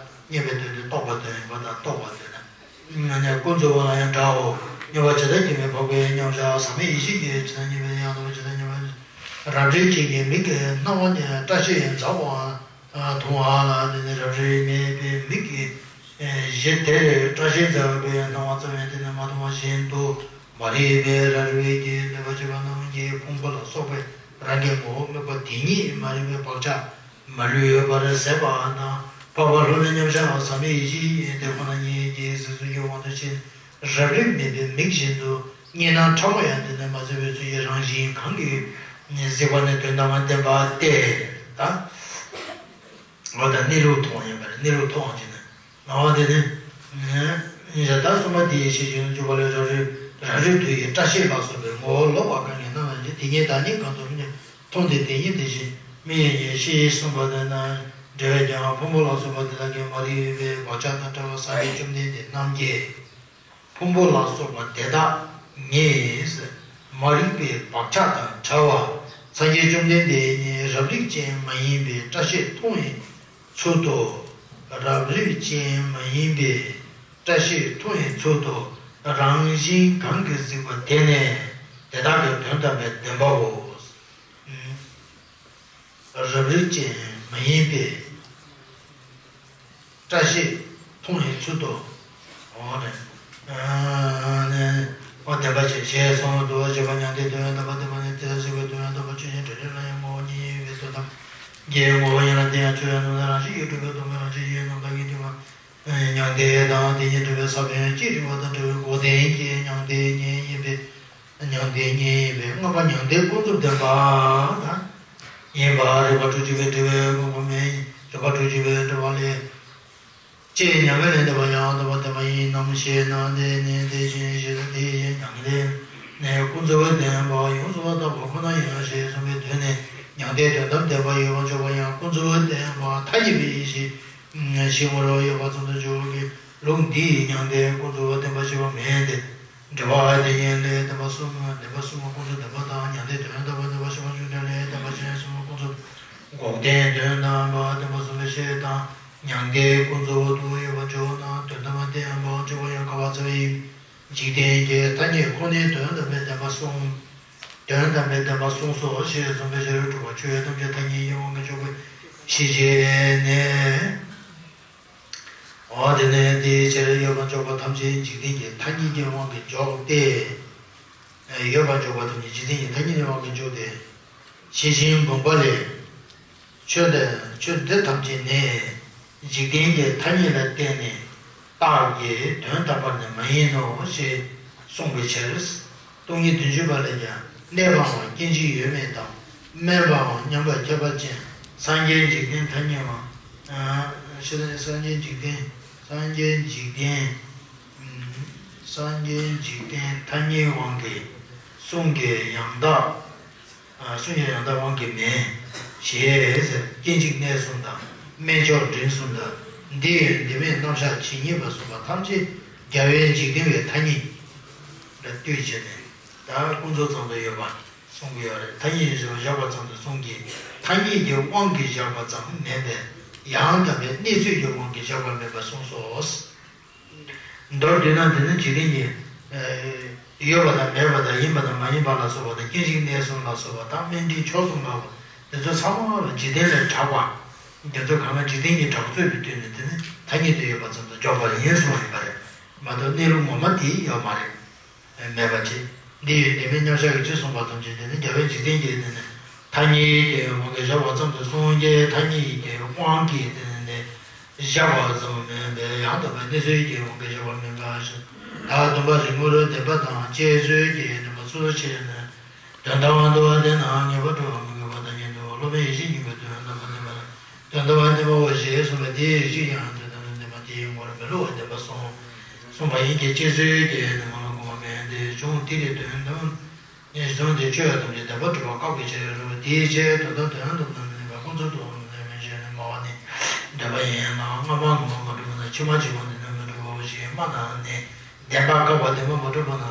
རྙེད་པའི་དོན་དེ་རྟོགས་པའི་དོན་ཡིན་པ་དང་། རྟོགས་པ་དེ་ནི། ཀུན་རྫོབ་པ་ལ་ཡང་འདྲའོ། རྙེད་པ་ཇི་ལྟར་སྐྱེ་མེད་འཕགས་པའི་མཉམ་གཞག་ཟག་མེད་ཡེ་ཤེས་ཀྱིས་ཇི་ལྟར་རྙེད་པའི་ཡང་དག་པ་ཇི་ལྟར་རྙེད་པ། རབ་རིབ་ཅན་གྱི་མིག་གི་སྣང་བ་ནི་སྐྲ་ཤད་འཛག་པ་མཐོང་བ་ལ། དེ་ནི་རབ་རིབ་མེད་པའི་མིག་གི་གཞི་དེར་སྐྲ་ཤད་འཛག་པའི་སྣང་བ་ཙམ་ཡང་དེ་ནི་མ་མཐོང་བ་བཞིན་དུ། མ་རིག་པའི་རབ་རིབ་ཀྱིས་གནོད་པ་བྱེད་པ་རྣམས་ཀྱིས་ཕུང་པོ་ལ་སོགས་པའི་རང་གི་ངོ་བོ་དམིགས་པ་དེ་ཉིད་མ་རིག་པའི་བག་ཆགས་མ་ལུས་པར་ཟད་པ་དང་། འཕགས་པ་ལྷོ་མོའི་མཉམ་གཞག་ཟག་མེད་ཡེ་ཤེས་དེ་ཁོ་ན་ཉིད་ཀྱི་གཟིགས་ཚུལ་གྱི་དབང་དུ་བྱས། རབ་རིབ་མེད་པའི་མིག་བཞིན་དུ་གཉིས་སྣང་ཕྲ་མོ་ཡང་དེ་ནི་མ་ཟད་པའི་ཚུལ་གྱིས་རང་བཞིན་གང་གིས་གཟིགས་པ་ནི་དོན་དམ་བདེན་པ་སྟེ། ད་འོ་ད་གནས་ལུགས་མཐོང་ཡིན་པར་གནས་ལུགས་མཐོང་བ་ཅི་ནི། འོ་དེ་ནི། ཡ་ད་གསུམ་པ་དེའི་ཤེས་བྱེད་ནི་འཇུག་པ་ལས་རབ་རིབ་རབ་རིབ་ཏུ་ཡི་སྐྲ་ཤད་ལ་སོགས་པའི་ངོ་བོ་ལོག་པ་གང་གིས་སྣང་བ་ཡིན་ཏེ། དེ་ཉིད་བདག་ཉིད་གང་དུ་མཐོང་སྟེ་དེ་ཉིད་དེ་བཞིན་མིག་ཡིན་ཞེས་གསུངས་པ་དེ་ན་འབྲེལ་བས་ཀྱང་ཕུང་པོ་ལ་སོགས་པ་དེ་དག་གི་མ་རིག་པའི་བག་ཆགས་དང་བྲལ་བ་སངས་རྒྱས་བཅོམ་ལྡན་འདས་རྣམས་ཀྱི། ཕུང་པོ་ལ་སོགས་པ་དེ་དག་ཉིད་མ་རིག་པའི་བག་ཆགས་དང་བྲལ་བ་སངས་རྒྱས་བཅོམ་ལྡན་འདས་ཉིད་རབ་རིབ་ཅན་མ་ཡིན་པའི་སྐྲ་ཤད་མཐོང་བའི་ཚུལ་དུ། རབ་རིབ་ཅན་མ་ཡིན་པའི་སྐྲ་ཤད་མཐོང་བའི་ཚུལ་དུ་རང་བཞིན་གང་གིས་གཟིགས་པ་དེ་ནི་དེ་དག་གི་དོན་དམ་པའི་བདེན་པའོ། རབ་རིབ་ཅན་མ་ཡིན་པའི་ བཀྲ་ཤིས་མཐོང་བའི་ཚུལ་དུ། འོ་རེད། ཨ་ནི། འོ་བདེན་པ་བྱས་ཞེས་གསུངས་འདུག་བྱས་པ་མྱང་འདས་དོན་དམ་པ་བདེན་པ་ནི་དེ་ལ་གཟིགས་པའི་དོན་དམ་པ་ཆོས་ཅན། དྲི་བྲལ་ལ་ཡང་ངོ་བོ་ཉིད་ཡིན་པའི་དོན་དམ་གྱི་ངོ་བོ་ཉིད་ལ་བརྟེན་ཡང་ཆོས་ཡང་དོན་དམ་རང་བཞིན་གྱིས་གྲུབ་པའི་སྟོང་པའི་རང་བཞིན་གྱི་རྣམ་དག་གི་དོན་དམ་མྱང་འདས་དང་དེ་ཉིད་གྲུབ་པའི་ས་བོན་གཅིག་རིག་པ་དང་འབྲེལ་བའི་འགོག་བདེན་གྱི་མྱང་འདས་ཉིད་ཡིན་པའི། མྱང་འདས་ཉིད་ཡིན་པས་མངོན་པ་མྱང་འདས་ཀུན་རྫོབ་བདེན་པ་དང་ཡིན་པ། རིགས་པ་དྲུག་ཅུ་པའི་དྲི་བའི་དགོངས་པ་མེད། རིགས་པ་དྲུག་ཅུ་པའི་དྲི་བ་ལས། ཅེས་མྱང་འདས་ལས་འདས་པ་ཡང་དག་པར་ལྡན་པ་ཡིན་ནམ་ཞེ་ན། དེ་ནི་དེ་བཞིན་གཤེགས་པ་དེ་ཡི་མྱང་འདས་ནི་ཀུན་རྫོབ་བདེན་པ་ཡོངས་སུ་དག་པ་ཁོ་ན་ཡིན་ནོ་ཞེས་གསུངས་པའི་དོན་ནི། མྱང་འདས་དོན་དམ་བདེན་པ་ཡོད་པར་འཇོག་པ་ཡང་ཀུན་རྫོབ་བདེན་པ་མཐའ་ཡས་པའི་ཡེ་ཤེས་ཤིང་ངོ་བོར་ཡོད་པ་ཙམ་དུ་འཇོག་གི་ལུགས་འདིས་མྱང་འདས་ཀུན་རྫོབ་བདེན་པ་ཞེས་པ་མེད་དེ། འགྲེལ་པ་དེ་ཉིད་ལས་བདེན་པ་གསུམ། བདེན་པ་གསུམ་ཀུན་རྫོབ་བདེན་པ་དང་། མྱང་འདས་དོན་དམ་པ་བདེན་པ་ཞེས་པ་རྒྱུ་འབྲས་ལས། བདེན་པ་གཞན་གསུམ་ཀུན་རྫོབ་འགོག་བདེན་དོན་དམ་པ་བདེན་པ་གསུངས་པའི་ཕྱིར་དང་། མྱང་འདས་ཀུན་རྫོབ་ཏུ་ཡོད་པར་འཇོག་ན་དོན་དམ་པ་བདེན་པར་འཇོག་པ་ཡང་དཀའ་བར་འཚལ་བས། འཇིག་རྟེན་གྱི་ཐ་སྙད་ཁོ་ནས་དོན་དམ་པའི་བདེན་པ་གསུངས། དོན་དམ་པའི་བདེན་པ་གསུངས་སོ་ཞེས་གསུངས་པའི་ཕྱིར། དྲུག་པ་ཆོས་ཐམས་ཅད་ཐ་སྙད་ཀྱི་དབང་གིས་འཇོག་པའི་ཕྱིར་ཞེས་ནས། འོ་དེ་ནས་དེའི་ཕྱིར་ཡོད་པར་འཇོག་པ་ཐམས་ཅད་འཇིག་རྟེན་གྱི་ཐ་སྙད་ཀྱི་དབང་གིས་འཇོག་སྟེ། ཡོད་པར་འཇོག་པ་ཐམས་ཅད་འཇིག་རྟེན་གྱི་ཐ་སྙད་ཀྱི་དབང་གིས་འཇོག་སྟེ། ཞེས་བྱ་བྱིན་འབུམ་པ་ལས། ཆོས་འདི་ཆོས་འདི་ཐམས་ཅད་ནི། འཇིག་རྟེན་གྱི་ཐ་སྙད་ལ་བརྟེན་ནས་བཏགས་ཀྱི་དོན་དམ་པར་ནི་མ་ཡིན་ནོ་ཞེས་གསུངས་པའི་ཕྱིར། སྟོང་ཉིད་བདུན་ཅུ་པ་ལས་ཀྱང་གནས་པའམ་སྐྱེ་འཇིག་ཡོད་མེད་དང་དམན་པའམ་མཉམ་པའི་ཁྱད་པར་ཅན་སངས་རྒྱས་འཇིག་རྟེན་ཐ་སྙད་པ། ཨ་ཤེས་སངས་རྒྱས་འཇིག་རྟེན་སངས་རྒྱས་འཇིག་རྟེན་སངས་རྒྱས་འཇིག་རྟེན་ཐ་སྙད་དབང་གིས་གསུང་གི་ཡང་དག་གསུང་གི་ཡང་དག་དབང་གིས་མེད། ཞེས་ཟེར། སྐྱེ་འཇིག་གནས་གསུམ་དང་། དམན་མཆོག་འབྲིང་གསུམ་དང་། འདི་ཡོད་འདི་མེད་རྣམ་གཞག་ཇི་སྙེད་པ་གསུངས་པ་ཐམས་ཅད་རྒྱལ་བའི་འཇིག་རྟེན་པའི་ཐ་སྙད་ལ་ལྟོས་བྱས་ནས། ད་ཀུན་རྫོབ་ཙམ་དུ་ཡོད་པ་གསུང་གི་ཡོད་རེད། ཐ་སྙད་ཀྱི་བཞག་པ་ཙམ་དུ་གསུང་གི། ཐ་སྙད་ཀྱི་དབང་གིས་བཞག་པ་ཙམ་མིན་པས་ཡང་དག་པའི་གནས་ཚུལ་གྱི་དབང་གིས་བཞག་པ་མིན་པར་གསུངས་སོ། མདོར་བསྡུས་ན་འདི་ནི་འཇིག་རྟེན་གྱི་ཡོད་པ་དང་མེད་པ་དང་ཡིན་པ་དང་མ་ཡིན་པ་ལ་སོགས་པ་དང་། སྐྱེ་འཇིག་གནས་གསུམ་ལ་སོགས་པ་དང་། དམན་འབྲིང་མཆོག་གསུམ་ལ་སོགས་པ་འདི་ཚོ་ཚང་མ་འཇིག་རྟེན་ལས་གྲགས་པ། འདི་ཚོ་གང་ག་འཇིག་རྟེན་གྱི་གྲགས་ཚོད་དུ་བཏོན་ནས་འདི་ནི་ཐ་སྙད་དུ་ཡོད་པ་ཙམ་དུ་འཇོག་པ་ཡིན་གསུངས་ཡོད་པ་རེད་མ་གཏོགས་གནས་ལུགས་ངོ་མ་དེ་ཡོད་མ་རེད། མེད་པ་ཅིག་འདི་ཡོད་འདི་མེད་མཉམ་གཞག་གི་ཕྱིར་གསུངས་པ་ཙམ་གྱིས་འདི་ནི་རྒྱལ་བའི་འཇིག་རྟེན་གྱི་འདི་ནི་ཐ་སྙད་ཀྱི་དབང་གིས་བཞག་པ་ཙམ་དུ་གསུངས་ཀྱི། ཐ་སྙད་ཀྱི་དབང་གིས་འདི་ནི་བཞག་པ་ཙམ་མིན་པས་ཡང་དག་པའི་གནས་ཚུལ་གྱི་དབང་གིས་བཞག་པ་མིན་པ་ཞིག་ད་སྡོམ་པ་རིགས་ངོར་བདེན་པ་དང་དཔྱད་བཟོད་ཀྱི་སྡོམ་པ་ཚུལ་ཕྱེ་ནས། དོན་དམ་པར་འདུ་བ་དེ་ནི་ངེས་པར་གྲུབ་པ་མི་དགོས་པ་དང་ཉིད་དུ་སློབ་མའི་ཡེ་ཤེས་སྙིང་པོའི་དོན་དམ་པར་བསྟན་པ་ལ། དོན་དམ་པར་བསྟན་པའོ་ཞེས་གསུངས་པས། དེའི་ཡེ་ཤེས་ཀྱང་དོན་དམ་པར་བསྟན་པ་དེའི་ངོར་མི་སླུ་བར་བསྟན་པ་གསུངས། གསུངས་པ་ཡིན་གྱི། དཔྱད་བཟོད་ཀྱི་ནི་ངོ་ལ་དགོངས་པ་མེད་དེ། གཞུང་དེ་ལས་དོན་དམ་ནས་བཟུང་སྟེ་ཆོས་ཐམས་ཅད་བདེན་པར་གྲུབ་པ་བཀག་པའི་ཕྱིར་རོ། དེའི་ཕྱིར་དོན་དམ་དོན་དམ་དུ་མིན་པ་ཀུན་རྫོབ་ཏུ་མིན་ཞེས་ནི་སྨྲ་བ་ནི། འདོད་པ་ཡིན་ལ་སྔ་མ་ངོ་མ་མ་གྲུབ་པ་ན་ཕྱི་མ་འབྱུང་བ་འདི་ནི་མི་འགྲུབ་བོ་ཞེས་སྨྲ་ན་ནི། བདེན་པ་བཀག་པ་བདེན་པ་མ་གྲུབ་པ་ན་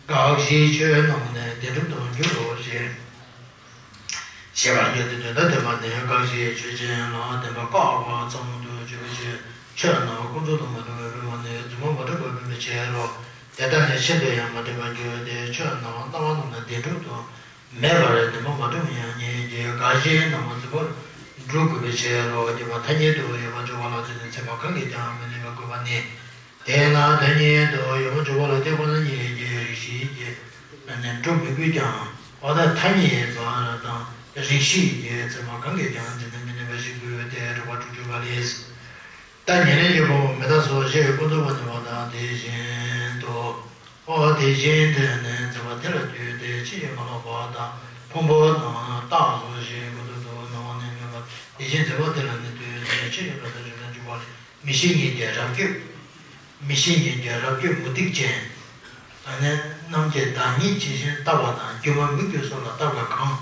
དགག་གཞིའི་ཆོས་རྣམས་ནི་བདེན་གྲུབ་ཏུ་འགྱུར་རོ་ཞེས། ཞེས་པ་ཡོད་དེ། དོན་དམ་བདེན་པ་ནི་དགག་གཞིའི་ཆོས་ཅན་ལ་བདེན་པ་བཀག་པ་ཙམ་དུ་འཇོག་པའི་ཕྱིར། ཆོས་རྣམས་ཀུན་རྫོབ་ཏུ་མ་གྲུབ་པར་འབད་པ་ནི་རྫུན་མ་མ་གྲུབ་པར་འབད་པའི་ཕྱིར་རོ། དེ་ལྟར་ན་ཤིན་ཏུ་ཡང་མ་གྲུབ་པར་འགྱུར་ཏེ། ཆོས་རྣམས་སྣང་བ་རྣམས་ལ་བདེན་གྲུབ་ཏུ་མེད་པར་བདེན་པ་མ་གྲུབ་ཡང་ཉིད་ཀྱི་དགག་གཞི་རྣམས་རྫུན་པར་སྒྲུབ་དགོས་པའི་ཕྱིར་རོ། རྒྱུ་མ་ཐ་སྙད་དུ་ཡོད་པར་འཇོག་པ་ལ་བརྟེན་ནས་ཚད་མ་གང་གིས་ཀྱང་མི་གནས་པར་བཀོད་པ་ནི། དེས་ན་ཐ་སྙད་དུ་ཡོད་པར་འཇོག་པ་ལ་བརྟེན་པ་ནི་ཉིད་ཀྱི་རིགས་ཤེས་ཀྱིས་ནི་སྒྲུབ་མི་དགོས་ཀྱང་། འོ་ད་ཐ་སྙད་པ་དང་རིགས་ཤེས་ཀྱི་ཚད་མ་གང་གིས་ཀྱང་འཛིན་ནས་མི་གནས་པ་ཞིག་དགོས་ཏེ། རིགས་པ་དྲུག་ཅུ་པ་ལས། ད་ཉེར་ལེན་གྱི་དབང་པོ་མི་རྟག་སོ་ཞེས་ཀུན་རྫོབ་པ་ནི་བ་དང་དེ་བཞིན་དུ། འོ་དེ་བཞིན་དུ་ནི་འཛིན་པ་དེ་ལ་ལྟོས་ཏེ་ཕྱི་ཡི་མ་ལོག་པ་དང་ཕུང་པོ་རྣམས་རྟག་སོ་ཞེས་ཀུན་རྫོབ་ཏུ་སྣང་བ་ནི་མེད་པ་དེ་བཞིན་འཛིན་པ་དེ་ལ་ནི་ལྟོས་ཏེ་ཕྱི་ཡི་བློ་དང་བྱེ་བྲག་འཇུག་པ་ལས། མི་ཤེས་ཉིད་ཀྱི་རབ་ཀྱི། མི་ཤེས་ཉིད་ཀྱི་རབ་ཀྱི་མུ་སྟེགས་ཅན། ཨ་ནི་རྣམས་ཀྱི་བདག་ཉིད་ཇི་བཞིན་བལྟ་བ་དང་། སྒྱུ་མ་མིག་གི་སོ་ལ་བལྟ་བ་གང་།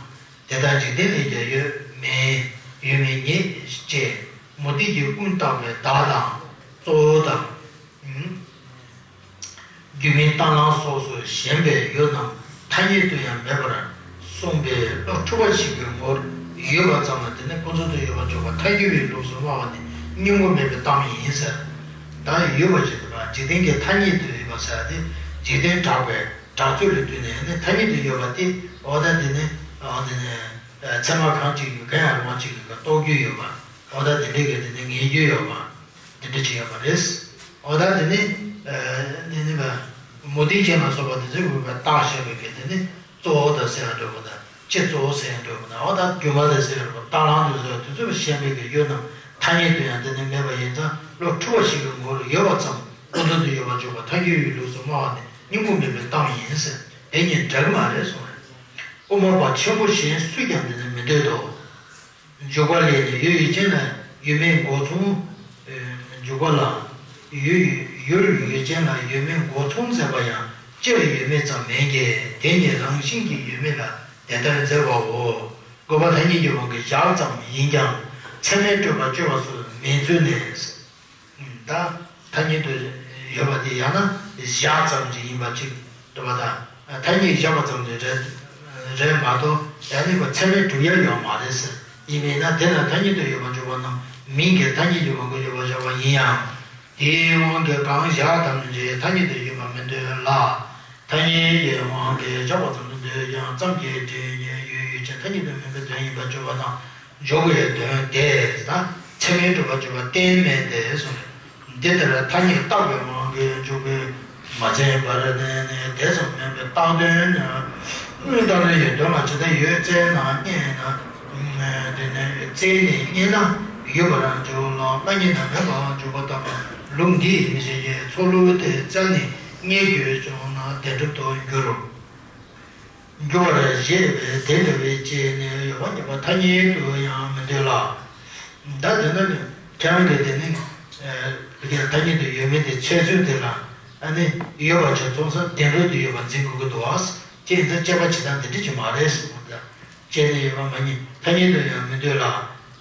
དེ་དག་འཇིག་རྟེན་ལས་ཀྱང་ཡོད་མིན་ཡོད་མིན་ཉིད་ཅེས་མུ་སྟེགས་ཀྱི་ཀུན་བཏགས་པའི་བདག་དང་གཙོ་བོ་དང་། སྒྱུ་མའི་གཏན་ལ་སོགས་སུ་ཞེན་པའི་ཡུལ་རྣམས་ཐ་སྙད་དུ་ཡང་མེད་པར་གསུངས་པའི་བློ་འཁྲུལ་པ་ཞིག་གི་ངོར་ཡོད་པ་ཙམ་ལ་དེ་ནི་ཀུན་རྫོབ་ཏུ་ཡོད་པར་འཇོག་པ་ཐལ་འགྱུར་བའི་ལུགས་སུ་སྨྲ་བ་ནི་སྙོམས་ངོ་མེད་པའི་གཏམ་ཡིན་ཟེར། ད་ཡོད་པ་ཞིག་དང་འཇིག་རྟེན་གྱི་ཐ་སྙད་དུ་ཡོད་པ་ཟེར་ཏེ་འཇིག་རྟེན་གྲགས་པའི་གྲགས་ཚོད་ལ་བསྟུན་ནས་ནི་ཐ་སྙད་དུ་ཡོད་པ་དེ་འོ་ད་དེ་ནི་འོ་དེ་ནི་ཚད་མ་གང་ཅིག་གིས་གང་ཡང་རུང་བ་ཅིག་གིས་རྟོགས་རྒྱུ་ཡོད་པ། འོ་ད་དེ་འདྲའི་གི་དེ་ནི་ངེས་རྒྱུ་ཡོད་པ། དེ་འདྲ་བྱས་ཡོད་པ་རེད། འོ་ད་དེ་ནི་ཨ་ནི་ནི་བ་མུ་སྟེགས་ཅན་ལ་སོགས་པ་དེ་ཚོས་འོས་པའི་རྟགས་བཤད་པའི་གི་དེ་ནི་གཙོ་བོ་དང་ཟེར་ཡང་འདོད་པ་དང་། སྤྱི་གཙོ་བོ་ཟེར་ཡང་འདོད་པ་དང་། འོ་ད་སྒྱུ་མ་དང་ཟེར་ཡང་འདོད་པ། རྟ་གླང་དེ་ཚོ་དེ་ཚོས་བཤད་པའི་གི་ཡུལ་རྣམས་ཐ་སྙད་དུ་ཡང་དེ་ནི་མེད་པ་ཡིན་ཙང་། བློ་འཁྲུལ་བ་ཞིག་གི་ངོ་བོར་ཡོད་པ་ཙམ་ཀུན་རྫོབ་ཏུ་ཡོད་པར་འཇོག་པ་ཐལ་འགྱུར་བའི་ལུགས་སུ་སྨྲ་བ་ནི་སྙིང་པོ་མེད་པའི་གཏམ་ཡིན་ཟེར། དེ་གཉིས་འདྲ་གི་མ་རེད་གསུངས་རེད། དབུ་མ་པ་ཆེན་པོ་གཞན་སུས་ཀྱང་དེ་ནི་མི་འདོད་དོ། འཇུག་པ་ལས་ནི་ཡུལ་ཡུལ་ཅན་ལ་ཡུལ་མེད་མགོ་མཚུངས། འཇུག་པ་ལ་ཡུལ་ཡུལ་ཡུལ་ཅན་ལ་ཡུལ་མེད་མགོ་མཚུངས་མཛད་པ་ཡང་སྤྱིར་ཡུལ་མེད་ཙམ་མིན་གྱི། དེ་ཉིད་རང་བཞིན་གྱིས་ཡུལ་མེད་ལ་དེ་ལྟར་མཛད་པའོ། དགོས་པ་ཐ་སྙད་ཀྱི་དབང་གིས་བཞག་ཙམ་ཡིན་ཀྱང་ཚད་མས་སྤྲོས་པ་སྤྱོད་པ་སོགས་མིན་ཚུལ་ནི། ད་ཐ་སྙད་དུ་ཡོད་པ་དེ་ཡང་ན་བཞག་ཙམ་ཞིག་ཡིན་པ་ཅིག་འདུག་པ་དང་། ཐ་སྙད་བཞག་པ་ཙམ་ཞིག་རེད་རེད་མ་གཏོགས། ཡང་ན་ཚད་མས་གྲུབ་ཡ་ཡོད་མ་རེད་ཟེར། ཡིན་པས་ན་དེ་ལ་ཐ་སྙད་དུ་ཡོད་པར་འཇོག་པ་རྣམས་མིན་གྱི། ཐ་སྙད་ཀྱི་དབང་གིས་ཡོད་པར་བཞག་པ་ཡིན་ཡང་། དེའི་དབང་གིས་གང་བཞག་དམ་ཅིག་ཐ་སྙད་དུ་ཡོད་པར་མི་འདོད་ལ། ཐ་སྙད་ཀྱི་དབང་གིས་བཞག་པ་ཙམ་དུ་འདོད་ཀྱང་ཙམ་གྱིས་དེ་ཉིད་ཡུལ་ཡུལ་ཅན་ཐ་སྙད་དུ་མིན་པའི་དོན་ཡིན་པར་བརྗོད་པ་དང་། འཇོག་པའི་དོན་དེ་དང་ཚད་མས་གྲུབ་པར་བརྗོད་པ་གཏན་མེད་དེ་གསུངས། འདི་ལྟར་ཐ་སྙད་བཏགས་པའི་དབང་གིས་འཇོག་པའི་མ་ཚད་པར་ནི་ནི་དེ་ཙམ་མིན་པའི་བཏགས་དོན་ནི། བཏགས་དོན་གྱི་དོན་ལ་ཇི་ལྟར་ཡོད་བཙལ་ན་རྙེད་ན། དེ་ནི་བཙལ་ནས་རྙེད་ན་ཡོད་པར་འཇོག་ལ། རྙེད་ན་མེད་པར་འཇོག་པ་ལྟ་བུ་ལུགས་འདིས་མི་བྱེད་ཀྱི། ཚོགས་ལུགས་དེ་བཙལ་ནས་རྙེད་རྒྱུར་བྱུང་ན་བདེན་གྲུབ་ཏུ་འགྱུར། འགྱུར་བར་བཞེད་པས་དེ་འདྲ་བའི་སྤྱི་ནི་ཡོད་པ་ཉིད་པ་ཐ་སྙད་དུ་ཡང་མི་འདོད་ལ། ད་དེ་ནི་ཁྱེད་རང་གིས་དེ་ནི་ཨ་ཐ་སྙད་དུ་ཡོད་མེད་དེ་འཆད་ཚུལ་དེ་ལ། ཨ་ནི་ཡོད་པ་ཆ་ཚང་ས་བདེན་གྲུབ་ཏུ་ཡོད་པ་འཛིན་དགོས་ཀྱི་འདུག་ཨ། ཅེས་ད་དཔྱད་པ་བྱེད་སྟངས་དེ་འདྲ་ཅིག་མ་རེད་གསུངས་པ་འདྲ། སྤྱི་ནི་ཡོད་པ་མ་ཉིད་ཐ་སྙད་དུ་ཡང་མི་འདོད་ལ།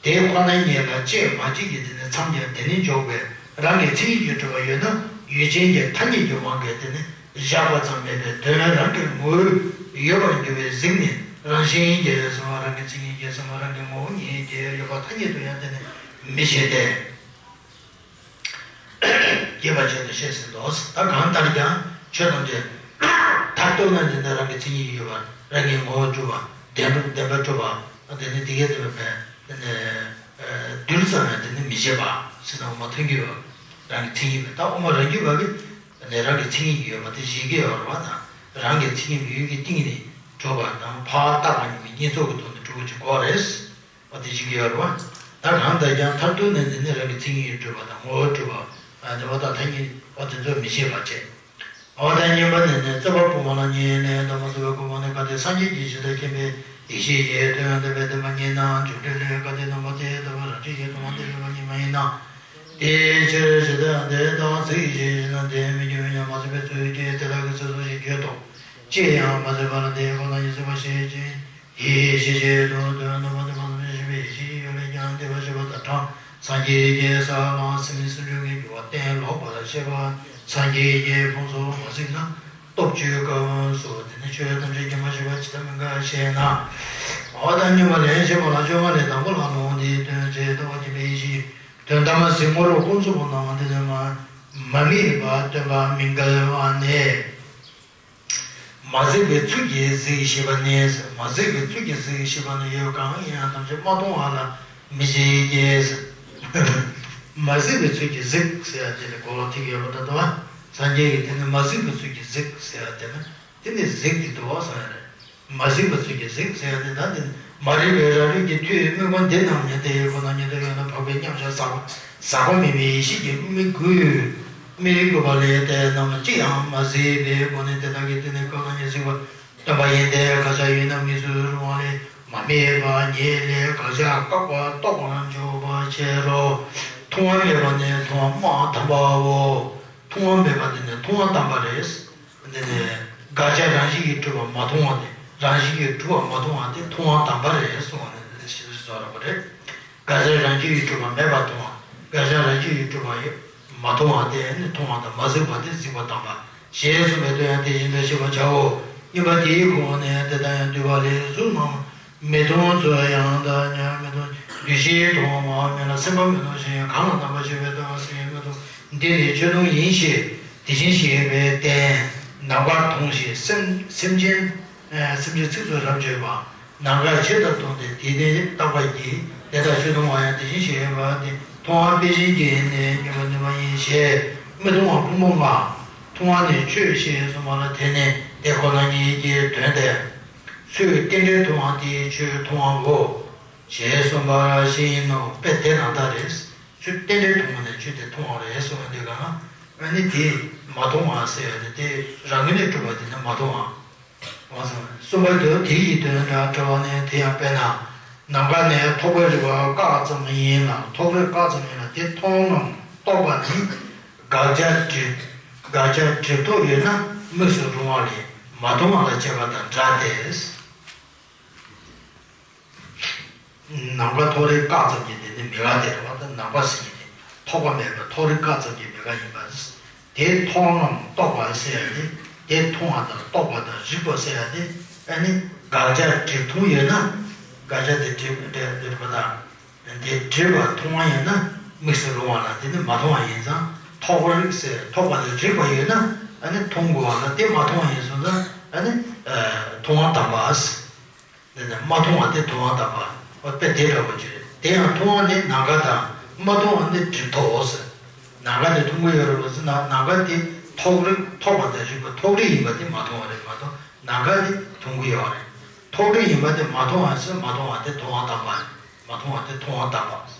དེ་ཁོ་ན་ཉིད་ལ་དཔྱད་མ་བྱེད་ཀྱི་དེ་ནི་མཚམས་ཀྱང་དེ་ནི་འཇོག་པས་རང་གི་མཚན་ཉིད་ཀྱིས་གྲུབ་པ་ཡོད་ན་ཡུལ་ཅན་གྱི་ཐ་སྙད་ཀྱི་དབང་གིས་དེ་ནི་བཞག་པ་ཙམ་མིན་པའི་དོན་རང་གི་ངོ་བོས་ཡོད་པར་འགྱུར་བའི་གཟིགས་ནས་རང་བཞིན་གྱིས་གསུངས་པ། རང་གི་མཚན་ཉིད་ཀྱིས་གསུངས་པ་རང་གི་ངོ་བོ་ཉིད་ཀྱིས་ཡོད་པ་ཐ་སྙད་དུ་ཡང་དེ་ནི་མི་བྱེད་དེ། རྒྱས་པར་བྱས་ཏེ་བཤད་ཟིན་ཏོ། ད་གང་ལྟར་ཀྱང་ཆོས་ཐམས་ཅད་མཐར་གཏུགས་ན་དེ་ནི་རང་གི་མཚན་ཉིད་ཡོད་པ། རང་གི་ངོ་བོ་གྲུབ་པ། བདེན་གྲུབ་བདེན་པར་གྲུབ་པ། དེ་ནི་དེ་གའི་དེ་བས་དེ་ནི་རྡུལ་ཙམ་ཡང་དེ་ནི་མི་བྱེད་པ་ཟེར་ན་འོ་མ་ཐོན་གྱི་ཡོད། རང་གི་མཚན་ཉིད་པས་ད་དབུ་མ་རང་རྒྱུད་པ་གིས་དེ་ནི་རང་གི་མཚན་ཉིད་ཡོད་པ་དེ་བཞེད་ཀྱི་ཡོད་རེད་བ་དང་། རང་གི་མཚན་ཉིད་ཡུལ་གྱི་སྟེང་ནས་གྲུབ་པ་དང་ཕར་བཏགས་པ་ཉིད་མི་གཉིས་ཚོགས་ཀྱི་ཐོག་ནས་གྲུབ་པ་ཅིག་དགོས་རེད། འོ་དེ་བཞིན་གྱི་ཡོད་རེད་བ། ད་གང་ལྟར་ཀྱང་མཐར་གཏུགས་ནས་འདི་ནི་རང་གི་མཚན་ཉིད་ཀྱིས་གྲུབ་པ་དང་ངོ་བོས་གྲུབ་པ། ཨ་དེ་བ་དང་ཐ་སྙད་འོ་དེ་ཚོ་མི་བྱེད་པ་བྱས། འོ་ད་གཉིས་པ་ནི་ནི་རྩོད་པ་པོ་མ་ལ་ཉེ་ནས་དམ་པ་རྩོད་པའི་སྒོ་མ་ནི་གལ་ཏེ་སངས་རྒྱས་ཀྱི་ཇི་ལྟར་མཁྱེན་པའི་ཡེ་ཤེས་ཀྱིས་དོན་དམ་པའི་བདེན་པ་རྙེད་ན་འཇུག་འགྲེལ་ལས་གལ་ཏེ་དམ་པ་དེ་ལྟ་བུ་རང་བཞིན་གྱིས་སྟོང་པ་དེ་ཡོད་པ་ཉིད་མ་ཡིན་ན། དེའི་ཕྱིར་ཇི་ལྟར་དེ་ལྟར་ཚིག་གིས་ཞེས་བྱས་ན་དེ་མི་འགྱུར་བས་ཀྱང་མ་ཚིག་པའི་ཚུལ་གྱིས་དེ་དག་གི་ཚིག་སོ་ཞེས་བརྗོད་དོ། ཅིར་ཡང་མ་ཚིག་པ་ལ་དེའི་ཁོ་ན་ཉིད་ཚིག་པ་ཞེས་བྱ། ཡེ་ཤེས་ཀྱི་དོན་དོན་དམ་པ་དེ་མ་ཚང་བའི་ཤེས་པའི་ཡེ་ཤེས་ཀྱི་ཡུལ་ལས་ཀྱང་འདས་པ་ཤེས་པ་དང་གྲངས་སངས་རྒྱས་ཀྱི་ས་ལ་སེམས་ནི་སེམས་བྱུང་གི་འགྱུར་བ་གཏན་ལོག་པར་ཤེས་པ་སངས་རྒྱས་ཀྱི་ཕུང་སོགས་མ་གཟིགས་ན་སྟོབས་བཅུའི་སྐབས་སུ་དེ་ནི་ཆོས་ཐམས་ཅད་མཁྱེན་པ་ཞེས་པ་ཇི་ལྟར་མི་འགལ་ཞེ་ན། འོ་ད་སྙོམས་པར་ལེན་ཞེས་པ་ལ་བཅོ་ལྔ་ལས་དང་པོ་ལ་ལུང་འདིའི་དོན་ཇི་ལྟ་བ་མཁྱེན་པའི་ཡེ་ཤེས་དོན་དམ་པར་གཟིགས་ངོར་ཀུན་རྫོབ་པོ་རྣམས་དེ་ལས་མ་མ་དམིགས་པ་སྟོན་པ་མི་འགལ་བ་ནི། མ་གཟིགས་པའི་ཚུལ་གྱིས་གཟིགས་ཞེས་པ་ནི། མ་གཟིགས་པའི་ཚུལ་གྱིས་གཟིགས་ཞེས་པ་ནི་ཡུལ་གང་ཡིན་ཡང་ཐམས་ཅད་མ་མཐོང་བ་ལ་མི་བྱེད་ཀྱི། མ་གཟིགས་པའི་ཚུལ་གྱིས་གཟིགས་ཟེར་ཡ་དེ་ལ་གོ་ལ་ཐིག་ཡོད་པ་ལྟ་བུ། སངས་རྒྱས་ཀྱིས་དེ་ནི་མ་གཟིགས་པའི་ཚུལ་གྱིས་གཟིགས་ཟེར་ཡ་དེ་ནི་དེ་ནི་གཟིགས་ཏེ་འདུག་བ་ཟེར་ཡ་རེད། མ་གཟིགས་པ་ཚུལ་གྱིས་གཟིགས་ཟེར་ཡ་དེ་ད་དེ་མ་རིག་པའི་རང་རིག་གི་མཐུས་དམིགས་པ་འདི་རྣམས་ནི་དེ་ཡི་ཁོ་ན་ཉིད་དུ་ཡོད་ན་འཕགས་པའི་མཉམ་གཞག་ཟག་པ་ཟག་པ་མེད་པའི་ཡེ་ཤེས་ཀྱིས་དམིགས་དགོས། དམིགས་དགོས་པ་ལས་དེ་རྣམས་ཅི་ཡང་མ་གཟིགས་པའི་སྒོ་ནས་དེ་དག་གི་སྟེང་ནས་ཁོ་ན་ཉིད་གཟིགས་པ་སྟོན་པ་ཡིན་ཏེ། དགག་བྱ་ཡོད་ན་དམིགས་སུ་རུང་བ་ལས་མ་དམིགས་པ་ཉིད་ལས་དགག་བྱ་བཀག་པ་རྟོགས་པར་འཇུག་པའི་ཕྱིར་རོ། མཐོང་བ་མེད་པ་ནི་མཐོང་བ་མ་དམ་པའོ། མཐོང་བ་མེད་པ་དེ་ནི་མཐོང་བ་དམ་པ་རེད། འདི་ནི་དགག་བྱ་རང་བཞིན་གྱིས་གྲུབ་པ་མ་མཐོང་བ་དེ། རང་བཞིན་གྱིས་གྲུབ་པ་མ་མཐོང་བ་དེ་མཐོང་བ་དམ་པ་རེད་གསུངས་པ་ནི་ཞེས་སོགས་རེད་པ་རེད། དགག་བྱ་རང་བཞིན་གྱིས་གྲུབ་པ་མེད་པར་མཐོང་བ། དགག་བྱ་རང་བཞིན་གྱིས་གྲུབ་པ་མ་མཐོང་བ་དེ་ནི་མཐོང་བ་དང་མ་གཟིགས་པ་དེ་གཟིགས་པ་དམ་པ་ཞེས་གསུངས་པའི་དོན་ཡང་དེ་བཞིན་དུ་ཤེས་པར་བྱའོ། གཉིས་པ་དེའི་གོང་ནས་དེ་ལྟར་ཡང་འདུས་པ་ལས་གཟུགས་རྣམས་མི་མཐོང་ཚུལ་ཡང་དག་ཉིད་མི་མཐོང་། འདུས་ཤེས་མཐོང་བ་མིན་ལ་སེམས་པ་མི་མཐོང་ཞིང་། གང་ལ་རྣམ་པར་ཤེས་པའི་ལྟ་བ་སེམས་ཀྱིས་མི་མཐོང་། འདི་ནི་ཆོས་མཐོང་ཡིན་ཞེས་དེ་བཞིན་གཤེགས་པས་བསྟན། ནམ་མཁར་མཐོང་ཞེས་སེམས་སེམས་ཅན་སེམས་ཅན་ཚིགས་སུ་རབ་བརྗོད་པ། ནམ་མཁར་ཇི་ལྟར་མཐོང་སྟེ་དེ་ནི་རྟག་པར་གྱིས། དེ་ལྟར་ཆོས་མཐོང་བ་ཡང་དེ་བཞིན་གཤེགས་པས་བསྟན། མཐོང་བ་དཔེ་ཅན་གྱིས་ནི་མྱོས་པར་ནུས་པ་ཡིན་ཞེས་མི་མཐོང་བ་ཕུང་པོ་ལྔ། མཐོང་བ་ནི་ཆོས་ཞེས་གསུངས་པ་ལ་དེ་ནི་དེ་ཁོ་ན་ཉིད་ཀྱི་དོན་ཏེ། ཚུལ་རྟེན་འབྲེལ་མཐོང་བ་དེའི་ཆོས་མཐོང་བའོ། ཞེས་གསུངས་པ་བཞིན་ནོ། དཔེ་དེ་ནང་ལྟར་རེད། ཚུལ་རྟེན་འབྲེལ་མཐོང་བ་ནི་ཆོས་དེ་མཐོང་བ་རེད་གསུངས་པ་འདི་ག་ན་ཨ་ནི་དེ་མ་མཐོང་བ་ཟེར་ཡ་དེ་དེ་རང་ངོས་ནས་གྲུབ་པ་དེ་ནི་མ་མཐོང་བ། གསུངས་པ་དེ་དེ་ཡི་དོན་དང་འབྲེལ་བ་ནི་དེ་ཡང་དཔེར་ན། ནམ་མཁའ་ནི་ཐོགས་པའི་རིག་པ་བཀག་ཙམ་ཡིན་ལ། ཐོགས་རེག་བཀག་ཙམ་ཡིན་ལ་དེ་མཐོང་ངམ་རྟོགས་པ་ནི། དགག་བྱ་སྒྲིབ་དགག་བྱ་སྒྲིབ་ཐོགས་ཡོད་ན་དམིགས་སུ་རུང་བ་ལས་མ་མཐོང་བ་དང་བཅས་པ་དང་འདྲ་སྟེ། ནམ་མཁའ་ཐོགས་རེག་བཀག་ཙམ་གྱི་དེ་ནི་མི་དགག་དེ་རེད་བ། ད་ནམ་མཁའ་ཟེར་མཁན་དེ་ཐོགས་པ་མེད་པར་ཐོགས་རེག་བཀག་ཙམ་གྱི་མི་དགག་ཡིན་པ། དེ་མཐོང་ངམ་རྟོགས་པ་ཟེར་ཡ་དེ། དེ་མཐོང་བ་དང་རྟོགས་པ་དང་རིག་པ་ཟེར་ཡ་དེ། ཨ་ནི་དགག་བྱ་སྒྲིབ་མཐོང་ཡོད་ན། དགག་བྱ་དེ་སྒྲིབ་སྒྲིབ་སྒྲིབ་པ་དང་། དེ་སྒྲིབ་པ་མཐོང་བ་ཡོད་ན་དམིགས་སུ་རུང་བ་ལ་དེ་ནི་མ་མཐོང་བ་ཡིན་ཙང་ཐོགས་རེག་ཟེར་ཐོགས་པ་དང་རིག་པ་ཡོད་ན་ཨ་ནི་མཐོང་དགོས་པ་ལ་དེ་མ་མཐོང་བ་ཡིན་སོང་ཙང་ཨ་ནི་མཐོང་བ་དམ་པ། འདི་ནི་མ་མཐོང་བ་དེ་མཐོང་བ་དམ་པ། དཔེ་དེ་འདྲ་བོ་ཅིག་རེད། དེ་ཡང་མཐོང་བ་ནི་ནམ་མཁའ་དང་མ་མཐོང་བ་ནི་སྒྲིབ་ཐོགས་ཟེར། ནམ་མཁའ་དེ་མཐོང་གི་ཡོད་རེད་པ་ཟེར་ན་ནམ་མཁའ་དེ་ཐོགས་རེག་ཐོགས་པ་དང་རིག་པ་ཐོགས་རེག་ཡིན་པ་དེ་མ་མཐོང་བ་རེད་མ་གཏོགས་ནམ་མཁའ་དེ་མཐོང་གི་ཡོད་རེད། ཐོགས་རེག་ཡིན་པ་དེ་མ་མཐོང་བ་ཟེར། མ་མཐོང་བ་དེ་མཐོང་བ་དམ་པ། མ་མཐོང་བ་དེ་མཐོང་བ་དམ་པ།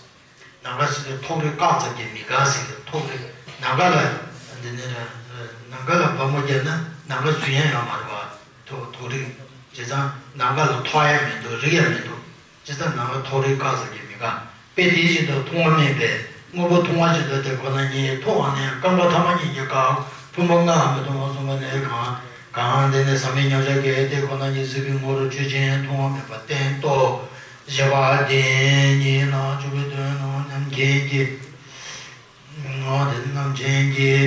ནམ་མཁའ་ཟེར་དུས་ཐོགས་རེག་བཀག་ཙམ་གྱི་མི་དགག་ཟེར་གྱི་ཐོགས་རེག་ནམ་མཁའ་ལ། འདི་ནི་ནམ་མཁའ་ལ་སྦ་མོ་བརྒྱབ་ན་ནམ་མཁའ་འཛུལ་ཡ་ཡོད་མ་རེད་བ། ཐོགས་ཐོགས་རེག་བྱས་ཙང་ནམ་མཁའ་ལ་ཐོགས་ཡ་མི་འདུག་རེག་ཡ་མི་འདུག་བྱས་ཙང་ནམ་མཁའ་ཐོགས་རེག་བཀག་ཙམ་གྱི་མི་དགག་དཔེ་དེ་བཞིན་དུ་མཐོང་བ་མེད་པས་དངོས་པོ་མཐོང་བ་བཞིན་དུ་དེ་ཁོ་ན་ཉིད་མཐོང་བ་ནི་རྐང་པ་ཐ་མ་གཉིས་ཀྱིས་བཀག་ཕུང་པོ་ལྔ་མི་མཐོང་བ་གསུངས་པ་ནི་གང་གང་དེ་ནི་ཟག་མེད་མཉམ་གཞག་གི་དེ་ཁོ་ན་ཉིད་གཟིགས་པའི་ངོར་ཆོས་ཅན་མཐོང་བ་མེད་པར་བསྟན་ཏོ། བཞི་པ་དེ་ཉིད་ལ་འཇུག་པའི་དོན་ནོ། རྣམ་མཁྱེན་གྱི། ངོ་དེ་རྣམ་མཁྱེན་གྱི།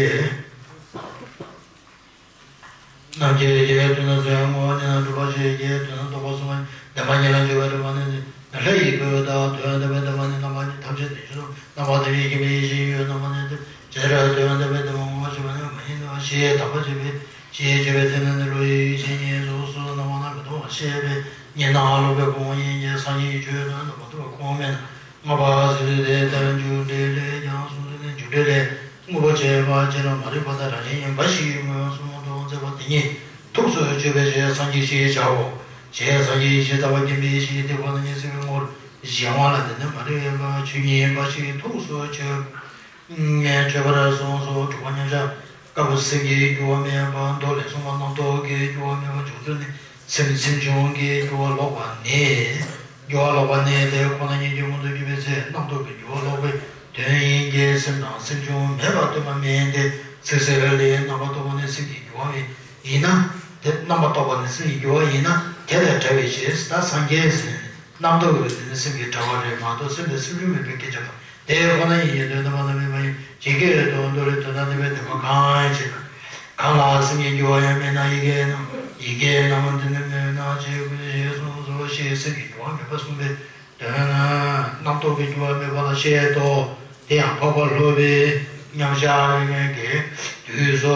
རྣམ་མཁྱེན་གྱི་དོན་ནི་གསུངས་ངོ་། དེ་ན་སྒྲུབ་པ་ཞེས་ཀྱི་དོན་ནི་རྟོགས་པ་གསུངས་པ། བདེན་པ་གཉིས་ལ་འཇུག་པའི་རིམ་པ་ནི། ལྷ་ཡི་སྐུ་དང་དོན་དམ་པའི་བདེན་པ་ནི་རྣམ་པ་ཐམས་ཅད་དེ་བཞིན་རྣམ་པ་དམ་པའི་ཁྱད་པར་ཡེ་ཤེས་ཡུལ་རྣམ་པ་ནི། ཇི་ལྟར་དོན་དམ་པའི་བདེན་པ་ངོ་ཤེས་པ་ནི་མ་ཡིན་ནོ་ཞེས་དག་པར་བྱེད་པའི་ཕྱིར་བྱེད་པའི་ཚེ་ན་ནི་བློ་ཡི་ཡུལ་ཅན་ཉིད་སོ་སོ་རྣམ་པ་སྣང་མི་མཐོང་བར་ཤེས་པའི་གཉིས་སྣང་ལོག་པའི་ཁོངས་ཡིན་གྱི་སངས་རྒྱས་ཀྱི་ཆོས་དོན་དམ་པར་ཐུབ་པའི་ཁོངས་མེད་ན་ལྔ་པ་ཟེར་དུས་དེ་ལྟར་འཇུག་འགྲེལ་ལས་ཀྱང་གསུངས་ཏེ་ནི་འཇུག་འགྲེལ་ལས་དངོས་པོ་བྱས་པ་ཅི་ལ་མ་རིག་པ་དང་རང་བཞིན་ཡིན་པ་ཞིག་ངོས་བཟུང་དུ་མཛད་པ་དེ་ཉིད་ཐུགས་སུ་ཆུད་པའི་ཕྱིར་སངས་རྒྱས་ཞེས་བྱའོ། ཞེས་སངས་རྒྱས་ཡེ་ཤེས་རྩ་བ་མཁྱེན་པའི་ཡེ་ཤེས་དེ་ཁོ་ན་ཉིད་གཟིགས་པའི་ངོར་གཞན་དབང་ལ་བརྟེན་ནས་མ་རིག་པ་ཆོས་ཉིད་ཡིན་པ་ཞིག་ཐུགས་སུ་ཆུད། ངས་འཕྲད་པར་གསུངས་སོ། དྲུག་པ་མཉམ་གཞག་སྐབས་སེམས་ཀྱི་འགྱུར་བ་མེད་པ་མདོ་ལས་གསུངས་པ་རྣམ་རྟོག་གི་འགྱུར་བ་མེད་པ་འབྱུང་ཚུལ་ནི་སེམས་སེམས་བྱུང་གི་འགྱུར་བ་ལོག་པ་ནི། འགྱུར་བ་ལོག་པ་ནི་དེ་ཁོ་ན་ཉིད་ཀྱིས་མངོན་དུ་གྱུར་པའི་ཚེ་རྣམ་རྟོག་གི་འགྱུར་བ་ལོག་པའི་དོན་ཡིན་གྱི་སེམས་དང་སེམས་བྱུང་མེད་པར་སྟོན་པ་མིན་ཏེ། ཚིག་གསལ་ལས་རྣམ་པར་རྟོག་པ་ནི་སེམས་ཀྱི་འགྱུར་བ་ཡིན་ན། དེ་རྣམ་པར་རྟོག་པ་ནི་སེམས་ཀྱི་འགྱུར་བ་ཡིན་ན་དེ་དང་བྲལ་བའི་ཕྱིར་ད་སངས་རྒྱས་ཟེར་ནས་རྣམ་རྟོག་གི་དེ་ནི་སེམས་ཀྱི་བྲལ་བ་རེད་མ་གཏོགས་སེམས་དང་སེམས་བྱུང་མེད་པའི་སྐད་ཆ་དང་། དེ་ཁོ་ན་ཉིད་ཀྱི་དོན་དམ་པ་རྣམ་སྨིན་མ་ཡིན། ཇི་སྐད་དུ་མདོ་ལས་དོན་དམ་བདེན་པའི་བདེན་པ་གང་ཞེ་ན། གང་ལ་སེམས་ཀྱི་འགྱུར་བ་ཡང་མེད་ན་ཡི་གེ་རྣམས་ཡི་གེ་རྣམས་འདི་ནི་མེད་ན་ཅི་དགོས་ཞེས་གསུངས་སོ་ཞེས་སེམས་ཀྱི་འགྱུར་བ་མེད་པར་གསུངས་པའི་དོན་ནི་རྣམ་རྟོག་གི་འགྱུར་བ་མེད་པ་ལ་བཤད་དོ། དེ་ཡང་འཕགས་པ་སློབ་པའི་མཉམ་གཞག་ཡོད་མཁན་གྱི་དུས་སུ་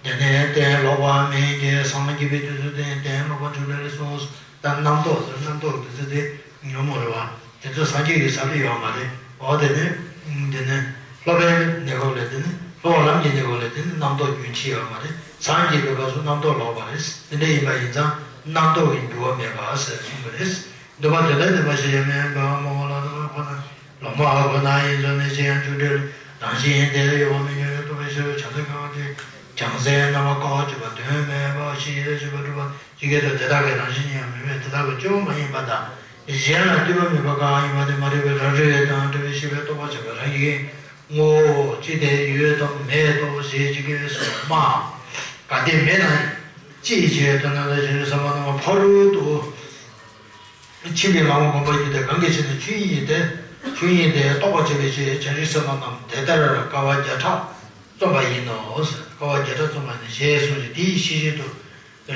དེ་ནི་གཏན་ལོག་པ་མིན་གྱི་སངས་རྒྱས་པའི་དུས་སུ་དེ་ནི་གཏན་ལོག་པ་འཇུག་འགྲེལ་ལས་གསུངས། ད་རྣམ་རྟོག་ཟེར་རྣམ་རྟོག་དེ་ཚོ་དེ་ཉོན་མོངས་རེད་བ། དེ་ཚོ་སངས་རྒྱས་ཀྱི་ས་ལ་ཡོད་མ་རེད། འོ་དེ་ནི་དེ་ནི་སློབ་པའི་གནས་སྐབས་ལ་དེ་ནི་སློབ་པ་ལམ་གྱི་གནས་སྐབས་ལ་དེ་ནི་རྣམ་རྟོག་རྒྱུན་ཆད་ཡོད་མ་རེད། སངས་རྒྱས་པའི་སྐབས་སུ་རྣམ་རྟོག་ལོག་པ་རེད། དེ་འདྲ་ཡིན་པ་ཡིན་ཙང་རྣམ་རྟོག་གི་འགྱུར་བ་མེད་པ་ཟེར་གསུངས་པ་རེད། འདུན་པ་དོན་དམ་བདེན་པ་ཞིག་ཡང་མེད་པ་མ་འོངས་ལ་ལོག་པ་ཁོ་ན་ལོག་པ་ཁོ་ན་ཡིན་ཙང་ནི་ཅི་ཡང་འཇུག་འགྲེལ་རང་བཞིན་དེ་ཡོད་པ་མི་འགྱུར་རྟོགས་པའི་ཕྱིར། བྱང་སེམས་གང་དེ་བྱང་སེམས་རྣམ་པ་ཀ་བ་བཅུ་པ་དོན་མེད་པ་ཞེས་བྱ་བ་སྒྲུབ་པ་ཇི་སྐད་དུ་དེ་དག་གི་རང་བཞིན་ཡང་མེད་པས་དེ་དག་གི་སྤྱོད་པ་མ་ཡིན་པ་དང་གཞན་ལ་ལྟོས་པ་མེད་པ་གང་ཡིན་པ་དེ་མ་རིག་པའི་རང་རིག་དང་བྲལ་བའི་ཤེས་པས་རྟོགས་པར་བྱ་བའི་རང་བཞིན་ངོ་བོ་ཅི་སྟེ་ཡོད་དམ་མེད་དོ་ཞེས་ཇི་སྐད་གསུངས་མ། གལ་ཏེ་མེད་ན་ཅི་ཡི་ཕྱིར་དོན་དམ་བདེན་པ་ཞེས་བསམ་པ་རྣམས་ཕ་རོལ་ཏུ་ཕྱིན་པའི་ལམ་སྒོམ་པ་ཡིན་ཏེ། གང་གི་ཕྱིར་ན་ཆོས་ཉིད་དེ་ཆོས་ཉིད་དེ་རྟོགས་པར་བྱེད་པའི་ཕྱིར་བྱང་ཆུབ་སེམས་དཔའ་རྣམས་དེ་ལྟར་དཀའ་བ་བརྒྱ་ཕྲག་རྩོམ་པ་ཡིན་ནོ། དཀའ་བ་བརྒྱ་ཕྲག་རྩོམ་པ་ནི་ཞེས་གསུངས་ཤིང་། དེའི་ཤེས་བཞིན་དུ་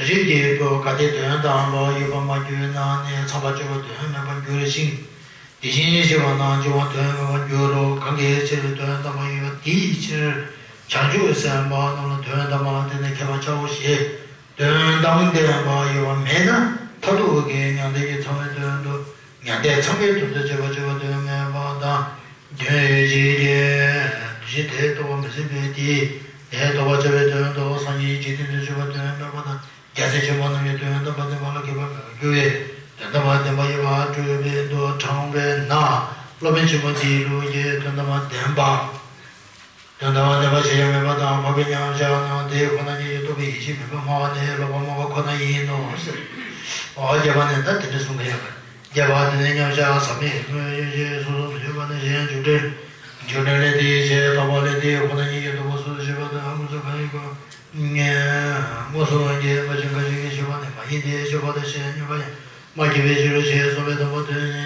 རིགས་ཀྱི་བུ་གལ་ཏེ་དོན་དམ་པར་ཡོད་པར་མ་གྱུར་ན་ནི་ཚངས་པར་སྤྱོད་པ་དོན་མེད་པར་འགྱུར་ཞིང་། དེ་བཞིན་གཤེགས་པ་རྣམས་འབྱུང་བ་དོན་མེད་པར་འགྱུར་རོ། གང་གི་ཕྱིར་དོན་དམ་པར་ཡོད་པ་དེའི་ཕྱིར་བྱང་ཆུབ་སེམས་དཔའ་རྣམས་ལ་དོན་དམ་པར་བརྟེན་ནས་མཁས་པར་བྱའོ་ཞེས། དོན་དམ་བདེན་པར་ཡོད་པ་མེད་ན་མཐར་ཐུག་གི་མྱང་འདས་ཀྱི་ཚང་བའི་དོན་དུ་མྱང་འདས་ཚང་བའི་དོན་དུ་བྱེད་པ་བྱེད་པ་དོན་མེད་པ་དང་ དོན་ཡོད་ཅེས་བརྗོད། གཞི་དེས་རྟོགས་པ་མི་སྲིད་པས་དེས་དེ་རྟོགས་པར་བྱ་བའི་དོན་དུ་སངས་རྒྱས་ཀྱི་འཇིག་རྟེན་དུ་སྤྱོད་པ་དོན་སྨྲས་པ་དང་། རྒྱལ་སྲས་ཆེན་པོ་རྣམས་ཀྱི་དོན་དམ་པར་བསྟན་པ་ལ་མཁས་པ་མེད་པར་འགྱུར་བས། དོན་དམ་པར་བསྟན་པ་ཡོད་པར་སྤྲུལ་པས་དུ་དྲངས་པས་ན། སློབ་དཔོན་ཆེན་པོ་འདིའི་ལུགས་ཀྱི་དོན་དམ་པར་བསྟན་པ། དོན་དམ་པར་བསྟན་པ་ཞེས་ཡང་མེད་པ་དང་། འཕགས་པའི་མཉམ་གཞག་རྣམས་དེ་ཁོ་ན་ཉིད་ཀྱིས་རྟོགས་པའི་ཡེ་ཤེས་མེད་པར་སྨྲ་བ་ནི་ལོག་པར་སྨྲ་བ་ཁོ་ན་ཡིན་ནོ། འོ་བརྒྱད་པ་ནི་ད་དེ་འདྲ་གསུང་གི་ཡོད་པ། བརྒྱད་པ་དེ་ནི་མཉམ་གཞག་ཟག་མེད་དངོས་ཡོད་ཅེས་སོ་སོར་མི་འཇུག་པ་ནི་གཞན་འཇུག་འགྲེལ། འཇུག་འགྲེལ་ལས་དེའི་ཕྱིར་རྟོག་པ་ལས་དེ་ཁོ་ན་ཉིད་ཀྱིས་རྟོགས་པ་སོ་སོར་ཞེས་པ་དང་། མངོན་སུམ་གང་ཡིན་ཀུན། མངོན་སུམ་གྱིས་འགའ་ཞིག་འགའ་ཞིག་གིས་ཞེས་པ་ནི་མ་ཡིན་ཏེ། ཞེས་པ་དང་ཞེས་སྙོམས་པ་ཡང་མ་སྐྱེས་པའི་ཕྱིར་རོ་ཞེས་གསུངས་པའི་དང་པོ་དོན་ནི།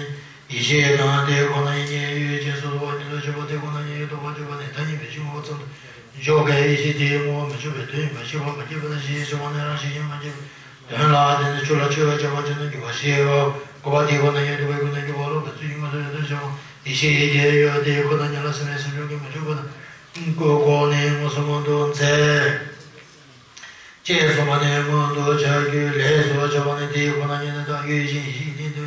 ཡེ་ཤེས་དང་དེ་ཁོ་ན་ཡིན་གཉིས་ཡོད་ཅེས་སོ་སོ་བ་ཉིད་དུ་ཞེས་པ་དེ་ཁོ་ན་ཉིད་ཀྱིས་རྟོགས་པར་འཇུག་པ་ནི་ཐ་སྙད་མི་འཇུག་ངོ་བོ་ཙམ་དུ་འཇོག་གི། ཡེ་ཤེས་དེའི་ངོ་བོ་མི་འཇུག་པའི་དོན་ཡིན་པ་ཤེས་པ་མ་སྐྱེས་པ་དང་ཞེས་ཞེས་པ་ནི་རང་བཞིན་གྱིས་མ་སྐྱེས་པའི་དོན་ལ། དེ་ནི་ཆོས་ལ་ཆོས་པ་ཁྱབ་པ་ཅན་དུ་འགྱུར་བ་ཞེས་པ། འགོག་པ་དེ་ཁོ་ན་ཉིད་རྟོགས་པའི་སྒོ་ནས་འགྱུར་བ་ལོག་པའི་ཚུལ་གྱིས་མངོན་སུམ་ཡོད་དོ་ཞེས་པ། ཡེ་ཤེས་ཀྱི་ཡོད་དེ་ཁོ་ན་ཉིད་ལ་སེམས་ལས་སེམས་བྱུང་གི་མི་འཇུག་པ་དང་། ཀུན་ལྐོག་ནི་མངོན་སུམ་དུ་མཛད། ཅེས་གསུངས་པ་ནི་མངོན་དུ་བྱ་རྒྱུའི་ལས་སུ་བྱ་བ་ནི་དེའི་ཁོ་ན་ཉིད་ནི་དང་ཡུལ་ཅན་ཡེ་ཤེས་ཉིད་དུ།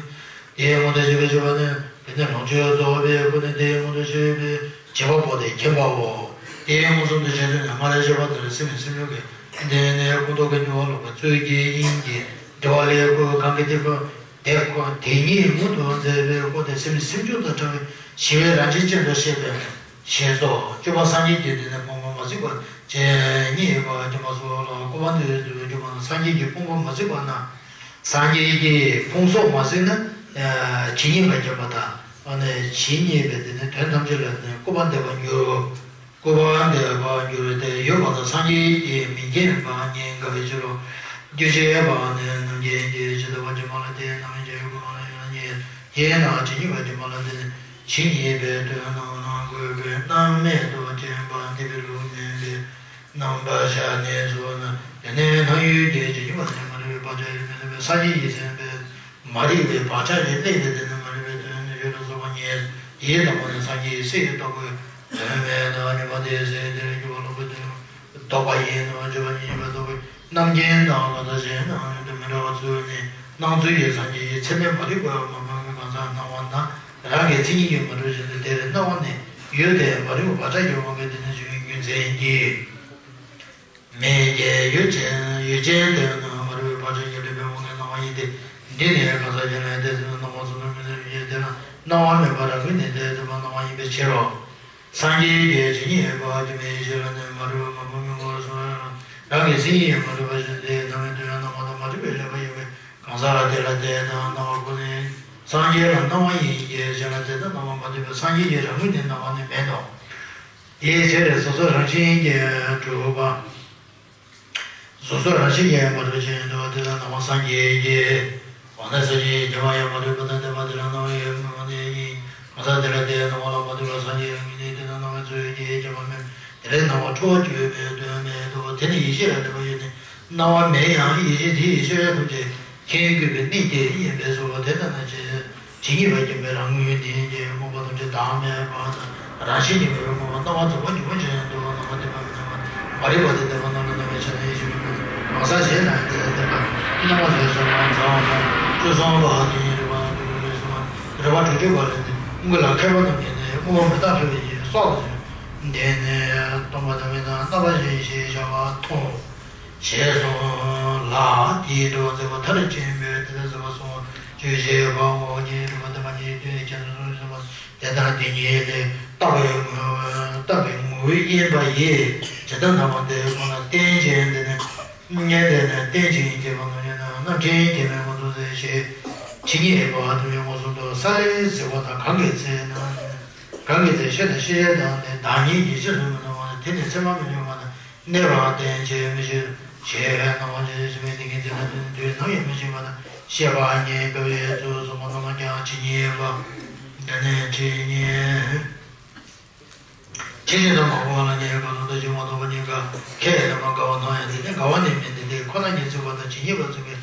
དེའི་མངོན་དུ་བྱས་པའི་བྱ་བ་ནི་དེ་ནི་ལོངས་སྤྱོད་རྫོགས་པའི་སྐུ་ནི་དེའི་མངོན་དུ་བྱས་པའི་བྱེད་པ་པོ་དེ་མཁྱེན་པའོ། དེའི་མངོན་སུམ་དུ་བྱེད་ཚུལ་ནི་སྔར་བཤད་པ་ལྟར་སེམས་ལས་སེམས་བྱུང་གི། དེ་ནི་ཀུན་རྟོག་གི་འགྱུར་བ་ལོག་པའི་ཚུལ་གྱིས་ཡིན་གྱི། འགྲེལ་པ་ལས་ཀུན་གང་གིས་དེ་ཀུན་དེ་ཀུན་དེ་ཉིད་མངོན་དུ་མཛད་པའི་སྐུ་དེ་སེམས་ལས་སེམས་བྱུང་དང་བྲལ་བའི་ཞི་བའི་རང་བཞིན་ཅན་དུ་བཤད་པས། ཞེས་སོ། བཅུ་པ་སངས་རྒྱས་ཀྱི་དེ་ནི་ཕུང་པོ་མ་བརྩིགས་པ་ཅན་ཉིད་པ་སྟོན་པ་སོགས་ལ་བསྐུར་བ་འདི་བརྗོད་པ་ན། སངས་རྒྱས་ཀྱི་ཕུང་པོ་མ་བརྩིགས་པ་ན། སངས་རྒྱས་ཀྱི་ཕུང་སོགས་མ་བརྩིགས་ན། ཇི་སྙེད་པ་མཁྱེན་པ་དང་། ཨ་ནི་ཇི་སྙེད་པའི་དེ་ནི་དོན་ཐམས་ཅད་ལ་ནི་སྐུར་པ་འདེབས་པར་འགྱུར། སྐུར་པ་འདེབས་པར་འགྱུར་ཏེ་ཡོད་པ་དང་། སངས་རྒྱས་ཀྱིས་མི་མཁྱེན་པ་ཉིད་དགག་པའི་ཕྱིར་རོ། རྒྱུ་ཆད་པ་ནི་རྣམ་མཁྱེན་གྱིས་ཇི་ལྟ་བ་ཇི་མ་ལ་དེ་རྣམ་མཁྱེན་གྱི་ཡུལ་ཀུན་ལ་ཡོད་ན་ཉིད། དེས་ན་ཇི་སྙེད་པ་ཇི་མ་ལ་དེ་ནི་ཇི་སྙེད་པའི་དོན་རྣམས་ལ་འགོད་པའི་རྣམ་མེད་དུ་བསྟན་པ་འདེབས་པའི་ལུགས་མིན་པས། རྣམ་པར་བཞག་ནས་སོ་ན། དེ་ནས་སྣང་ཡུལ་གྱི་ཇི་སྙེད་པ་ནི་མ་རིག་པའི་བག་ཆགས་ཀྱིས་མི་ཟད་པའི་སངས་རྒྱས་ཀྱི་སེམས་དཔའི་མ་རིག་པའི་བག་ཆགས་ཀྱིས་བསླད་དེ། དེ་ནི་མ་རིག་པའི་དོན་ནི་ཡུལ་ལ་སོགས་པ་ཉིད། དེའི་དང་པོ་ནི་སངས་རྒྱས་སྲས་ཀྱིས་རྟོགས་པའི་དོན་མེད་དང་། གཉིས་པ་དེ་སྲས་དེར་འགྱུར་བ་ལོག་པའི་དོན་ལྡོག་པ་ཡིན་ནོ། བརྗོད་པ་ཉིད་ཡིན་པ་ལྡོག་པའི་རྣམ་མཁྱེན་དང་གང་ཟག་གཞན་དང་མཉམ་དུ་མི་འདྲ་བ་ཚུལ་ནི། སྣང་ཚུལ་གྱི་སངས་རྒྱས་ཀྱི་ཚད་མས་མ་རིག་པ་མ་སྤངས་པའི་གང་ཟག་སྣང་བ་ན་རང་གི་མཚན་ཉིད་ཀྱིས་མ་གྲུབ་བཞིན་དུ་དེར་སྣང་བ་ནི་ཡུལ་དེ་མ་རིག་པའི་བག་ཆགས་ཀྱི་དབང་གིས་དེ་ནི་བྱུང་བའི་རྒྱུ་མཚན་གྱིས་མེད་ཀྱི། ཡུལ་ཅན་ཡུལ་ཅན་དེ་ནི་མ་རིག་པའི་བག་ཆགས་ཀྱིས་བསླད་པའི་དབང་གིས་སྣང་བ་ཡིན་ཏེ། འདི་ནི་གང་ཟག་གཞན་ལ་ཡང་དེ་བཞིན་དུ་སྣང་བ་ཙམ་དུ་མི་འཛིན་པའི་ཕྱིར། དེ་ལ་སྣང་བ་མེད་པར་རང་གིས་ནི་དེ་བདེན་པར་སྣང་བ་ཡིན་པའི་ཕྱིར་རོ། སངས་རྒྱས་ཀྱི་ཇི་སྙེད་པ་དེ་མེད་ཕྱིར་ནི་མ་རིག་པ་མ་སྤངས་པའི་ངོ་བོར་སོང་། རང་གི་མཚན་ཉིད་ཀྱིས་མ་གྲུབ་པ་བཞིན་དུ་སྣང་བའི་དོན་ཡང་སྣང་བ་དང་མ་གྲུབ་པའི་བསླད་པ་ཡིན་པས། གང་ཟག་ལ་དེ་ལ་དེ་ལྟར་སྣང་བ་ཀུན་ནི་སངས་རྒྱས་ལ་སྣང་བ་ཡིན་གྱི། གཞན་ལ་དེ་ལྟར་སྣང་བ་མ་ཐེབས་པའི་སངས་རྒྱས་ཀྱི་རང་ངོས་ནས་སྣང་བ་ནི་མེད་དོ། དེའི་ཕྱིར་གཟུགས་སོགས་རང་བཞིན་གྱིས་གྲུབ་པ། གཟུགས་སོགས་རང་བཞིན་གྱིས་མ་གྲུབ་ཅིང་དུ་དེ་ལྟར་སྣང་བ་སངས་རྒྱས་ཀྱི། འོ་ན་སངས་རྒྱས་ཀྱི་བདེན་པ་ཡང་མ་གྲུབ་པ་དང་ལྡན་པ་དེ་ལ་སྣང་བའི་ངོས་ནི་ཡིན། གང་ཟག་དེ་ལ་དེ་སྣང་བ་ལ་མ་ལྟོས་པར་སངས་རྒྱས་རང་ངོས་ནས་དེ་ལྟར་སྣང་བའི་ཚུལ་གྱིས་ཁྱབ་པ་མེད། དེ་ལས་སྣང་བ་འཁྲུལ་བར་གྱུར་པའི་དོན་མེད་དོ། དེ་ནི་ཡེ་ཤེས་ལ་ལྟོས་པ་ཡོད་དེ། སྣང་བ་མེད་ཡང་ཡེ་ཤེས་དེ་ཡི་ཆོས་ཐམས་ཅད་མཁྱེན་དགོས་པའི་གནད་དེ་ཡིན་པས་སོ། དེ་ལྟ་ན་ཇི་སྙེད་པ་མཁྱེན་པའི་རང་ངོས་ནས་ཀྱང་སྨྲས་པ་ཐམས་ཅད་བདག་མེད་པ་དང་། རང་བཞིན་གྱིས་མེད་པའི་སྨྲས་པ་སྣང་བ་རྫོགས་པ་ཉིད་པོ་ཅན་དུ་སྣང་བ་བདེན་པར་མི་སྣང་བ། མ་རིག་པ་དང་ལྡན་པ་རྣམས་ལ་སྣང་བའི་ཆ་ནས་ཡེ་ཤེས་མེད་པ་དང་། གང་ཟག་གཞན་ལ་ཡང་དེ་ལྟར་བདེན་པ། སྣང་བ་ལས་བྱུང་བ་མཚན་མ་དང་། བཅུ་གསུམ་པ་དེ་ཉིད་རིགས་པ་དྲུག་ཅུ་རེ་གསུམ་པ། རིགས་པ་དྲུག་ཅུ་པ་ལས་ཏེ། དངོས་ལ་མཁས་པ་རྣམས་ཀྱིས་ནི་དངོས་པོ་མི་རྟག་འཁྲུལ་བའི་སོགས་ཏེ། དེ་ནི་སྟོང་པ་དང་མི་རྟག་རྣམ་པ་བཞི་ཞེས་བྱ་བ་མཐོང་། ཞེས་གསུངས་ལ། དེའི་དྲི་བ་མཛད་པ་མཐར་ཕྱིན་པས་དེ་ལྟར་གསུངས་པ་སོ། བཅུ་བཞི་པ་ངོ་བོ་ཉིད་རིག་པ་བདེན་པ་ཉིད་དུ་ཁྱད་དུ་གསུངས་པ། དེ་ལྟར་དེ་ཉིད་ལས་བཏགས་པའི་ངོ་བོ་བཏགས་པའི་ངོ་བོའི་དབྱེ་བ་ཡིས་ཇི་ལྟར་སྣང་བ་དེ་ཁོ་ན་རྟེན་ཅན་དེ་ནི། དེ་ནི་རྟེན་ཅིང་འབྱེད་པ་རྣམས་ཡོད་ན་རྣམ་འདྲེན་སྐྱེ་མེད་ངོ་ཐོབ་ཟེར་ཞེས། ཇི་སྙེད་པ་དེ་ཡང་མངོན་སུམ་དུ་ས་ལེར་གཟིགས་པ་དང་། གང་གི་ཚེ་ན། གང་གི་ཚེ་ཤེས་དང་ཤེས་བྱ་དང་ནི་བདག་ཉིད་ཀྱི་རྗེས་སུ་མི་འབྲང་བ་ནི། དེ་ནི་མཚན་མ་མི་འབྱུང་བ་དང་། གནས་པ་རྟེན་བྱེད་མི་ཤེས། ཞེས་སྣང་བ་ཇི་སྲིད་ཕྱིན་པའི་གནས་ཀྱི་ཚེ་ན་དེ་ནི་དུས་ནམ་ཡང་མི་ཕྱིན་པ་དང་། ཤེས་པ་ཉིད་དཔེ་བའི་ཚུལ་གསུངས་པ་རྣམས་ཀྱང་ཇི་སྙེད་པ། དེ་ནི་ཇི་སྙེད། ཇི་བཞིན་དུ་མ་གོ་བ་ལ་ཉེ་བའི་ཁ་དོག་ལྟ་ཞིང་མ་རྟོགས་པ་ཉིད་དགའ། ཁས་ལེན་པ་དགའ་བ་ནང་ཡང་དེ་ནི་དགའ་བ་ནི་མིན་ཏེ། དེ་ཁོ་ན་ཉིད་ཚིག་པ་དང་ཇི་སྙེད་པ་ཚིག་པའི་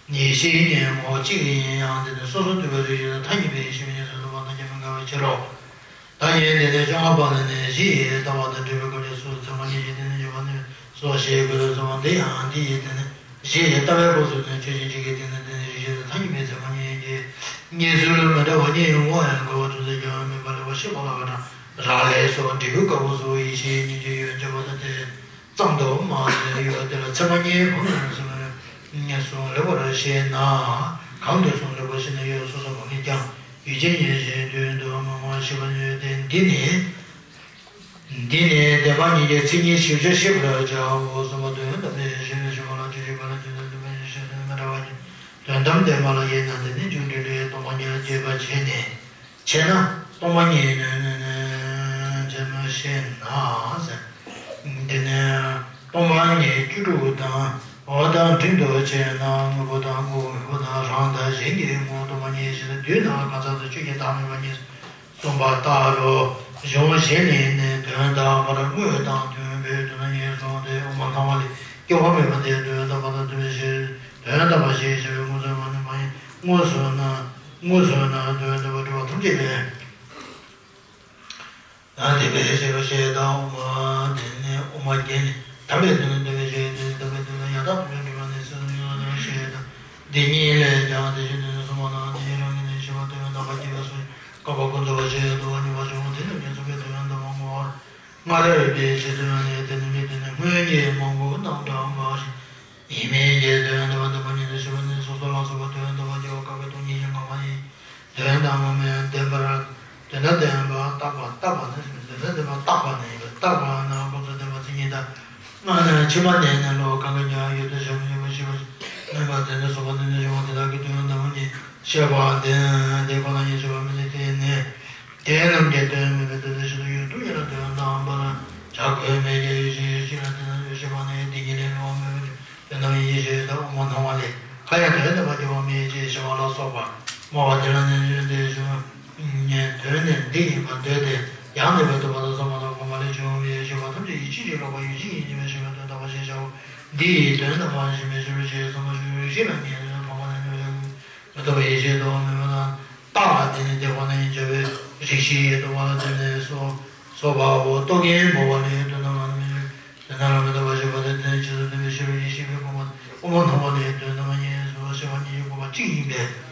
ཡེ་ཤེས་ཉིད་ངོ་བོ་གཅིག་ཡིན་ཡང་དེ་ནི་སོ་སོར་ཐུག་པའི་རིགས་ཤིག་དང་ཐ་སྙད་པའི་ཡེ་ཤེས་མིན་ཉིད་སུ་ཐུག་པ་དང་ཀྱང་མི་འགལ་བའི་ཕྱིར་རོ། ད་ཉན་དེ་ནས་བཅོ་ལྔ་པ་ལ་ནི་གཞི་ཡི་ལྟ་བ་དང་འབྲེལ་བའི་སྐབས་ཀྱི་ཚུལ་ཚད་མ་ཉིད་ཀྱིས་དེ་ནི་འཇུག་པ་ནི་སོ་ཞེས་དགོས་སོ། འདི་ཡང་འདི་ཡི་དེ་ནི་གཞི་ཡི་ལྟ་བའི་སྐབས་སུ་ནི་ཆོས་ཅན་གཅིག་གི་དེ་ནི་དེ་ནི་རིགས་ཤེས་དང་ཐ་སྙད་པའི་ཚད་མ་ཉིད་ཀྱི་ངེས་ཚུལ་མི་འདྲ་བ་ཉིད་ངོ་ཡང་འགལ་བ་ཐུག་ཚད་ཀྱང་མིན་པ་ལེགས་པར་ ཤེས་པ་ལ་ག་ན་རག་ལས་སོགས་འབྲས་བུ་དཀར་པོ་སོགས་ཡེ་ཤེས་ཉིད་ཀྱི་ཡོན་ཏན་པ་དང་དེ་ཙམ་དུ་མ་ཟད་ཡོད་དེ་ལ་ཚད་མ་ངེས་པ་ངོས་སུ་ངེས་སུ་ལེགས་པར་ཤེས་ན། གང་དུ་སོང་ལེགས་པར་ཤེས་ན་ཡོད་སོ་སོ་མ་ངེས་ཀྱང་ཡུལ་ཅན་ཡིན་ཞེས་དོན་དུ་མ་མ་ཤེས་པ་ཡོད་དེ། འདི་ནི། འདི་ནི་བདེན་པ་ཉིད་ཀྱི་མཚན་ཉིད་ཞིབ་ཆ་ཤེས་པར་བྱའོ་གསུངས་པ་དོན་དམ་པའི་ཞེས་པའི་ཞུ་བ་ལ་བརྗོད་བྱེད་པ་ལ་བརྗོད་བྱེད་པ་ཞེས་བྱ་དོན་མི་འདྲ་བ་ཉིད་དོན་དམ་བདེན་པ་ལ་དབྱེ་ན། འདི་ནི་རྒྱུ་འབྲས་ལས་སྟོང་པ་ཉིད་ལ་དཔྱད་པ་བྱས་ནས་བྱས་ན་སྟོང་པ་ཉིད་ནི་ནི་ནི་བྱས་ན་ཤེས་ན་ཟེར། འདི་ནི་སྟོང་པ་ཉིད་བཅུ་དྲུག་དང་འོ་དང་འབྲིང་དུ་བྱས་ན་དངོས་པོ་དང་དངོས་པོ་མེད་པ་དང་རང་དང་གཞན་གྱི་དངོས་སྟོང་པ་ཉིད་ཞེས་བསྡུས་ན་གང་ཟག་དང་ཆོས་ཀྱི་བདག་མེད་པ་ཉིད། གསུངས་པ་ལྟར་རོ། གཞུང་གཞན་ནས་ནི་དོན་དམ་པར་དངོས་དང་དོན་པའི་དོན་ཉིད་གསུངས་ཏེ་དབུ་མ་སྣང་བ་ལས་སྐྱེ་བ་མེད་པ་དེ་དོན་དམ་པ་དང་དོན་ཞེས་དོན་དམ་པ་ཞེས་བྱ་བའི་དངོས་སུ་མ་ནི་མ་ཡིན་དངོས་སུ་ན་དངོས་སུ་ན་དོན་དམ་པར་གྲུབ་པ་ཐམས་ཅད་ལས། ཡང་དེ་སྦེ་ཞེས་པ་ཞེས་དང་དབུ་མ་དེ་ནི་དབུ་མ་རྒྱན་ནི་དམ་པའི་དོན་དམ་པའི་ཞེས་དོན་དམ་པའི་དོན་དམ་དམ་པའི་དོན་ཡང་དག་ཏུ་གྲུབ་པ་ནི་སོ་སོ་ཡང་དག་ཞེས་དང་། འདི་གཉིས་ལས་ཀྱང་དེ་བཞིན་དོན་གསུམ་པ་ནང་དེ་ཉིད་རང་གི་ནི་ཞེས་པ་དོན་དམ་པར་སྐྱེས་པ་སོགས་བཀག་པ་ཀུན་རྫོབ་པ་ཞེས་བསྡུ་བ་གཉིས་པ་བྱུང་། དེ་རྣམས་ཀྱང་གསུམ་པའི་དོན་དམ་པར་སྔ་རབས་པའི་ཕྱིར་དོན་ནི་དེ་ནི་མི་དེ་ནི་སྔོན་གྱི་མང་པོ་རྣམ་གྲངས་འགའ་ཞིག་ཡིན་མིན་གྱི་དོན་དམ་པ་དམ་པ་ཉིད་དུ་ཞུགས་པ་ནི་སོ་སོ་ལ་སོགས་པ་དོན་དམ་པར་སྐྱེ་བ་བཀག་པའི་སྟོང་ཉིད་ཀྱི་ངོ་བོ་ཡིན། དོན་དམ་མིན་བདེན་པར་དོན་དམ་བདེན་པ་བརྟགས་པ་བརྟགས་པ་ནི་དོན་དམ་བདེན་པ་བརྟགས་པ་ནི་བརྟགས་པ་ན་ཀུན་རྫོབ་བདེན་པ་མཚན་ཉིད་དང་། སྔ་ནས་ཕྱི་མ་ནས་ནི་བློ་གང་གིས་ཀྱང་ཡུལ་དུ་བྱ་མི་དགོས་པ་ཞེས་པ་མིན་པ་དེ་ནི་གསུངས་པ་དེ་ནི་གཞུང་དེ་དག་གི་དོན་དམ་ཉིད་བཤད་པ་དེ་དེ་ཁོ་ན་ཉིད་བཤད་པ་མིན་ཏེ། དེ་ནི། དེ་རྣམས་ཀྱི་དོན་མིན་པའི་དོན་དུ་ཞིག་ཏུ་ཡོད་དུ་ཡིན་ལ་དོན་དམ་པར་བྱ་དགོས་མེད་ཀྱི་ཡུལ་ཅན་ཡུལ་ཅན་ལ་དེ་རྣམས་ཡོད་ཞེས་པ་ནི་དེ་ཉིད་ལས་སྨྲ་བ་མེད་པ་དོན་དམ་ཡིན་ཞེས་དང་དབུ་མ་སྣང་བ་ལས་ཁ་ཡང་དོན་དམ་པར་སྐྱེ་བ་མེད་ཅེས་ཞེས་པ་ལ་སོགས་པ་སྨྲ་བ་དེ་ལ་ནི་ཡོན་ཏན་གཞུང་དོན་ནི་འདི་ཡིན་པར་འདོད་དེ་ཡང་འདོད་པའི་ཐོབ་པ་དང་ཚད་མ་དང་གོང་མ་ལས་བྱུང་བའི་ཞེས་པ་ཐམས་ཅད་ཡིད་ཆེས་ཀྱི་ལོག་པ་ཡུལ་ཅན་ཡིན་ཞེས་པའི་དོན་དམ་པར་ཞེས་བྱའོ། འདི་ཡིས་དོན་དམ་པར་ཞེས་པའི་ཞེས་པའི་ཞེས་སོ་མ་ཞེས་པའི་ཞེས་ལ་ངེས་དོན་ཕ་མ་ལས་ནི་མི་ཐོབ་པ་ཡིད་ཆེས་རྟོག་མེད་པ་དང་། རྟགས་ལ་བརྟེན་ནས་དེ་ཁོ་ན་ཡིན་བྱ་བའི་རིགས་ཤེས་ཡོད་དོ་བ་ལ་བརྟེན་ནས་སོ། སོ་བའོ། རྟོག་གེ་འབོགས་པ་ལས་དོན་དམ་ལ་མི་དོན་དམ་ལ་མི་ལྟ་བ་ཞེས་པ་དེ་དོན་ཆེད་དུ་སྟོན་པའི་ཕྱིར་རོ། ཡིད་ཆེས་པའི་དགོངས་པ་དབུ་མ་སྣང་བ་ལས་དོན་དམ་ཉིད་སོ་ཞེས་པ་གཉིས་ཀྱི་དགོངས་པ་གཅིག་ཡིན་པས།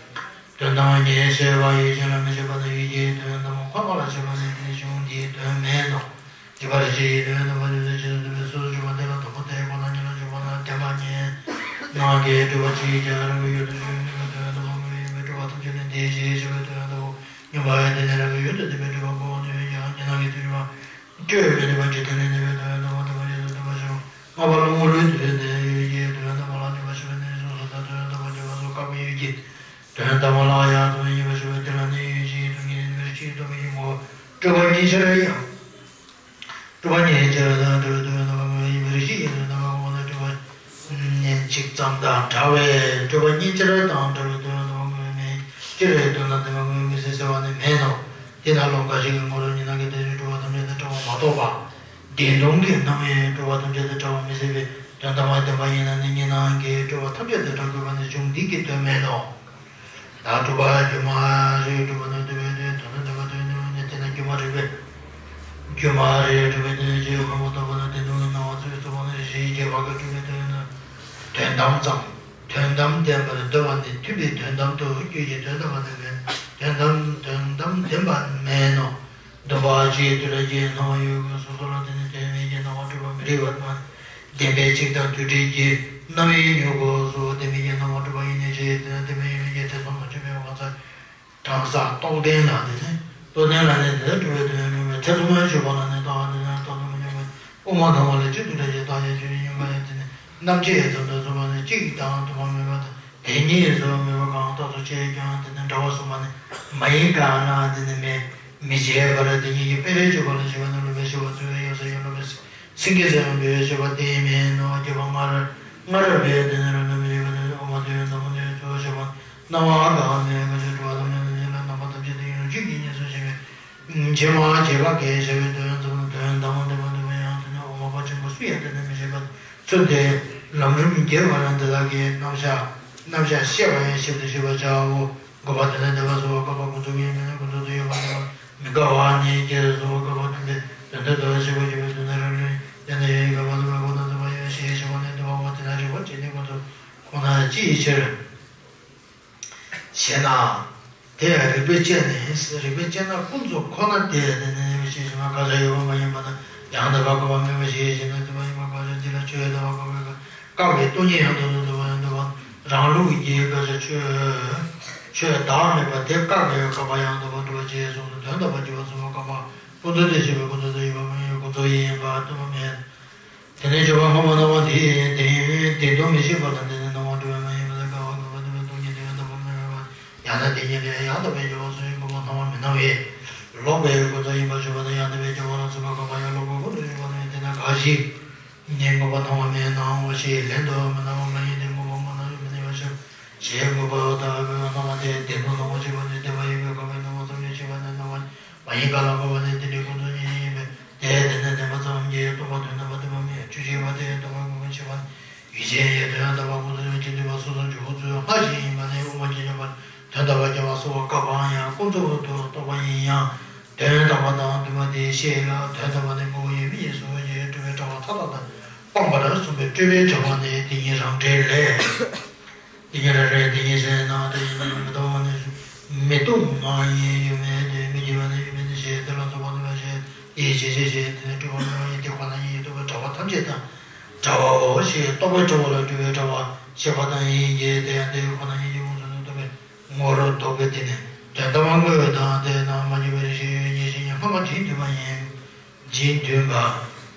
དོན་དམ་ཉིད་ཞེས་པ་ཡུལ་ཅན་ལ་མི་བྱེད་པ་དང་ཡུལ་གྱི་དོན་དམ་ཁོ་ན་ལ་བྱེད་པ་ནི་དེའི་གཞུང་འདིའི་དོན་མེད་དོ། རྗེ་ཕར་ཕྱིན་གྱི་དོན་དམ་པ་དེ་ཚོ་ཆེད་དུ་འདོན་པའི་སོ་སོ་འཇུག་པ་དེ་ལ་དང་པོ་དེ་ཁོ་ན་ཉིད་ལ་འཇུག་པ་ན་བདེན་པ་ཉིད་ནང་གི་སྤྲོས་པ་གཅིག་ཀྱང་རང་གི་ཡུལ་དུ་འཇུག་ནུས་པའི་དོན་དམ་པ་དངོས་ཡིན་པའི་སྤྲོས་པ་ཐམས་ཅད་ནི་འདིའི་གཞི་ཞེས་པའི་དོན་དམ་པ་ཉམས་པ་ཡང་དེ་ནི་རང་གི་ཡུལ་དུ་ལྡན་པའི་སྤྲོས་པ་སྤོང་བ་དོན་ཡང་ཉིད་ནང་གི་དོན་ཡིན་པ་སྤྲོས་མི་ནུས་པ་ཇི་ལྟར་ནི་ནུས་པའི་དོན་དམ་པ་དམ་པ་ཉིད་དུ་སྟོན་པ་ཞིག་ལྔ་པ་ལ་དངོས་རོའི་དོན་དེ་ཡུལ་གྱི་དོན་དམ་པ་ལ་ནུས་པ་ཞེས་པ་ནི་སོ་སོ་དང་དོན་དམ་པ་སྐྱེ་བ་སོགས་བཀག་པའི་ཡུལ་གྱི་དོན་དམ་པ་ལ་ཡང་དོན་ཡིན་པ་ཞེས་པ་དེ་ལ་ནི་ཡུལ་གྱི་དོན་གྱི་ནུས་པའི་ཕྱིར་དོན་ཡིན་གོ། སྤྲོས་པ་ཉིད་ཕྱིར་ཡང་། སྤྲོས་པ་ཉིད་ཕྱིར་དང་སྤྲོས་པའི་དོན་དམ་པ་ཡིན་པའི་རིགས་ཤེས་ཀྱི་དོན་དམ་པ་ངོ་བོ་ནི་སྤྲོས་པ་ཉིད་གཅིག་ཙམ་དང་བྲལ་བས་སྤྲོས་པ་ཉིད་ཕྱིར་དང་བྲལ་བའི་དོན་དམ་པ་ངོ་བོ་མེད་ཕྱིར་དོན་དམ་བདེན་པ་ངོ་བོ་མེད་ཟེར་ཟེར་བ་ནི་མེད་དོ། དེས་ན་བློ་འགའ་ཞིག་གིས་དངོས་རོ་ཉིད་སྣང་གི་དོན་ཡོད་སྤྲོས་པ་ཐམས་ཅད་དང་བྲལ་བ་མ་གཏོགས་པ། བདེན་སྟོང་གི་སྣང་བའི་སྤྲོས་པ་ཐམས་ཅད་དང་བྲལ་བ་མི་སྲིད་པས་དོན་དམ་པ་བདེན་པ་ཡིན་ན་ནི་ཉིད་སྣང་གི་སྤྲོས་པ་ཐམས་ཅད་དང་བྲལ་དགོས་པ་ནི་གཞུང་འདི་གི་དོན་མེད་དོ། ད་སྤྲོས་པ་སྒྱུ་མ་རེད། སྤྲོས་པ་ནི་སྟོན་པའི་དོན་དོན་དམ་པའི་དོན་ནི་མིན་ཏེ། དེས་ན་སྒྱུ་མ་རེད་པས། སྒྱུ་མ་རེད་སྤྲོས་པའི་དོན་ཅེས་ཁོ་བོ་ལྟ་བུ་ནི་བདེན་སྟོང་གི་སྣང་བ་ཚོལ་བའི་ཚོར་བ་ནི་རེ་ཞིག་རྒྱས་པར་སྤྲོས་པའི་དོན་ནི་དོན་དམ་ཙམ། དོན་དམ་བདེན་པར་འདོད་པ་ནི་མཐུན་པའི་དོན་དམ་དུ་འགྱུར་གྱི་དོན་དམ་པ་དེ་མེད། དོན་དམ་དོན་དམ་བདེན་པ་མེད་ནོ། འདུན་པ་གཅིག་ཏུ་རེ་རྒྱས་སྣང་བ་ཡོད་དགུ་སོ་སོ་ལ་བརྟེན་ནས་དོན་མེད་ཀྱི་སྣང་བ་སྤྲོས་པ་མི་རིགས་པ་དང་། བདེན་པའི་གཅིག་དང་དུ་བྲལ་གྱི་རྣམ་དབྱེ་ཉོ་དགོས་སོ། བདེན་མེད་ཀྱི་སྣང་བ་སྤྲོས་པ་ཡིན་ནས་ཆེ་དེ་ན་བདེན་པ་ཡིན་མིན་གྱི་ཐེ་ཚོམ་མ་བྱུང་བའི་དབང་ཚར། གྲང་ས་རྟོགས་ལྡན་ལ་དེ་ནི་རྟོགས་ལྡན་ལ་ནི་དེ་ལ་སྤྲོས་པའི་དོན་མེད་པའི་ཐེ་ཚོམ་མ་བྱུང་བ་ལ་ནི་རྟོགས་པ་དེ་ན་རྟོགས་ལྡན་མ་བྱུང་བའི་དབུ་མ་སྣང་བ་ལས་གཅིག་ཏུ་བྲལ་གྱི་རྟགས་ཡང་ཆོས་ཉིད་ཡིན་པ་ཡང་དེ་ནི་རྣམ་བཅད་ཙམ་དུ་གསུངས་པ་ནི་གཅིག་དང་དུ་མ་མེད་པ་དང་དེ་ཉིད་སུ་མེད་པ་གང་རྟགས་སུ་བྱས་ཀྱང་དེ་ནི་འདྲ་བ་གསུངས་པ་ནི་མ་ཡིན་ག་ན་དེ་ནི་མེད། མི་བྱེད་པར་དེ་ཉིད་ཀྱི་དཔེ་རེ་བྱེད་པ་ལ་ཞེས་པ་ནི་སློབ་པའི་ཞེས་པ་ཚུལ་ཡང་ས་ཡང་སློབ་པའི་སེང་གེ་ཟེར་བའི་ཞེས་པ་དེ་མིན་ནོ། རྒྱས་པ་སྔར་སྔར་བས་དེ་ནི་རང་ལ་མི་རིགས་པ་དེ་འོ་མ་དེ་ཡང་འདམ་དེ་ཚུལ་ཞེས་པ་སྣང་བ་གང་མེད་གང་ཞིག་སྤྲོས་པ་ཐམས་ཅད་ནི་ལ་རྣམ་པ་ཐམས་ཅད་དེ་ཡང་གཅིག་གི་གཉིས་སུ་ཞེས་པའི་ཕྱི་མ་རྒྱས་པ་གང་ཞེས་པའི་དོན་ཙམ་དོན་དམ་བདེན་པ་འདུས་པ་ཡང་དེ་ནི་འོ་མ་ཕར་ཕྱིན་པ་སུ་ཡང་དེ་ནི་མི་བྱེད་པ། ཚུལ་དེ་ལམ་རིམ་རྒྱས་པ་ཡང་འདི་དག་གི་རྣམ་གཞག་རྣམ་གཞག་བཤད་པ་ཡང་ཞིབ་ཏུ་ཞུས་པར་བྱའོ། དགོས་པ་དེ་ལ་འདོད་པ་སོགས་བཀག་པ་ཀུན་རྫོབ་ཀྱི་མིན་ན་ཀུན་རྫོབ་ཏུ་ཡོད་པ་དེ་ལ་མི་དགའ་བ་ནི་སྐྱེ་སོགས་བཀག་པ་ཐམས་ཅད་དོན་མཐུན་དུ་ཞེས་པ་ཞུ་བའི་དོན་ནི་རང་རིག་ཡང་ན་ཡོད་པའི་བཀག་པ་ཐམས་ཅད་ཁོ་ན་ཟིན་པ་ཡང་ཞེས་ཞུ་བ་ནི་འདོད་པའོ། དེ་ལ་རིགས་པ་གཅིག་ནི་ཀུན་རྫོབ་ཁོ་ན་ཅིའི་ཕྱིར་ཞེ་ན། དེ་ཡང་རིགས་པས་དཔྱད་ནས། རིགས་པས་དཔྱད་ན་ཀུན་རྫོབ་ཁོ་ན་དེ་དེ་ནི་ཡིན་པ་ཞེས་བྱ་བ་བཀག་བྱ་ཡོད་པ་མ་ཡིན་པ་དང་། ཡང་དག་པར་འགོག་པ་མེད་པ་ཞེས་བྱ་ན་དེ་མ་ཡིན་པ་བཀག་བྱ་འདི་ལ་ཆོས་ཡང་དག་པར་འགོག་པའི་བཀག་པའི་སྟོང་ཉིད་ཡང་དག་ཏུ་འདོད་པ་ཡང་དག་པ། རང་ལུགས་ཀྱི་བཀག་བྱ་ཆོས་ཆོས་བདག་མེད་པ་དེ་བཀག་པའི་བཀག་པ་ཡང་དག་པར་སྒྲུབ་པ་ཅེས་གསུངས་སོ། དོན་དམ་པར་གྱུར་པ་གསུམ་པོ་བཀག་པ་ཀུན་རྫོབ་ཏུ་ཤེས་པའི་ཀུན་རྫོབ་ཏུ་ཡོད་པ་མ་ཡིན་པའི་ཀུན་རྫོབ་ཡིན་པ་སྟོན་པ་མེད། དེ་ནས་བརྗོད་པ་སྔོན་མ་སྣང་བ་དེ་ཡིན། དེ་ཡིན་དེ་དོན་མི་ཤེས་པ་དང་། དེ་ནས་སྣང་བ་གྲུབ་པ་མ་ཡིན་པ་དང་། བཀག་པ་འགོག་པ་སྟོན་པའི་སྟོང་ཉིད་དེ་ཡང་དག་པར་མེད་པ། ཡང་ན་དེ་ཉིད་དེ་ཡང་ཡང་དག་པར་སྦྱར་བ་སོགས་ཀྱིས་འགོག་པ་སྣང་བ་མི་སྣང་བས། ལོག་པའི་ཀུན་རྫོབ་ཡིན་པར་ཞུགས་པ་དང་། ཡང་དག་པར་སྦྱར་བ་ལ་སོགས་པ་བཀག་པ་ཡང་ལོག་པའི་ཀུན་རྫོབ་ཞུགས་པ་དང་། དེ་ན་འགའ་ཞིག་ནི་འགོག་པ་སྣང་བ་མི་སྣང་བ་ཞེས་ལན་དུ་མི་སྣང་བ་མ་ཡིན་ཏེ། འགོག་པ་སྣང་བ་མི་སྣང་བར་ཞུགས་ཞེས་འགོག་པ་ལྟ་བུའི་སྣང་བ་དེ་བདེན་དུ་སྣང་བ་ཞེས་པ་ནི་བདེན་པ་ཡིན་པས། འགོག་པའི་སྣང་བ་ཙམ་ཞིག་ཞེས་པ་ནི་སྣང་བ་མ་ཡིན་པ་ལ་འགོག་པ་ནི་དེ་ནི་ཀུན་རྫོབ་ཉིད་ཡིན་པས། དེ་དེ་ནི་བདེན་པ་ཙམ་གྱིས་སྟོང་པ་དོན་དམ་པར་སྟོན་པ་མེད། བཅུ་གཅིག་པ་དེ་སྟོང་པའི་ངོ་བོ་ཕྱེ་བ་ནི། ཡུལ་ཅན་ཡིན་ཏེ། དོན་དམ་པར་ཀུན་རྫོབ་ཀྱི་འདུས་པ་སོ་སོར་འཇོག་ཚུལ་སྔ་ཕྱི་ཡིན་པ་ནི་དབུ་མ་སྐྱེ་མཆེད་པ་དོན་དམ་པར་སྐྱེ་བ་གསོ་བ་བཀག་པའང་ཡང་ཀུན་རྫོབ་ཏུ་རྟོགས་པ་ཡིན་ཡང་། དོན་དམ་པ་དང་བསྡུས་པ་དེའི་ཤེས་ལ། དོན་དམ་པ་ནི་ངོ་བོ་ཡོད་མེད་ཀྱི་གཟུང་བྱའི་སྤྲོས་པའི་དྲ་བ་མཐའ་དག་དང་སྤངས་པར་གསུངས་པས། སྤྲོས་པའི་དྲ་བ་ནི་དེ་ཉིད་རང་འགྲེལ་ལས། དེ་ཉིད་རང་རེད། དེ་ཉིད་ཟེར་ན་དེ་ཉིད་མི་རྟོག་མི་རྟོག་མ་ཡིན། ཡོད་མེད་དེ་མི་སྐྱེ་བ་ནི་ཡོད་མེད་དེ་ཞེས་དེ་ལ་རྫོགས་པ་སྟོན་པ་ཞེས་དེའི་བྱེད་ཕྱིར་ཞེས་དེ་ནི་སྤྲོས་པ་མེད་པ་ཡིན་ཏེ། ཁོ་ན་ཉིད་ཀྱིས་རྟོག་པའི་དྲ་བ་ཐམས་ཅད་དང་བྲལ་བའོ་ཞེས་རྟོག་པའི་དྲ་བ་ལ་སྤྲོས་པའི་དྲ་བ་ཞེས་པ་དང་ཡིན་གྱི། དེ་ཡང་དེ་ཁོ་ན་ཉིད་ཀྱིས་མངོན་སུམ་དུ་རྟོགས་པའི་ངོར་རྟོགས་པས། དེ་ནི་དོན་དམ་པར་དངོས་དང་དེ་རྣམས་མ་སྐྱེས་པའི་རིགས་ཤེས་ཡོད་ཉིད་ཅན་གྱི་སྔ་མ་འབྲིང་བསྡུས་པ་ཡིན། འབྲིང་བསྡུས་པ་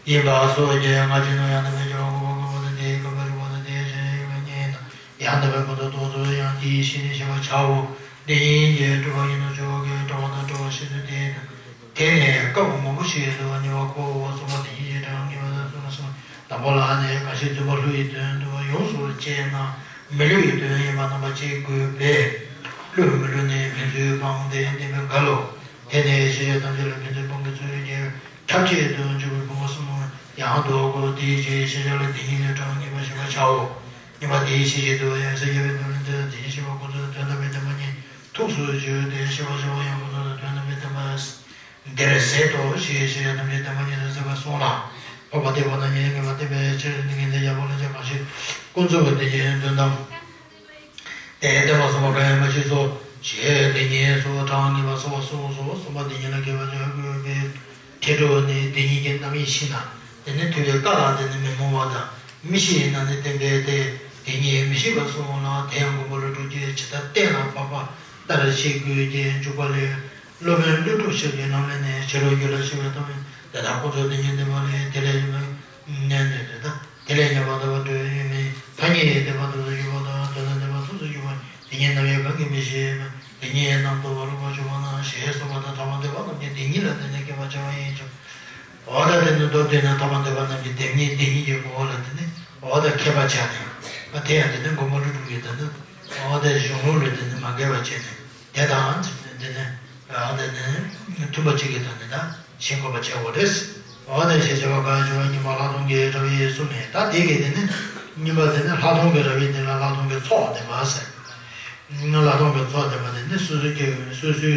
ཡིན་པ་སོགས་ཀྱི་སྔ་ཕྱི་རྣམས་ཡང་དག་པར་སྦྱར་བ་འགོག་པ་འགོག་པ་དང་། དེའི་འགོག་པའི་རིགས་པ་དང་། དེའི་ཕྱིར་ཡོད་པའི་ཉིད་དང་ཡང་དག་པའི་ཀུན་རྫོབ་རྟོགས་ཚུལ་ཡང་དེའི་ཕྱིར་ནི་ཞེས་པར་བྱའོ། འདི་ཉིད་ཀྱིས་སྤྲོས་པ་ཉིད་དུ་འཇོག་གི། དྲ་བ་དང་བྲལ་བ་ཤེས་ཚུལ་དེ་དང་། དེ་ནི་སྐབས་མང་པོ་ཞིག་ཏུ་ངེས་པར་གོ་བར་གསུངས་པ་དེ་ཉིད་ཀྱི་གྲངས་ངེས་པར་གསུངས་ལ་གསུངས། དང་པོ་ལ་ནི་གང་ཞིག་བརྫུན་པ་བསླུ་ཡི་དོན་དུ་ཡོངས་སུ་དཔྱད་ན་མི་བསླུ་ཡི་དོན་ཡིན་པ་རྣམ་པ་གཅིག་དགོས་པས། བསླུ་མི་བསླུ་ནི་ཕན་ཚུན་སྤངས་ཏེ་བསྟན་པའི་འགལ་ལོ། དེ་ནི་ཤེས་བྱ་ཐམས་ཅད་ལ་ཕན་ཚུན་སྤང་གི་ཚུལ་གྱིས་ཁྱབ་བྱེད་དུ་འཇུག་པའི་ཕུང་པོ་གསུམ་ཡང་དུ་གོ། དེའི་ཕྱིར་ཤེས་བྱ་ལ་དེ་ཉིད་ལས་གྲངས་ངེས་པར་ཞེས་པར་བྱའོ། གཉིས་པ་དེའི་ཕྱིར་ཞེས་དུ་ཡང་སེལ་བྱེད་པའི་དོན་ལ་འདི་དང་དེ་ཉིད་ཤེས་པ་ཀུན་རྫོབ་དོན་དམ་པའི་བདེན་པ་ཉིད་ཐུགས་སུ་ཆུད་དེ། ཤེས་པར་བྱ་བ་ཡང་ཀུན་རྫོབ་དོན་དམ་པའི་བདེན་པ་འདིར་ཟད་དོ་ཞེས་བཤད་ཐམས་ཅད་བདེན་པ་ཉིད་དུ་ཟད་པར་གསུངས་ལ། འཕགས་པ་སྟེ་ཁོ་ན་ཉིད་ངེས་པར་བསྟན་པའི་ཕྱིར་འདི་ཉིད་དེ་ཡང་པོ་ལ་ཅི་གང་ཞིག་ཀུན་རྫོབ་ཀྱི་དེ་ཉིད་དོན་དམ་དེ་བསྟན་པ་གསུངས་པ་གང་ཡིན་པ་ཞེས་སོ། ཞེས་དེ་ཉིད་སོགས་གྲངས་ངེས་པ་གསུངས་པ་གསུངས་སོ། གསུམ་པ་དེ་ཉིད་ལ་དགེ་བ་བྱ་དགོས་པའི་ཁྱད་འགྲོ་ནི་དེ་ཉིད་ཀྱི་རྣམ་དབྱེ་ཤེས་ན་དེ་ནི་ཐོས་པའི་སྐབས་ལ་དེ་ནི་མི་སྨྲ་བ་དང་མི་ཤེས་ན་ནི་བསྟན་པའི་དེ་དེ་ཉིད་མི་ཤེས་པར་གསུངས་ལ། དེ་ཡང་མགོན་པོ་ཀླུ་སྒྲུབ་ཀྱིས་ཇི་ལྟར་བསྟན་ལ་བབ་པ་ལྟར་བྱེད་དགོས་ཀྱི་འཇུག་པ་ལས། སློབ་དཔོན་ཀླུ་སྒྲུབ་ཞབས་ཀྱི་ལམ་ལས་ནི་ཕྱི་རོལ་རྒྱུད་ལ་ཞུགས་པའི་སྟོང་ཉིད་དེ་དག་ཀུན་རྫོབ་དེ་ཉིད་བདེན་པ་ལས། དེ་ལས་ཡོད་མེད་ནས་ནི་དེ་དག་དེ་ལས་ཉམས་པ་དང་བ་འགྲོ་བའི་ཡུལ་མིན་ཐ་སྙད་བདེན་པ་ཐོག་ཏུ་གྱུར་པ་དང་དོན་དམ་བདེན་པ་ཐོག་ཏུ་གྱུར་པ་དེ་ཉིད་རྣམ་དབྱེ་གང་གིས་མི་ཤེས་པ་དེ་ཉིད་རྣམ་རྟོག་པ་ལོག་པར་ཞུགས་པ་ན་ཞེས་གསུངས་པ་དང་། ཐ་མ་འདོད་པ་རྣམས་ཀྱི་དེ་ཉིད་ལ་དེ་ནི་མཁས་པར་བྱ་བ་ཡིན་ཀྱང་། འོ་ད་དེ་ནི་མདོར་བསྡུས་ན་ཐ་མ་འདོད་པ་རྣམས་ཀྱི་དེ་ཉིད་དེ་ཉིད་ཀྱི་ངོ་བོ་ལ་དེ་ནི་འོ་ད་མཁས་པར་བྱ་ནས་དེ་ཡང་དེ་ནི་མགོན་པོ་ཀླུ་སྒྲུབ་ཀྱི་དེ་ནི། འོ་དེ་གཞུང་ལུགས་ལས་དེ་ནི་མ་འགལ་བར་བྱས་ནས་དེ་དང་དེ་ནི་འོ་དེ་ནི་མཐུན་པ་གཅིག་གི་དོན་ནི་ད་ཤེས་དགོས་པ་བྱེད་དགོས་རེད། འོ་དེ་ཞེས་བྱ་བ་གང་ཞུ་བ་གཉིས་པ་ལྷག་མཐོང་གི་རབ་དབྱེ་གསུམ་ནི་ད་དེ་གི་དེ་ནི་གཉིས་པ་དེ་ནི་ལྷག་མཐོང་གི་རབ་དབྱེ་དེ་ལ་ལྷག་མཐོང་གི་ཚོགས་བསྟན་པ་ཟེར། ལྷག་མཐོང་གི་ཚོགས་བསྟན་པ་དེ་ནི་སོ་སོའི་སྐྱེ་བོའི་སོ་སོའི་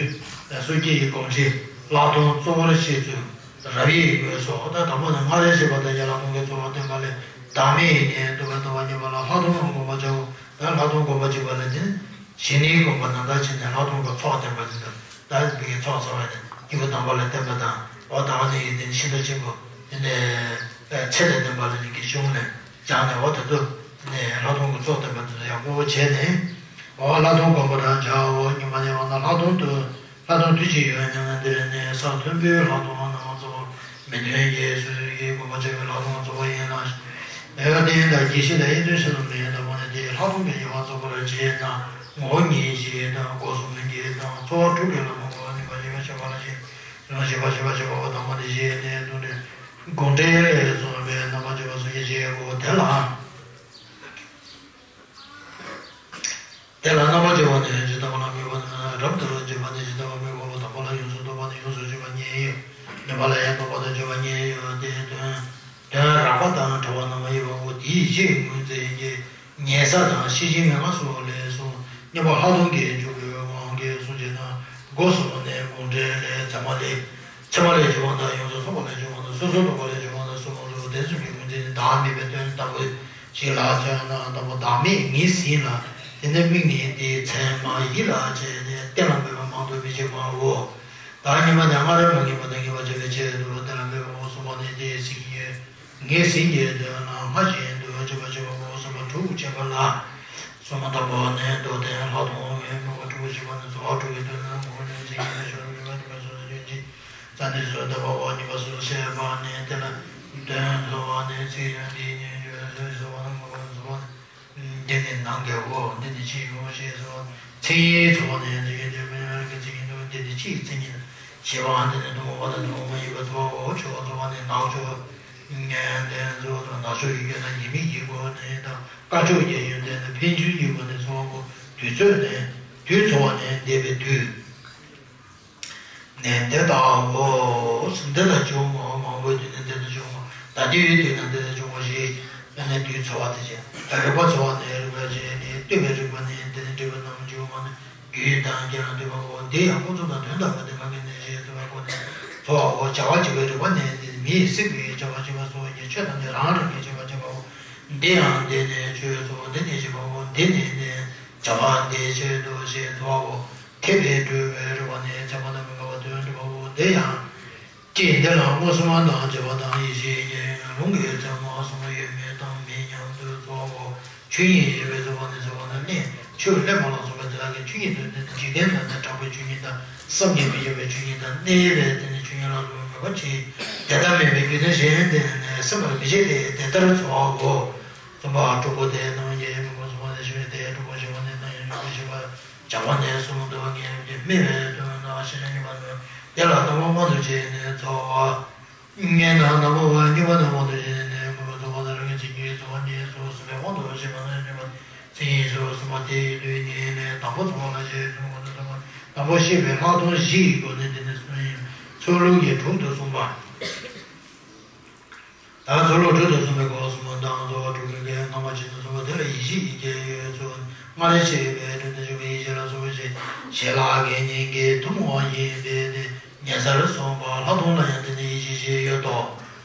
སོ་སྐྱེ་ཡི་གོམས་གཤིས་ལྷག་མཐོང་གཙོ་བོར་ཤེས་ཚུལ། རབ་དབྱེ་ཡི་དགོས་སོ། ད་དང་པོ་ནི་སྔར་ལས་བཤད་པ་དང་ཡང་ལྷག་མཐོང་གི་ཚོགས་བསྟན་པ་ལས་བདག་མེད་ཡིན་ནས་རྟོག་པའི་ལྟ་བ་གཉིས་པ་ལ་ལྷག་མཐོང་ངམ་སྒོམ་པར་བྱའོ། ད་ལྷག་མཐོང་སྒོམ་པར་བྱེད་པ་ལས་དེ་ཞི་གནས་སྒོམ་པ་ནང་ལྟར་བྱས་ནས་ལྷག་མཐོང་གི་ཚོགས་བསྟན་པ་དེ་ལ་ད་བི་གའི་ཚོགས་ཚོགས་པ་དེ་སྐྱེས་བུ་དམ་པ་ལ་བསྟན་པ་དང་འོ་ད་ནི་ཡིན་དེ་ཤིན་ཏུ་ཆེན་པོ་དེ་ནས་ཚད་ལས་བསྟན་པ་ལ་ནི་གི་གཞུང་ནས་སྦྱངས་ནས་འོ་དེ་ཚོ་ནས་ལྷག་མཐོང་གི་ཚོགས་བསྟན་པ་དེ་ཚོ་ཡག་པོ་བྱས་ནས་འོ་ལྷག་མཐོང་སྒོམ་པར་བྱའོ། གཉིས་པ་ནི་འོ་ན་ལྷག་མཐོང་དུ། ལྷག་མཐོང་དུ་ཅི་ཡོད་སྙམ་ན། འདིར་ནི་ས་མཐོན་པོའི་ལྷག་མཐོང་རྣམ་པ་གཙོ་བོ་མི་མཐུན་གྱི་སོ་སོའི་སྒོམ་པར་བྱ་བའི་ལྷག་མཐོང་གཙོ་བོ་ཡིན་ལ། དེ་ཡང་དེ་ཡིན་དང་རྒྱས་བཤད་དང་དབྱེ་མཚོན་ཕྱེ་ལ་མི་ཡོད་དང་པོ་ནི་དེའི་ལྷག་མཐོང་གི་དབྱེ་བ་རྫོགས་པར་བྱེད་ན་ངོ་བོ་ཉིད་བཞི་དང་སྒོ་གསུམ་གྱི་དང་ཚོར་བ་དྲུག་གི་ལམ་ངོ་བོ་ནི་བ་ཞེས་པ་བྱེད་པ་ལ་བཞི་ལ་བཞི་པ་བཞི་པ་བྱེད་པ་པོ་དང་པོ་ནི་བཞི་ནས་དུ་འདྲེ་དགོངས་འགྲེལ་ལས་གསུངས་པའི་རྣམ་པར་འབྱེད་པ་སོགས་ཀྱི་བཞི་གོ་དེ་ལ། དེ་ལ་རྣམ་པར་འབྱེད་པ་ནི་ཇི་ལྟ་བ་ལ་དམིགས་པ་ནི་རབ་ཏུ་འབྱེད་པ་ནི་ཇི་ལྟ་བ་དམིགས་པ་པོ་དང་པོ་ལ་ཡོངས་སུ་རྟོག་པ་ནི་ཡོངས་སུ་འཇོག་པ་ཉིད་ཡོད། ནུས་པ་ལ་ཡང་རྟོག་པ་དང་འཇོག་པ་ཉིད་ཡོད་དེ། དོན་དོན་རགས་པ་དང་བྲལ་བ་རྣམ་པར་དབྱེ་བ་པོ་དེའི་གཞི་ངོས་འཛིན་གྱི་ཉན་ས་དང་ཤེས་བཞིན་མེད་པ་སོགས་ལས་གསུངས། གཉིས་པ་ལྷག་མཐོང་གི་འཇུག་པའི་དབང་གིས་གསུངས་བྱས་ན་སྒོ་གསུམ་ནས་དགོངས་འགྲེལ་ལས་ཚད་མ་ལས། ཚད་མ་ལས་འཇུག་པ་དང་ཡོངས་སུ་རྫོགས་པ་ལས་འཇུག་པ་དང་སོ་སོར་རྟོག་པ་ལས་འཇུག་པ་དང་གསུམ་པོ་ལུགས་དེ་གསུམ་གྱི་ངོས་འཛིན་ནི་བདག་མེད་པའི་དོན་ལྟ་བུ་ཞིག་ལ་མཚོན་ན་ལྟ་བུ་བདག་མེད་ངེས་ཟིན་ལ་དེ་ནས་དམིགས་ནས་དེའི་མཚན་མ་ཡིད་ལ་བྱས་ཏེ་གཏན་ལ་འབེབས་ དུ་མི་བྱེད་པའོ། བདག་ཉིད་མ་དང་སྔ་རོལ་མ་ངེས་པ་དང་ངེས་པར་བྱ་བའི་ཆེད་དུ་དེ་ལ་འབད་པའོ། གསུམ་པ་ནི་དེའི་ཟིན་གྱིས་ངས་ཟིན་གྱིས་དོན་ལ་སྔ་ཞིང་དུ་བྱེད་པ་བྱེད་པའོ། གསུམ་པ་དྲུག་བྱེད་པ་ལ། གསུམ་པ་དང་པོ་ནི་མདོར་བསྟན་ལྷག་མཐོང་ངེས་དམིགས་པ་དྲུག་བྱེད་པ་ནི་ཚོར་བ་དྲུག་གི་དོན་ནི་ངོ་བོ་ཉིད་ཟིན་གྱིས་ནི་ཞོར་དུ་ངེས་པ་དྲུག་པ་སོ་སོ་སྐྱོན་ཅན། རྩ་ནི་བཟོད་ལྡན་པའོ། གཉིས་པ་སོ་སོ་ཤེས་པ་ནི་དེ་ལ་དོན་ཚོར་བ་ནི་ཚིག་ཡང་དེའི་ཉེར་སྤྱོད་ཚོར་བ་ནི་ངོ་བོ་ཚོར་བ་ནི། འདི་ནི་ནང་གི་འོ། འདི་ནི་ཕྱིའི་འོ་ཞེས་སོགས་མཚན་ཉིད་ཚོར་བ་ནི་འདི་ཡི་འདོད་པའི་ཡང་གི་མཚན་ཉིད་དོ། འདི་ནི་ཕྱིའི་མཚན་ཉིད་ཞེས་པའང་འདི་ནི་གཏུམ་པོ་བ་དང་གཏུམ་པོ་མ་ཡིན་པ་ཚོར་བའོ། ཆོས་ཚོར་བ་ནི་ནག་ཕྱོགས་ངན་ལྡན་ཚོར་དང་ནག་ཕྱོགས་ཡིད་ཀྱི་ན་ཉེས་དམིགས་ཀྱི་སྒོ་ནས་དང་དཀར་ཕྱོགས་ཀྱི་ཡོན་ཏན་ནི་འཕེལ་འགྱུར་གྱི་སྒོ་ནས་ཚོར་བའོ། དུས་ཚོད་ནི་དུས་ཚོར་བ་ནི་འདས་པའི་དུས། ནས་འདི་ལྟའོ། འདི་ལ་འབྱུང་བ་མང་པོའི་དུས་ནས་འདི་ལ་འབྱུང་བ། ད་ལྟའི་དུས་ན་འདི་ལ་འབྱུང་བ་ཞེས་པ་ནི་དུས་ཚོར་བ་དེ་བྱས། རིག་པ་ཚོར་བ་ནི་རིག་པ་བྱས་ནས་ལྟོས་པའི་རིག་པ་ནི་འདི་ནི་འདྲིས་པ་རྣམས་འབྱུང་བ་ནི་རྒྱུད་དང་རྒྱན་ལ་ལྟོས་པའོ། འདི་ཡང་ཀུན་རྫོབ་དང་དོན་དམ་པ་སྟེ་མ་ངེས་ནས་ཞེས་ཚོར་བ་ཀུན་ནས་ཚོར་བའོ། བྱ་བ་བྱེད་པའི་རིག་པ་ནི་འདི་མིས་གཟིགས་པའི་བྱ་བ་བྱེད་པ་སོགས་ཀྱི་ཆོས་ཐམས་ཅད་རང་རང་གིས་བྱེད་པ་བྱེད་པའོ། འདི་ཡང་འདི་ནི་ཆོས་སོ། འདི་ནི་བྱེད་པའོ། འདི་ནི་ནི་བྱ་བ་འདིའི་ཆེད་དུ་ཞེས་ཚོར་བའོ། ཐེག་པའི་སྤྲོས་པའི་རིག་པ་ནི་ཚད་མ་དང་མི་འགལ་བ་དོན་གྲུབ་པའོ། དེ་ཡང་། ཅེས་འདི་ལ་མངོན་སུམ་དང་རྗེས་དཔག་དང་ཡེ་ཤེས་ཀྱི་ལུང་གིས་ཚད་མ་གསུངས་པ་ཡོད་མེད་དང་མེད་སྙམ་དུ་ཚོར་བའོ། ཆོས་ཉིད་ཡོད་པའི་ཚོར་བ་ནི་ཚོར་བ་ནི་གནས་ཆོས་གླེགས་བམ་ལ་སོགས་པ་དེ་དག་གི་ཆོས་ཉིད་དོན་དེ་ནི་འཇིག་རྟེན་ན་ནི་གྲགས་པའི་ཆོས་ཉིད་དང་བསམ་གྱིས་མི་ཁྱབ་པའི་ཆོས་ཉིད་དང་གནས་པའི་དེ་ནི་ཆོས་ཉིད་ལ་སོགས་པ་མོས་པ་བྱེད། དེ་ལྟར་མིན་པའི་རྒྱུ་མཚན་གཞན་དེ་ནི་སེམས་པར་མི་བྱེད་དེ། དེ་ལྟར་ཚོར་བའོ། གསུམ་པ་དྲུག་པོ་དེ་རྣམས་ཀྱི་མངོན་སུམ་དང་ཞི་བའི་སྟེ། དྲུག་པོ་ཞི་བ་ནི་ནང་གི་དྲུག་པོ་ཞི་བ། བྱ་བ་ནི་གསུམ་དུ་ངེས་པའི་སྨྲས་པའི་དོན་དང་ཤེས་བྱ་གཉིས་པ་ནི། དེ་ལ་དང་པོ་སྔོན་དུ་བྱས་ནས་ཚོར་བ། ངེས་ན་དང་པོ་བ། གཉིས་པ་ནི་སྔོན་དུ་བྱས་ནས་ངེས་པའི་ཚོར་བ་དང་རང་གི་མཚན་ཉིད་ཀྱི་ཚོར་བ་ཉིད་སོ། གསུམ་པའི་དབང་དུ་བྱས་པ་ནི་གཉིས་པ་མཚན་ཉིད་སོ། གསུམ་པ་དེ་ཡི་དུས་ཉིད་ནི་དང་པོ་ཚོར་བ་ལ་བྱེད་དུ་ངོ་ནི་གསུམ་པ་དང་པོ་ཤེས་པའི་ལྷག་མཐོང་བཞི་ཡི་སྒོ་ནས་འདི་ནི་གསུམ་ཡིན། ཚོར་ལུགས་ཀྱི་དྲུག་ཏུ་གསུངས་པ། ད་ཚོར་ལུགས་དྲུག་ཏུ་གསུངས་པའི་སྐབས་སུ་མ་དང་ཚོར་བ་དྲུག་གི་སྔ་མ་བཞིན་དུ་གསུངས་པ་དེ་ལ་ཡེ་ཤེས་ཀྱི་སྐྱེ་ཡུལ་ཚུལ་སྔར་བཤད་པའི་དྲུག་ཏུ་འཇུག་པའི་ཡེ་ཤེས་ལ་སོགས་པ་ཞེས་བྱིན་རླབས་ཀྱི་ཉིན་གྱི་ཐུན་མོང་བ་ཡིན་པས་ཏེ། ཉེ་སར་གསུངས་པ་ལྷག་མཐོང་ལ་ཡང་དེ་ནི་ཡེ་ཤེས་ཞེས་ཡོད་དོ།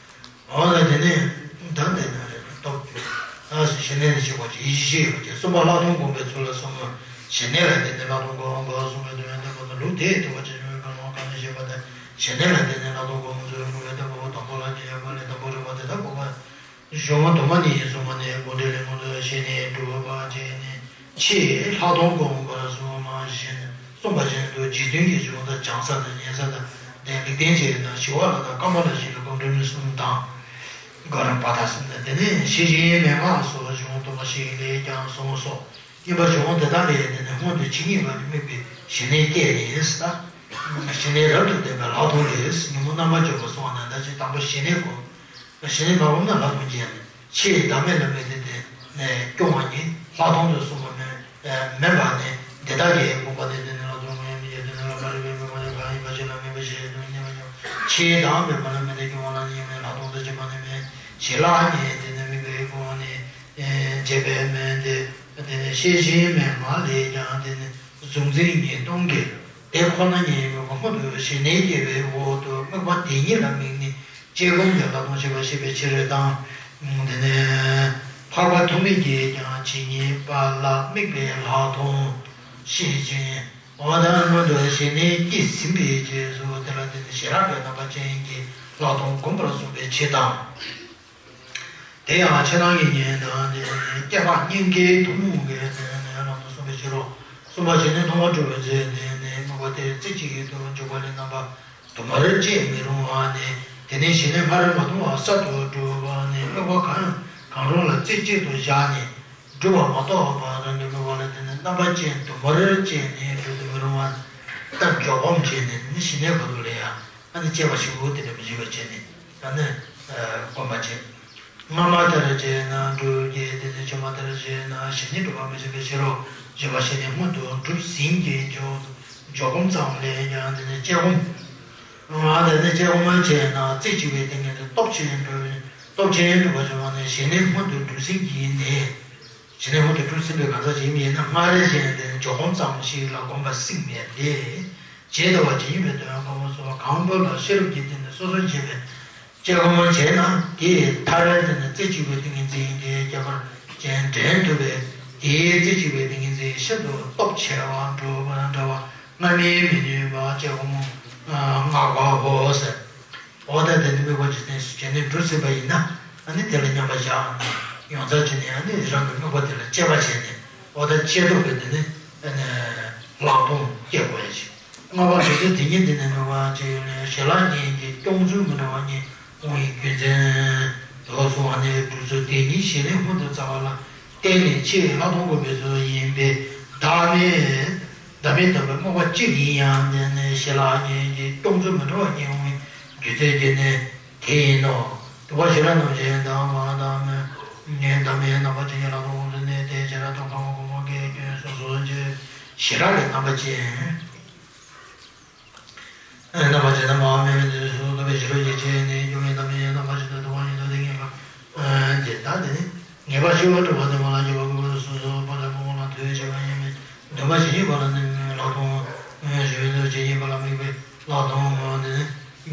འོ་ན་དེ་ནི་ད་འདི་ན་རེ་སྟོབས་བཅུ། ཨ་ཞི་གནས་ནི་ཞི་བ་ཅིག་ཡེ་ཤེས་ཡོད་ཅིག་གསུམ་པ་ལྷག་མཐོང་སྒོམ་པའི་ཚུལ་ལ་གསུངས། ཞི་གནས་ལ་དེ་ནི་ལྷག་མཐོང་སྒོམ་པ་གསུངས་པའི་དོན་དེ་མ་ཚོར་ལུགས་དེས་ཐུབ་པ་ཇི་བཞིན་གང་རུང་གང་ལ་ཞེས་པ་དང་། ཞི་གནས་ལ་དེ་ནི་ལྷག་མཐོང་སྒོམ་པའི་ཚུལ་ལ་དགོངས་པའི་ལྟ་བ་དང་པོ་ལ་ཉེ་བ་ལས་དང་པོ་རིག་པ་དེ་དག་སྒོམ་པ། གཞུང་དུ་མ་ནི་གསུངས་པ་ནི་དགོངས་འགྲེལ་ལས་སྔོན་དུ་ཞི་གནས་སྒྲུབ་པ་བྱས་ནས་ཕྱིས་ལྷག་མཐོང་སྒོམ་པར་གསུངས་མ་བཞིན་གསུངས་པ་བཞིན་དུ་རྗེས་མཐུན་གྱི་གཞུང་དང་སྦྱང་ས་དང་ཉན་ས་དང་དེ་ལེགས་ལྡན་འབྱེད་དང་ཞི་བ་ལྷ་དང་ཀ་མ་ལ་ཤཱི་ལ་སྒོམ་སྒྲུབ་ནི་གསུམ་དང་། ག་ར་པ་ད་གསུམ་དང་དེ་ནས་ཤེར་ཕྱིན་མན་ངག་སོགས་གཞུང་དུ་མ་ཞིག་ལས་ཀྱང་གསུངས་སོ། གཉིས་པ་གཞུང་དེ་དག་ལས་དེ་ནི་སྔོན་དུ་ཇི་སྙེད་པ་ནི་དམིགས་པའི་ཞི་གནས་སྐྱེ་རེད་ཟེར། ཞི་གནས་རབ་ཏུ་ལྡན་པའི་ལྷག་མཐོང་རེད། ཉོན་མོངས་རྣམ་པར་འཇོམས་པ་གསུངས་པ་ནང་ལྟར་ཅིག་དང་པོ་ཞི་གནས་སྒོམ། ཞི་གནས་མ་སྒོམ་ན་ལྷག་མཐོང་སྐྱེ་ཡང་མེད། ཕྱིས་བདག་མེད་ལ་དམིགས་ཏེ་དེ་ནས་སྐྱོང་བ་ཉིད་ལྷག་མཐོང་དུ་གསུངས་པ་མེད་མེད་པ་ནི་འདི་དག་གིས་དགོངས་པ་ནི་དེ་ནི་ལྷག་མཐོང་ངེས་མི་འགྱུར། དེ་ནི་ལྷག་པར་རིག་པའི་དམིགས་པ་ནི་གང་ཡིན་པ་ཅིག་ལ་དམིགས་པའི་ཞི་གནས་སྒོམ། ཕྱིས་བདག་མེད་པ་ལ་དམིགས་ཏེ་སྐྱོང་བ་ལ་ནི་ཡང་མེད་ལྷག་མཐོང་དུ་བྱེད་པ་ནི་མེད། ཞི་ལྷག་ཉིད་དེ་ནི་དམིགས་པའི་སྒོ་ནས། བྱས་པའི་མེད་དེ། དེ་ནི་ཤེར་ཕྱིན་མན་ངག་ལས་ཀྱང་དེ་ནི་གཟུང་འཛིན་གཉིས་སྟོང་གི་དེ་ཁོ་ན་ཉིད་དམིགས་པ་སྔོན་དུ་ཞི་གནས་སྐྱེ་བའི་འོག་ཏུ་དམིགས་པ་དེ་ཉིད་ལ་དམིགས་ནས་དཔྱད་སྒོམ་གྱི་ལྷག་མཐོང་བྱེད་པ་ཤེས་པའི་ཕྱིར་དང་། དེ་ནི་འཕགས་པ་ཐོགས་མེད་ཀྱིས་ཀྱང་ཇི་སྙེད་པ་ལ་དམིགས་པའི་ལྷག་མཐོང་ཤེར་ཕྱིན་འོ་ད་སྔོན་དུ་ཞི་གནས་སྐྱེས་ཟིན་པའི་རྗེས་སུ་དེ་ལ་དེ་ནི་ཞི་རགས་པའི་རྣམ་པ་ཅན་གྱི་ལྷག་མཐོང་སྒོམ་པར་གསུངས་པའི་ཕྱིར་དང་། དེ་ཡང་ཕྱི་ནང་གི་གཉེན་དང་དེ་ནི་སྐྱེ་འཕགས་གཉིས་ཀའི་ཐུན་མོང་གི་དེ་ནི་ལམ་དུ་གསུངས་པའི་ཕྱིར་རོ། གསུམ་པ་ཞི་གནས་མཐོང་བ་སྒྲུབ་པའི་ཚེ་དེ་ནི་དམིགས་པ་དེ་རྩེ་གཅིག་ཏུ་འཇུག་པ་ལས་རྣམ་པ་དུ་མར་བཅད་མི་རུང་བ་ནི། དེ་ནས་ཞི་གནས་སྔར་མ་མཐོང་བ་གསར་དུ་སྒྲུབ་པ་ནི་དམིགས་པ་གང་གང་རུང་ལ་རྩེ་གཅིག་ཏུ་བཞག་ནས་སྒྲུབ་པ་མ་གཏོགས་པ་རང་གི་དམིགས་པ་ལ་དེ་ནི་རྣམ་པ་ཅན་དུ་མར་བཅད་ནས་སྒྲུབ་ཏུ་མི་རུང་བ། ལྟར་འཇོག་སྒོམ་བྱས་ནས་ནི་ཞི་གནས་ག་དུ་ལས་ཡང་། ཨ་ནི་སྐྱེ་བ་ཞིག་འོ་དེ་འདྲ་མི་བྱེད་པ་བྱས་ནས་ད་ནི་སྒོམ་པ་བྱེད། སྔ་མ་ལྟར་བྱས་ན་སྒྲུབ་ཀྱི་དེ་ནི་ཆུང་མ་ལྟར་བྱས་ན་ཞི་གནས་སྒྲུབ་པ་མི་བྱེད་པའི་ཕྱིར་རོ། བཞི་པ་ཞི་གནས་སྔོན་དུ་གྲུབ་ཟིན་གྱི་འཇོག་འཇོག་སྒོམ་ཙམ་ལས་ཀྱང་དེ་ནི་དཔྱད་སྒོམ། ཨ་དེ་ནི་དཔྱད་སྒོམ་བྱས་ན་རྩེ་གཅིག་པའི་ཏིང་ངེ་འཛིན་སྟོབས་ཆེན་འགྲུབ་སྟོབས་ཆེན་འགྲུབ་པ་བྱུང་བ་ནི་ཞི་གནས་སྔོན་དུ་གྲུབ་ཟིན་གྱི་ནི། ཞི་གནས་སྔོན་དུ་གྲུབ་ཟིན་པའི་གང་ཟག་ཅིག་ཡིན་ན་སྔར་བཞིན་དེ་ནི་འཇོག་སྒོམ་ཙམ་ཞིག་ལ་གོམས་པ་བསྲིངས་པས་ཏེ། ཇི་ལྟ་བ་ཇི་སྙེད་པའི་དོན་གང་པོ་སོགས་གང་པོ་ལ་ཤེས་རབ་ཀྱི་སྟེང་ནས་སོ་སོར་འབྱེད་པའི་དཔྱད་སྒོམ་བྱས་ན་དེའི་མཐར་དེ་ནི་རྩེ་གཅིག་པའི་ཏིང་ངེ་འཛིན་དེ་ཁྱད་པར་ཅན་འདྲེན་ཐུབ་པས་དེའི་རྩེ་གཅིག་པའི་ཏིང་ངེ་འཛིན་ཤིན་ཏུ་སྟོབས་ཆེ་བ་འགྲུབ་པ་དང་འདྲ་བ། སྔ་མའི་མི་ནུས་པ་ལྕེ་སྒོ་མོ་སྔགས་པ་ཧོ་ཟེར། འོ་ད་དེ་ནི་དམིགས་པ་ཇི་ལྟར་བྱས་ནས་འགྲུབ་སྲིད་པ་ཡིན་ན། ཨ་ནི་དེ་ལ་མཉམ་པར་བཞག་ནས་ཡོངས་གྲགས་བྱས་ནས། ཨ་ནི་རང་གི་དམིགས་པ་དེ་ལ་གཅེས་པ་བྱས་ནས། འོ་ད་ལྕེ་སྟོབས་ཀྱིས་དེ་ནི་ཨ་ནི་ལྷག་མཐོང་སྐྱེ་དགོས་ཡ་ཅིག། ལྔ་པ་དེ་ཚོ་དེ་ཉིད་དེ་ནི་ནུས་པ་ཅིག་ལས། ཞི་ལྷག་གཉིས་ཀྱིས་སྐྱོང་ཚུལ་མི་འདྲ་བ་གཉིས་དབང་བའི་རྒྱུ་མཚན་དུ་གསུངས་པ་ནི། འགྲུབ་ཚུལ་དེ་ཉིད་གཞི་ནས་ཧུར་ཐག་བཙལ་བ་ལ་བརྟེན་ནས་ཆེས་ལྷག་མཐོང་དགོས་པའི་ཚུལ་ཡིན་པས། བདག་མེད་བདག་མེད་རྟོགས་པའི་རྨོངས་པ་གཅིག་ཡིན་ཡང་། དེ་ནི་ཞི་ལྷག་གཉིས་ཀྱིས་སྐྱོང་ཚུལ་མི་འདྲ་བ་གཉིས་དབང་བའི་རྒྱུ་མཚན་གྱིས་ནི་དེ་ཡིན་ནོ། དྲུག་པ་ཞི་ལྷག་རྣམ་བཅད་དང་། བདག་མེད་བདག་མེད་རྣམ་པར་བྱེད་ཀྱི་ལྷག་མཐོང་དབང་དུ་གནས་ཏེ། བྱེ་བྲག་ཏུ་ཁམས་གོང་མ་བརྒྱད་སྐྱོན་སོ་སོར་འབྱེད། ཞི་ལྷག་གི་རྣམ་པ་ཅན། རྣམ་པར་བྱེད་རྣམ་པ་མེད་པའི་དུས་སུ་རྟོག་པའི་ཤེས་རབ་ཀྱི་ཆས་ནི་སྐྱོང་བའི་བདག་མེད་རྣམ་པར་བྱེད་དུ་རྟོག་པ་ཉིད་དུ་དེ་ངེས་པ། དེ་ལྟ་སྟེ་ནི་ངེས་པ་ཞི་བ་སྒྲུབ་པ་དེ་མ་ལ་སྐྱེ་བ་ཀུན་ཏུ་སོ་སོར་བར་དུ་སྤོང་བ་ལ་ཐུགས་ཆེས་པ་ཡིན་པས། འདུན་པ་ཇི་སྙེད་པ་ལ་ནི་ལྷག་མཐོང་། ཞི་བའི་ཚུལ་ཇི་སྙེད་པ་ལ་དམིགས་པའི་ལྷག་མཐོང་། དེ་ནི་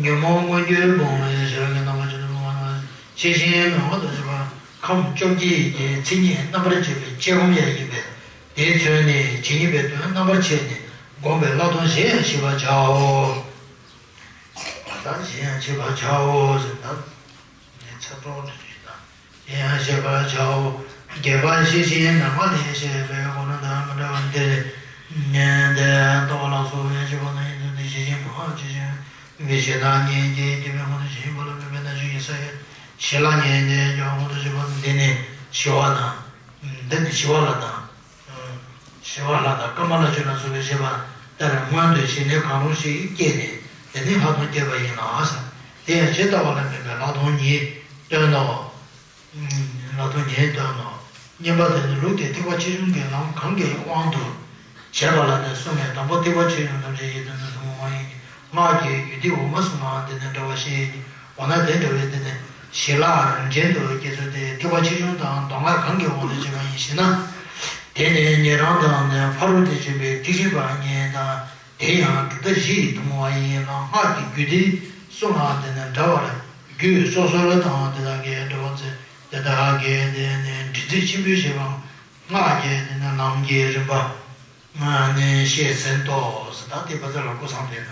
ཉོན་མོངས་མངོན་གྱུར་སྤོང་བའི་ཞི་ལྷག་གི་རྣམ་པ་ཅན་དུ་སྤོང་བ་ལ། ཤེས་བཞིན་མེད་པར་རྟོགས་བྱེད་པ་ཁམས་བཅོ་བརྒྱད་ཀྱི་མཚན་ཉིད་རྣམ་པར་འབྱེད་པའི་དཔྱད་སྒོམ་ཡང་ཡིན་པས། དེས་མཚོན་ནས་ཇི་སྙེད་པའི་དོན་རྣམ་པར་ཕྱེ་ནས་བསྒོམས་པའི་ལྷག་མཐོང་གཞན་ཡང་ཤེས་པར་བྱའོ། ད་གཞན་ཡང་ཤེས་པར་བྱའོ་ཟེར་ན། ངས་ཚར་གྲོགས་འདི་ཞིག་དང་། གཞན་ཡང་ཤེས་པར་བྱའོ། རྒྱས་པར་ཤེས་བཞིན་ནམ་མཁའ་ལས་བཤད་པའི་སྒོ་ནི་དང་མི་འདྲ་བ་འདིར། ཉན་ཏེ་ལྟ་བ་ལ་སོགས་པའི་སྤྱོད་པ་རྣམས་ཡིན་ཙང་། དེ་ཤེས་བཞིན་དུའང་ཇི་བཞིན་པའི་ཞི་ལྷག་ཉིད་ཀྱིས་སྐྱེ་བོའི་ཁམས་དང་ཇི་སྙེད་པ་ལ་དམིགས་པའི་རྣལ་འབྱོར་གྱི་ས་ཡི་ཞི་ལྷག་ཉིད་དེ་སྐྱེ་བོའི་ཁམས་དང་ཇི་སྙེད་པ་ལ། འདི་ནི་ཞི་བ་དང་། འདི་ནི་ཞི་བ་ལྷ་དང་། ཞི་བ་ལྷ་དང་ཀ་མ་ལ་ཅན་ལ་སོགས་པས་བཤད་པ་ལྟར་སྔོན་དུ་ཞི་གནས་གང་རུང་ཞིག་སྐྱེས་ནས་དེ་ནས་ལྷག་མཐོང་སྐྱེས་པ་ཡིན་ལ་ཟེར། དེ་ཡང་ཇི་ལྟ་བ་ལ་དམིགས་པའི་ལྷག་མཐོང་ཉིད་སྟོན་ནོ། ལྷག་མཐོང་ཉིད་སྟོན་ནོ། གཉིས་པ་དེ་ནི་ལུགས་དེས་ཐེག་པ་ཆེ་ཆུང་གི་ལམ་གང་གི་དབང་དུ་བྱས་པ་ལ་ནི་གསུངས་ནས། དང་པོ་ཐེག་པ་ཆེ་ཆུང་ཐམས་ཅད་ཡིད་དུ་འཛིན་གསུམ་པོ་དབང་ཡིན་གྱི། སྔགས་ཀྱི་རྒྱུད་སྡེ་འོག་མ་གསུམ་ལའང་དེ་ནི་འདྲ་བར་བཤད་ཀྱི། འོ་ན་དེ་འདྲ་བའི་དེ་ནི་ཞི་ལྷག་རང་བཞིན་དུ་སྐྱེ་ཚུལ་དེ་ཐེག་པ་ཆེ་ཆུང་དང་མདོ་སྔགས་གང་གི་དབང་དུ་བྱས་པ་ཡིན་ཞེ་ན། དེ་ནི་ཉན་རང་དང་ནི་ཕ་རོལ་ཏུ་ཕྱིན་པའི་ཐེག་ཆེན་པ་གཉིས་དང་། དེ་ཡང་གྲུབ་མཐའ་བཞི་ཡི་ཐུན་མོང་བ་ཡིན་ལ། སྔགས་ཀྱི་རྒྱུད་སྡེ་གསུམ་ལའང་དེ་ནི་འདྲ་བར་རྒྱུད་སོ་སོར་དང་དེ་དག་གི་འབྲེལ་བ་མཛད། དེ་དག་གི་དེ་ནི་འབྲེལ་ཚད་ཆེན་པོའི་བཤད་པའང་སྔགས་ཀྱི་དེ་ནི་ལམ་གྱི་རིམ་པ་ནི་བཤད་ཟིན་ཏོ་ཟེར། ད་དེ་བ་ཚ་ལ་སྐུ་གསུངས་ཏེ་ན།